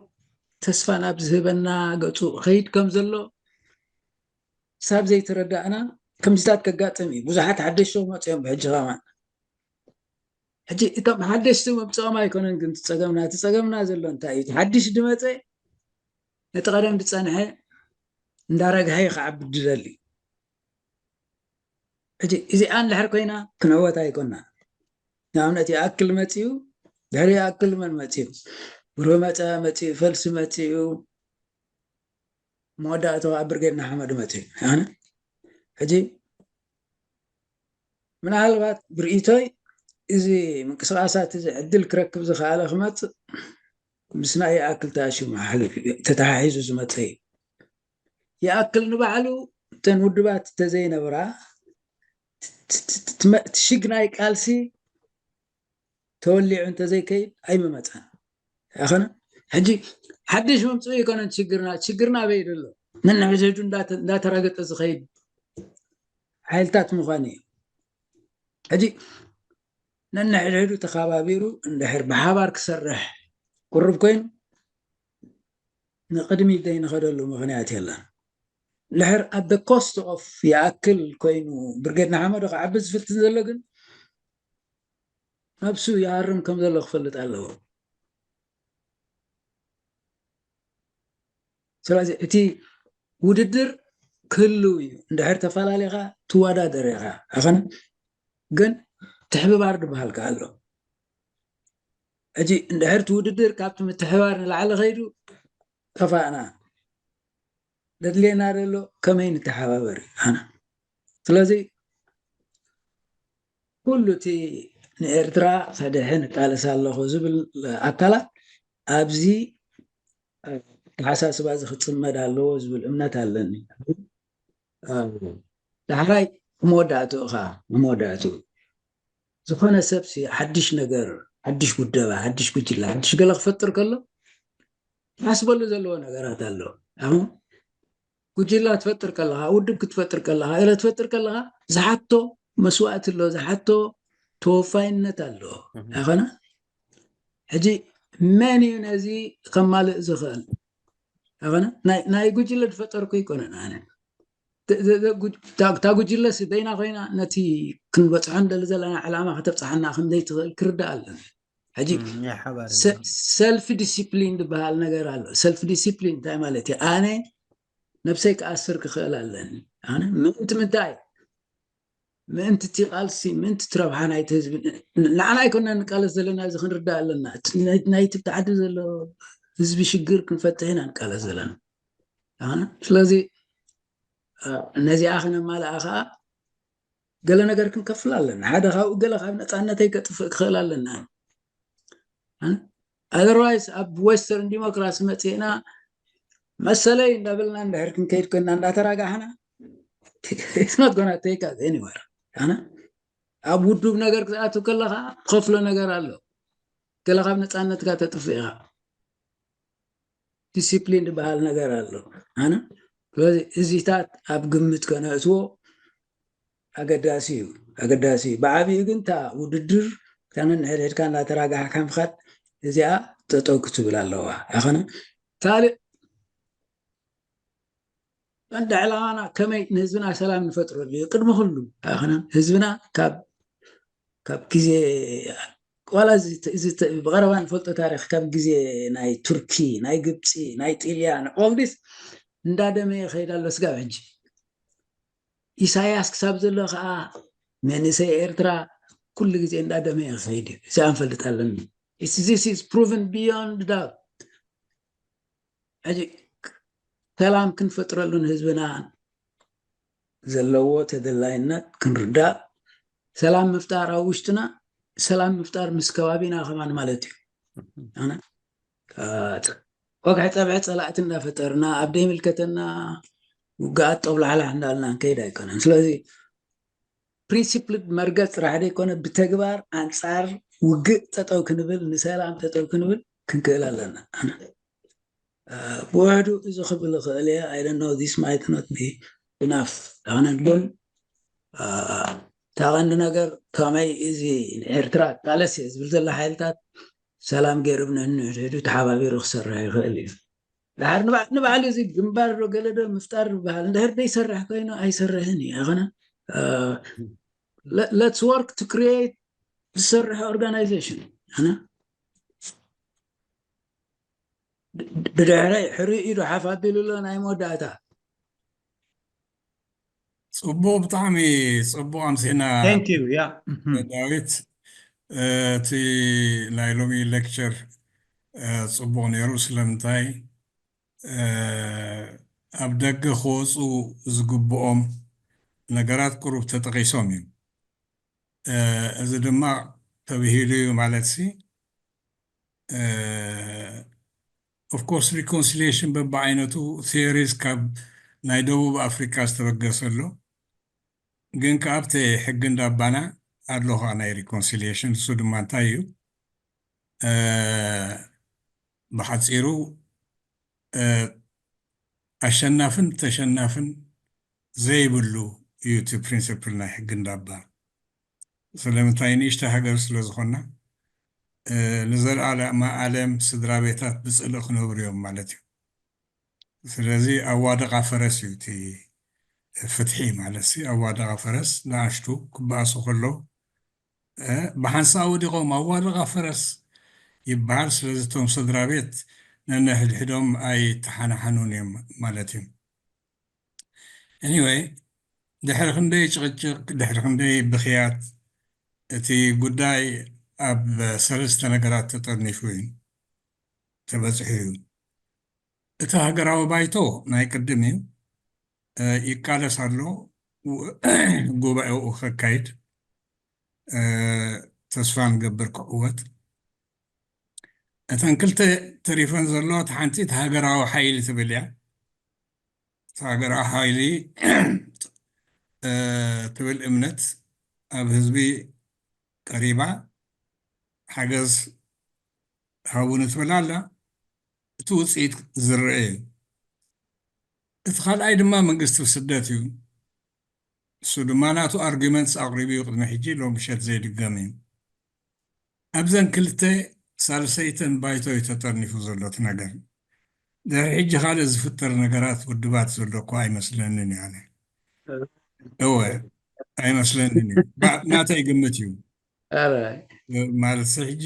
ተስፋ ናብ ዝህበና ገፁ ኸይድ ከም ዘሎ ክሳብ ዘይተረዳእና ከምዚታት ከጋጥም እዩ። ብዙሓት ሓደሽቲ ክመፁ እዮም ብሕጂ ከማን። ሕጂ እቶም ሓደሽቲ መምፅኦም ኣይኮነን ግን እቲ ፀገምና፣ እቲ ፀገምና ዘሎ እንታይ እዩ? እቲ ሓድሽ ዝመፀ ነቲ ቀደም ዝፀንሐ እንዳረግሐ ክዓቢ ዝደሊ። ሕጂ እዚኣ እንድሕር ኮይና ክንዕወት ኣይኮና። ንኣብነት ይኣክል መፂኡ፣ ድሕሪ ይኣክል መን መፂኡ? ብሩህ መፃ መፂኡ፣ ፈልሲ መፂኡ፣ መወዳእቱ ከዓ ብርጌድ ንሓመዱ መፂኡ። ኣነ ሕጂ ምናልባት ብርእይቶይ እዚ ምንቅስቃሳት እዚ ዕድል ክረክብ ዝኸኣለ ክመፅእ ምስ ናይ ይኣክል ተኣሽሙ ሓሊፉ ተተሓሒዙ ዝመፀ እዩ። ይኣክል ንባዕሉ እተን ውድባት ተዘይነብራ እቲ ሽግ ናይ ቃልሲ ተወሊዑ እንተዘይከይድ ኣይምመፀን። ኣኸነ ሕጂ ሓድሽ መምፅኡ ይኮነን ችግርና። ችግርና ኣበይ ዘሎ? ነንሕድሕዱ እንዳተራገጠ ዝኸይድ ሓይልታት ምዃን እዩ። ሕጂ ነንሕድሕዱ ተኸባቢሩ እንድሕር ብሓባር ክሰርሕ ቅሩብ ኮይኑ ንቕድሚት ዘይንኸደሉ ምኽንያት የለን። ድሕር at the cost of ይኣክል ኮይኑ ብርጌድ ንሓመዱ ክዓቢ ዝፍትን ዘሎ ግን ነብሱ ይሃርም ከም ዘሎ ክፈልጥ ኣለዎ። ስለዚ እቲ ውድድር ክህልው እዩ። እንድሕር ተፈላለኻ ትወዳደር ኢኻ ኣኸነ ግን ትሕብባር ዝበሃል ከኣ ኣሎ። ሕጂ እንድሕር እቲ ውድድር ካብቲ ምትሕባር ንላዕሊ ከይዱ ጠፋእና። ዘድልየና ዘሎ ከመይ ንተሓባበር እዩ። ኣነ ስለዚ ኩሉ እቲ ንኤርትራ ከድሕን እቃለስ ኣለኹ ዝብል ኣካላት ኣብዚ ተሓሳስባ እዚ ክፅመድ ኣለዎ ዝብል እምነት ኣለኒ። ዳሕራይ መወዳእትኡ ኻ መወዳእትኡ ዝኾነ ሰብ ሓድሽ ነገር ሓድሽ ውደባ ሓድሽ ጉጅላ ሓድሽ ገለ ክፈጥር ከሎ ሓስበሉ ዘለዎ ነገራት ኣሎ። ኣሁን ጉጅላ ትፈጥር ከለኻ ውድብ ክትፈጥር ከለኻ ገለ ትፈጥር ከለኻ ዝሓቶ መስዋእቲ ኣሎ፣ ዝሓቶ ተወፋይነት ኣሎ። ኣይኮነ ሕጂ መን እዩ ነዚ ከማልእ ዝኽእል? ኣይኮነ ናይ ጉጅለ ዝፈጠርኩ ይኮነን ኣነ እታ ጉጅለስ በይና ኮይና ነቲ ክንበፅሖ እንደሊ ዘለና ዕላማ ከተብፅሓና ከምዘይትኽእል ክርዳእ ኣለኒ። ሕጂ ሰልፍ ዲሲፕሊን ዝበሃል ነገር ኣሎ። ሰልፍ ዲሲፕሊን እንታይ ማለት እዩ? ኣነ ነብሰይ ክኣስር ክኽእል ኣለኒ። ኣነ ምእንቲ ምንታይ? ምእንቲ እቲ ቃልሲ፣ ምእንቲ እቲ ረብሓ ናይቲ ህዝቢ። ንዓና ኣይኮና ንቃለስ ዘለና፣ እዚ ክንርዳእ ኣለና። ናይቲ ብቲ ዓዲ ዘሎ ህዝቢ ሽግር ክንፈትሕ ኢና ንቃለስ ዘለና። ኣነ ስለዚ ነዚኣ ክነማልኣ ከዓ ገለ ነገር ክንከፍል ኣለና። ሓደ ካብኡ ገለ ካብ ነፃነተይ ከጥፍእ ክኽእል ኣለና። ኣነ otherwise ኣብ western ዲሞክራሲ መፅእና መሰለይ እንዳበልና እንድሕር ክንከይድ ኮይና እንዳተራጋሕና it's not gonna take us anywhere። ኣነ ኣብ ውዱብ ነገር ክትኣቱ ከለካ ትኸፍሎ ነገር ኣሎ። ገለ ካብ ነፃነትካ ተጥፍእ ኢኻ። ዲሲፕሊን ዝበሃል ነገር ኣሎ። ኣነ ስለዚ እዚታት ኣብ ግምት ከነእትዎ ኣገዳሲ እዩ፣ ኣገዳሲ እዩ። ብዓብዩ ግን እታ ውድድር እታ ነንሕድሕድካ እንዳተራጋሕካ ምኻድ እዚኣ ጠጠው ክትብል ኣለዋ። ኣይኮነ ካልእ ቀንዲ ዕላማና ከመይ ንህዝብና ሰላም ንፈጥረሉ እዩ። ቅድሚ ኩሉ ኣይኮነን ህዝብና ካብ ካብ ግዜ ዋላ እዚ ተ- እዚ ተ- ብቐረባ ንፈልጦ ታሪክ ካብ ግዜ ናይ ቱርኪ ናይ ግብፂ ናይ ጥልያን all this እንዳደመየ ይኸይድ ኣሎ ስጋብ ሕጂ። ኢሳያስ ክሳብ ዘሎ ከዓ መንእሰይ ኤርትራ ኩሉ ግዜ እንዳደመየ ይኸይድ እዩ። እዚኣ ንፈልጥ ኣለኒ። It's- this is proven beyond doubt። ሕጂ ሰላም ክንፈጥረሉ ንህዝብና ዘለዎ ተደላይነት ክንርዳእ፣ ሰላም ምፍጣር ኣብ ውሽጥና፣ ሰላም ምፍጣር ምስ ከባቢና ከማን ማለት እዩ። ኣነ ወግሒ ፀብሒ ፀላእቲ እንዳፈጠርና ኣብ ደይምልከተና ውግኣት ጠብላሕላሕ እንዳልና ንከይድ ኣይኮነን። ስለዚ ፕሪንሲፕል መርገፅ ጥራሕ ዘይኮነ ብተግባር ኣንፃር ውግእ ጠጠው ክንብል ንሰላም ጠጠው ክንብል ክንክእል ኣለና። ብውሕዱ እዚ ክብል እኽእል እየ። I don't know, this might not be enough። ኣነ ግን እታ ቀንዲ ነገር ከመይ እዚ ንኤርትራ ቃለስ እየ ዝብል ዘሎ ሓይልታት ሰላም ገይሩ ብንሕንሕዱ ተሓባቢሩ ክሰርሕ ይኽእል እዩ። ድሓር ንባዕሉ እዚ ግንባር ዶ ገለ ዶ ምፍጣር ዝበሃል እንድሕር ዘይሰርሕ ኮይኑ ኣይሰርሕን እዩ። ኣይኮነ let's work to create ዝሰርሕ organization ኣነ ብድሕረይ ሕርኡ ኢዱ ሓፍ ኣቢሉ ኣሎ ናይ መወዳእታ። ፅቡቕ፣ ብጣዕሚ ፅቡቕ ኣምሲእና። Thank you. Yeah. ዳዊት፣ እቲ ናይ ሎሚ ሌክቸር ፅቡቕ ነይሩ። ስለምንታይ ኣብ ደገ ክወፁ ዝግብኦም ነገራት ቁሩብ ተጠቒሶም እዩ። እዚ ድማ ተብሂሉ እዩ ማለት ሲ of course reconciliation በብዓይነቱ theories ካብ ናይ ደቡብ ኣፍሪካ ዝተበገሰ ኣሎ። ግን ካብቲ ሕጊ እንዳባና ኣሎ ከዓ ናይ reconciliation። እሱ ድማ እንታይ እዩ? ብሓፂሩ ኣሸናፍን ተሸናፍን ዘይብሉ እዩ እቲ ፕሪንስፕል ናይ ሕጊ እንዳባ። ስለምንታይ ንእሽተ ሃገር ስለዝኾና ንዘለኣለማ ኣለም ስድራ ቤታት ብፅልእ ክነብሩ እዮም ማለት እዩ። ስለዚ ኣዋደቓ ፈረስ እዩ እቲ ፍትሒ ማለት ሲ ኣዋደቓ ፈረስ ንኣሽቱ ክበኣሱ ከለዉ ብሓንሳእ ወዲቖም ኣዋደቓ ፈረስ ይበሃል። ስለዚ እቶም ስድራ ቤት ነንሕድሕዶም ኣይተሓናሓኑን እዮም ማለት እዩ። Anyway ድሕሪ ክንደይ ጭቕጭቕ ድሕሪ ክንደይ ብኽያት እቲ ጉዳይ ኣብ ሰለስተ ነገራት ተጠርኒፉ እዩ ተበፂሑ እዩ። እቲ ሃገራዊ ባይቶ ናይ ቅድም እዩ ይቃለስ ኣሎ። ጉባኤኡ ከካይድ ተስፋ ንገብር ክዕወት። እተን ክልተ ተሪፈን ዘሎ እቲ ሓንቲ እቲ ሃገራዊ ሓይሊ ትብል እያ። እቲ ሃገራዊ ሓይሊ ትብል እምነት ኣብ ህዝቢ ቀሪባ ሓገዝ ሃቡኒ ትብል ኣላ። እቲ ውፅኢት ዝረአ እዩ። እቲ ካልኣይ ድማ መንግስቲ ስደት እዩ። እሱ ድማ ናቱ arguments ኣቕሪቡ እዩ ቅድሚ ሕጂ፣ ሎሚ ምሸት ዘይድገም እዩ። ኣብዘን ክልተ ሳልሰይተን ባይቶ እዩ ተጠርኒፉ ዘሎ እቲ ነገር። ድሕሪ ሕጂ ካልእ ዝፍጠር ነገራት ውድባት ዘሎ እኮ ኣይመስለንን እዩ ኣነ። እወ ኣይመስለንን እዩ። ናተይ ግምት እዩ። ማለት ሕጂ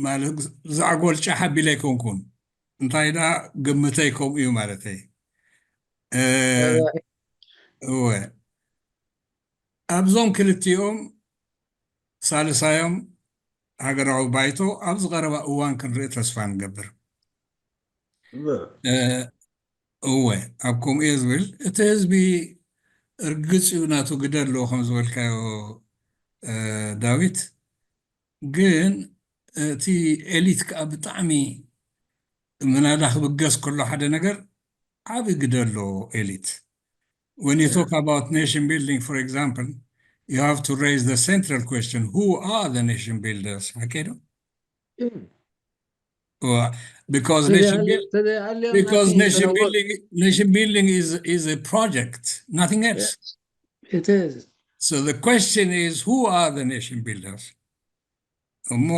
ማለት ዛዕጎል ጫሕ ኣቢለ ኣይኮንኩን፣ እንታይ ደኣ ግምተይ ከምኡ እዩ ማለተይ። እወ ኣብዞም ክልቲኦም ሳልሳዮም ሃገራዊ ባይቶ ኣብ ዝቐረባ እዋን ክንርኢ ተስፋ ንገብር። እወ፣ ኣብ ከምኡ እየ ዝብል። እቲ ህዝቢ ርግጽ እዩ ናቱ ግደ ኣለዎ ከም ዝበልካዮ ዳዊት። ግን እቲ ኤሊት ከዓ ብጣዕሚ ምናዳ ክብገስ ከሎ ሓደ ነገር ዓቢ ግደ ኣለዎ ኤሊት። When you talk about nation building, for example, you have to raise the central question, who are the nation builders? ሓቀይ ዶ? Well, because nation buil- because nation building nation building is is a project, nothing else. It is. So the question is, who are the nation builders? እሞ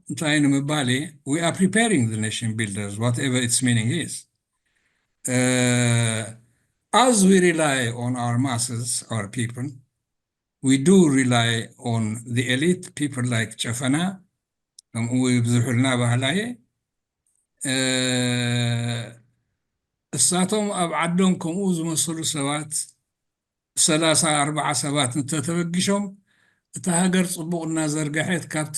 እንታይ ንምባል፣ we are preparing the nation builders, whatever its meaning is. Uh, as we rely on our masses, our people, we do rely on the elite, people like ጨፈና፣ ከምኡ ይብዝሑልና ባህላየ። እሳቶም ኣብ ዓዶም ከምኡ ዝመሰሉ ሰባት ሰላሳ ኣርባዓ ሰባት እንተተበጊሾም፣ እታ ሃገር ጽቡቕ እናዘርግሐት፣ ካብቲ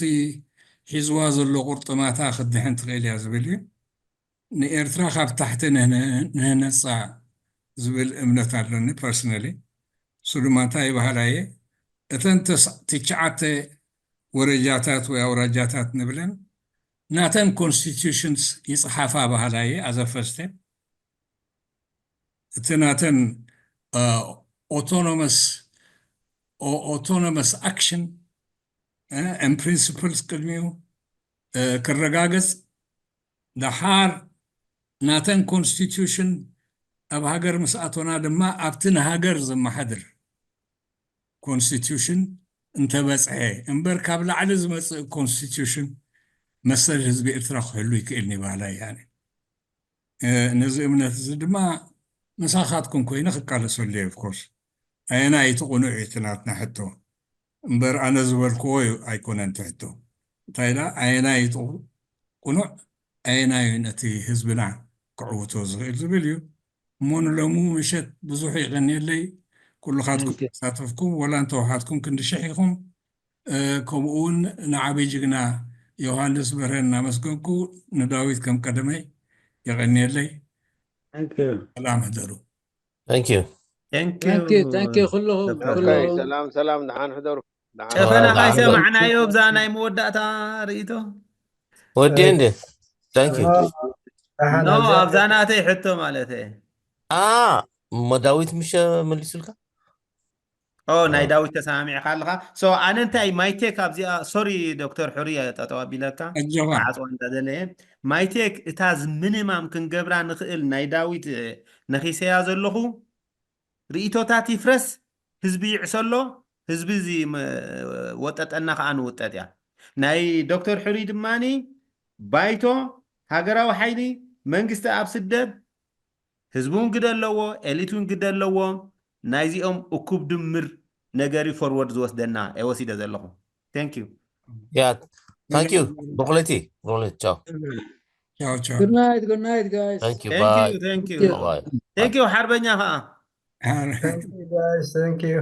ሒዝዋ ዘሎ ቁርጥማታ ክትድሕን ትኽእል እያ ዝብል እዩ። ንኤርትራ ካብ ታሕቲ ንህነጻ ዝብል እምነት ኣለኒ personally። እሱ ድማ እንታይ ይበሃላ እየ፣ እተን ትሽዓተ ወረጃታት ወይ ኣውራጃታት ንብለን ናተን constitutions ይጽሓፋ በሃላ እየ as a first step። እቲ ናተን autonomous autonomous action and principles ቅድሚኡ ክረጋገጽ፣ ደሓር ናተን constitution ኣብ ሃገር ምስ ኣቶና ድማ ኣብቲ ንሃገር ዘመሓድር constitution እንተበጽሐ እምበር፣ ካብ ላዕሊ ዝመጽእ constitution መሰል ህዝቢ ኤርትራ ክህሉ ይክእል ንባህላ እያ። ነዚ እምነት እዚ ድማ ምሳኻትኩም ኮይነ ክቃለሰሉ እየ። Of course ኣየናይ እቲ ቁኑዕ እዩ እቲ ናትና ሕቶ እምበር፣ ኣነ ዝበልክዎ ኣይኮነን እቲ ሕቶ። እንታይ ዳ ኣየናይ እቲ ቁኑዕ፣ ኣየናይ ነቲ ህዝብና ክዕውቶ ዝኽእል ዝብል እዩ። እሞ ንሎሚ ምሸት ብዙሕ የቐንየለይ፣ ኩልኻትኩም ተሳተፍኩም፣ ወላ እንተወሓድኩም ክንዲ ሽሕ ኢኹም። ከምኡ እውን ንዓቢ ጅግና ዮሃንስ በርሀ እናመስገንኩ፣ ንዳዊት ከም ቀደመይ የቐንየለይ። ሰላም ሕደሩ። Thank you። Thank you ኩልኹም። ሰላም ሰላም፣ ደሓን ሕደሩ። ጨፈና ካይሰማዕናዮ ብዛ ናይ መወዳእታ ርእይቶ ወዲ እንዴ? Thank you። ኖ፣ ኣብዛ ናተይ ሕቶ ማለት እየ። አ እሞ ዳዊት ምሸ መሊሱልካ? ኦ፣ ናይ ዳዊት ተሰማሚዕካ ኣለኻ። So ኣነ እንታይ ማይቴክ ኣብዚኣ፣ ሶሪ ዶክተር ሕሩይ ጠጠው ኣቢለካ፣ ኣጆኻ። ዓጽዋ እንዳደለየ ማይቴክ እታ ዝ ሚኒማም ክንገብራ ንኽእል ናይ ዳዊት ነኺሰያ ዘለኹ። ርእይቶታት ይፍረስ፣ ህዝቢ ይዕሰሎ፣ ህዝቢ እዚ ወጠጠና ከዓ ንውጠጥ እያ። ናይ ዶክተር ሕሩይ ድማኒ ባይቶ፣ ሃገራዊ ሓይሊ፣ መንግስቲ ኣብ ስደት፣ ህዝቢ እውን ግደ ኣለዎ፣ ኤሊት እውን ግደ ኣለዎ። ናይዚኦም እኩብ ድምር ነገር እዩ ፎርወርድ ዝወስደና እየ ወሲደ ዘለኹ። Thank you። Yeah, thank you። ብሮሌቲ ብሮሌቲ ቻው። Ciao, ciao. Good night, good night, guys. Thank you። Thank Bye. you, thank you. Bye. Thank you ሓርበኛ ከዓ። Thank you, guys. Thank you.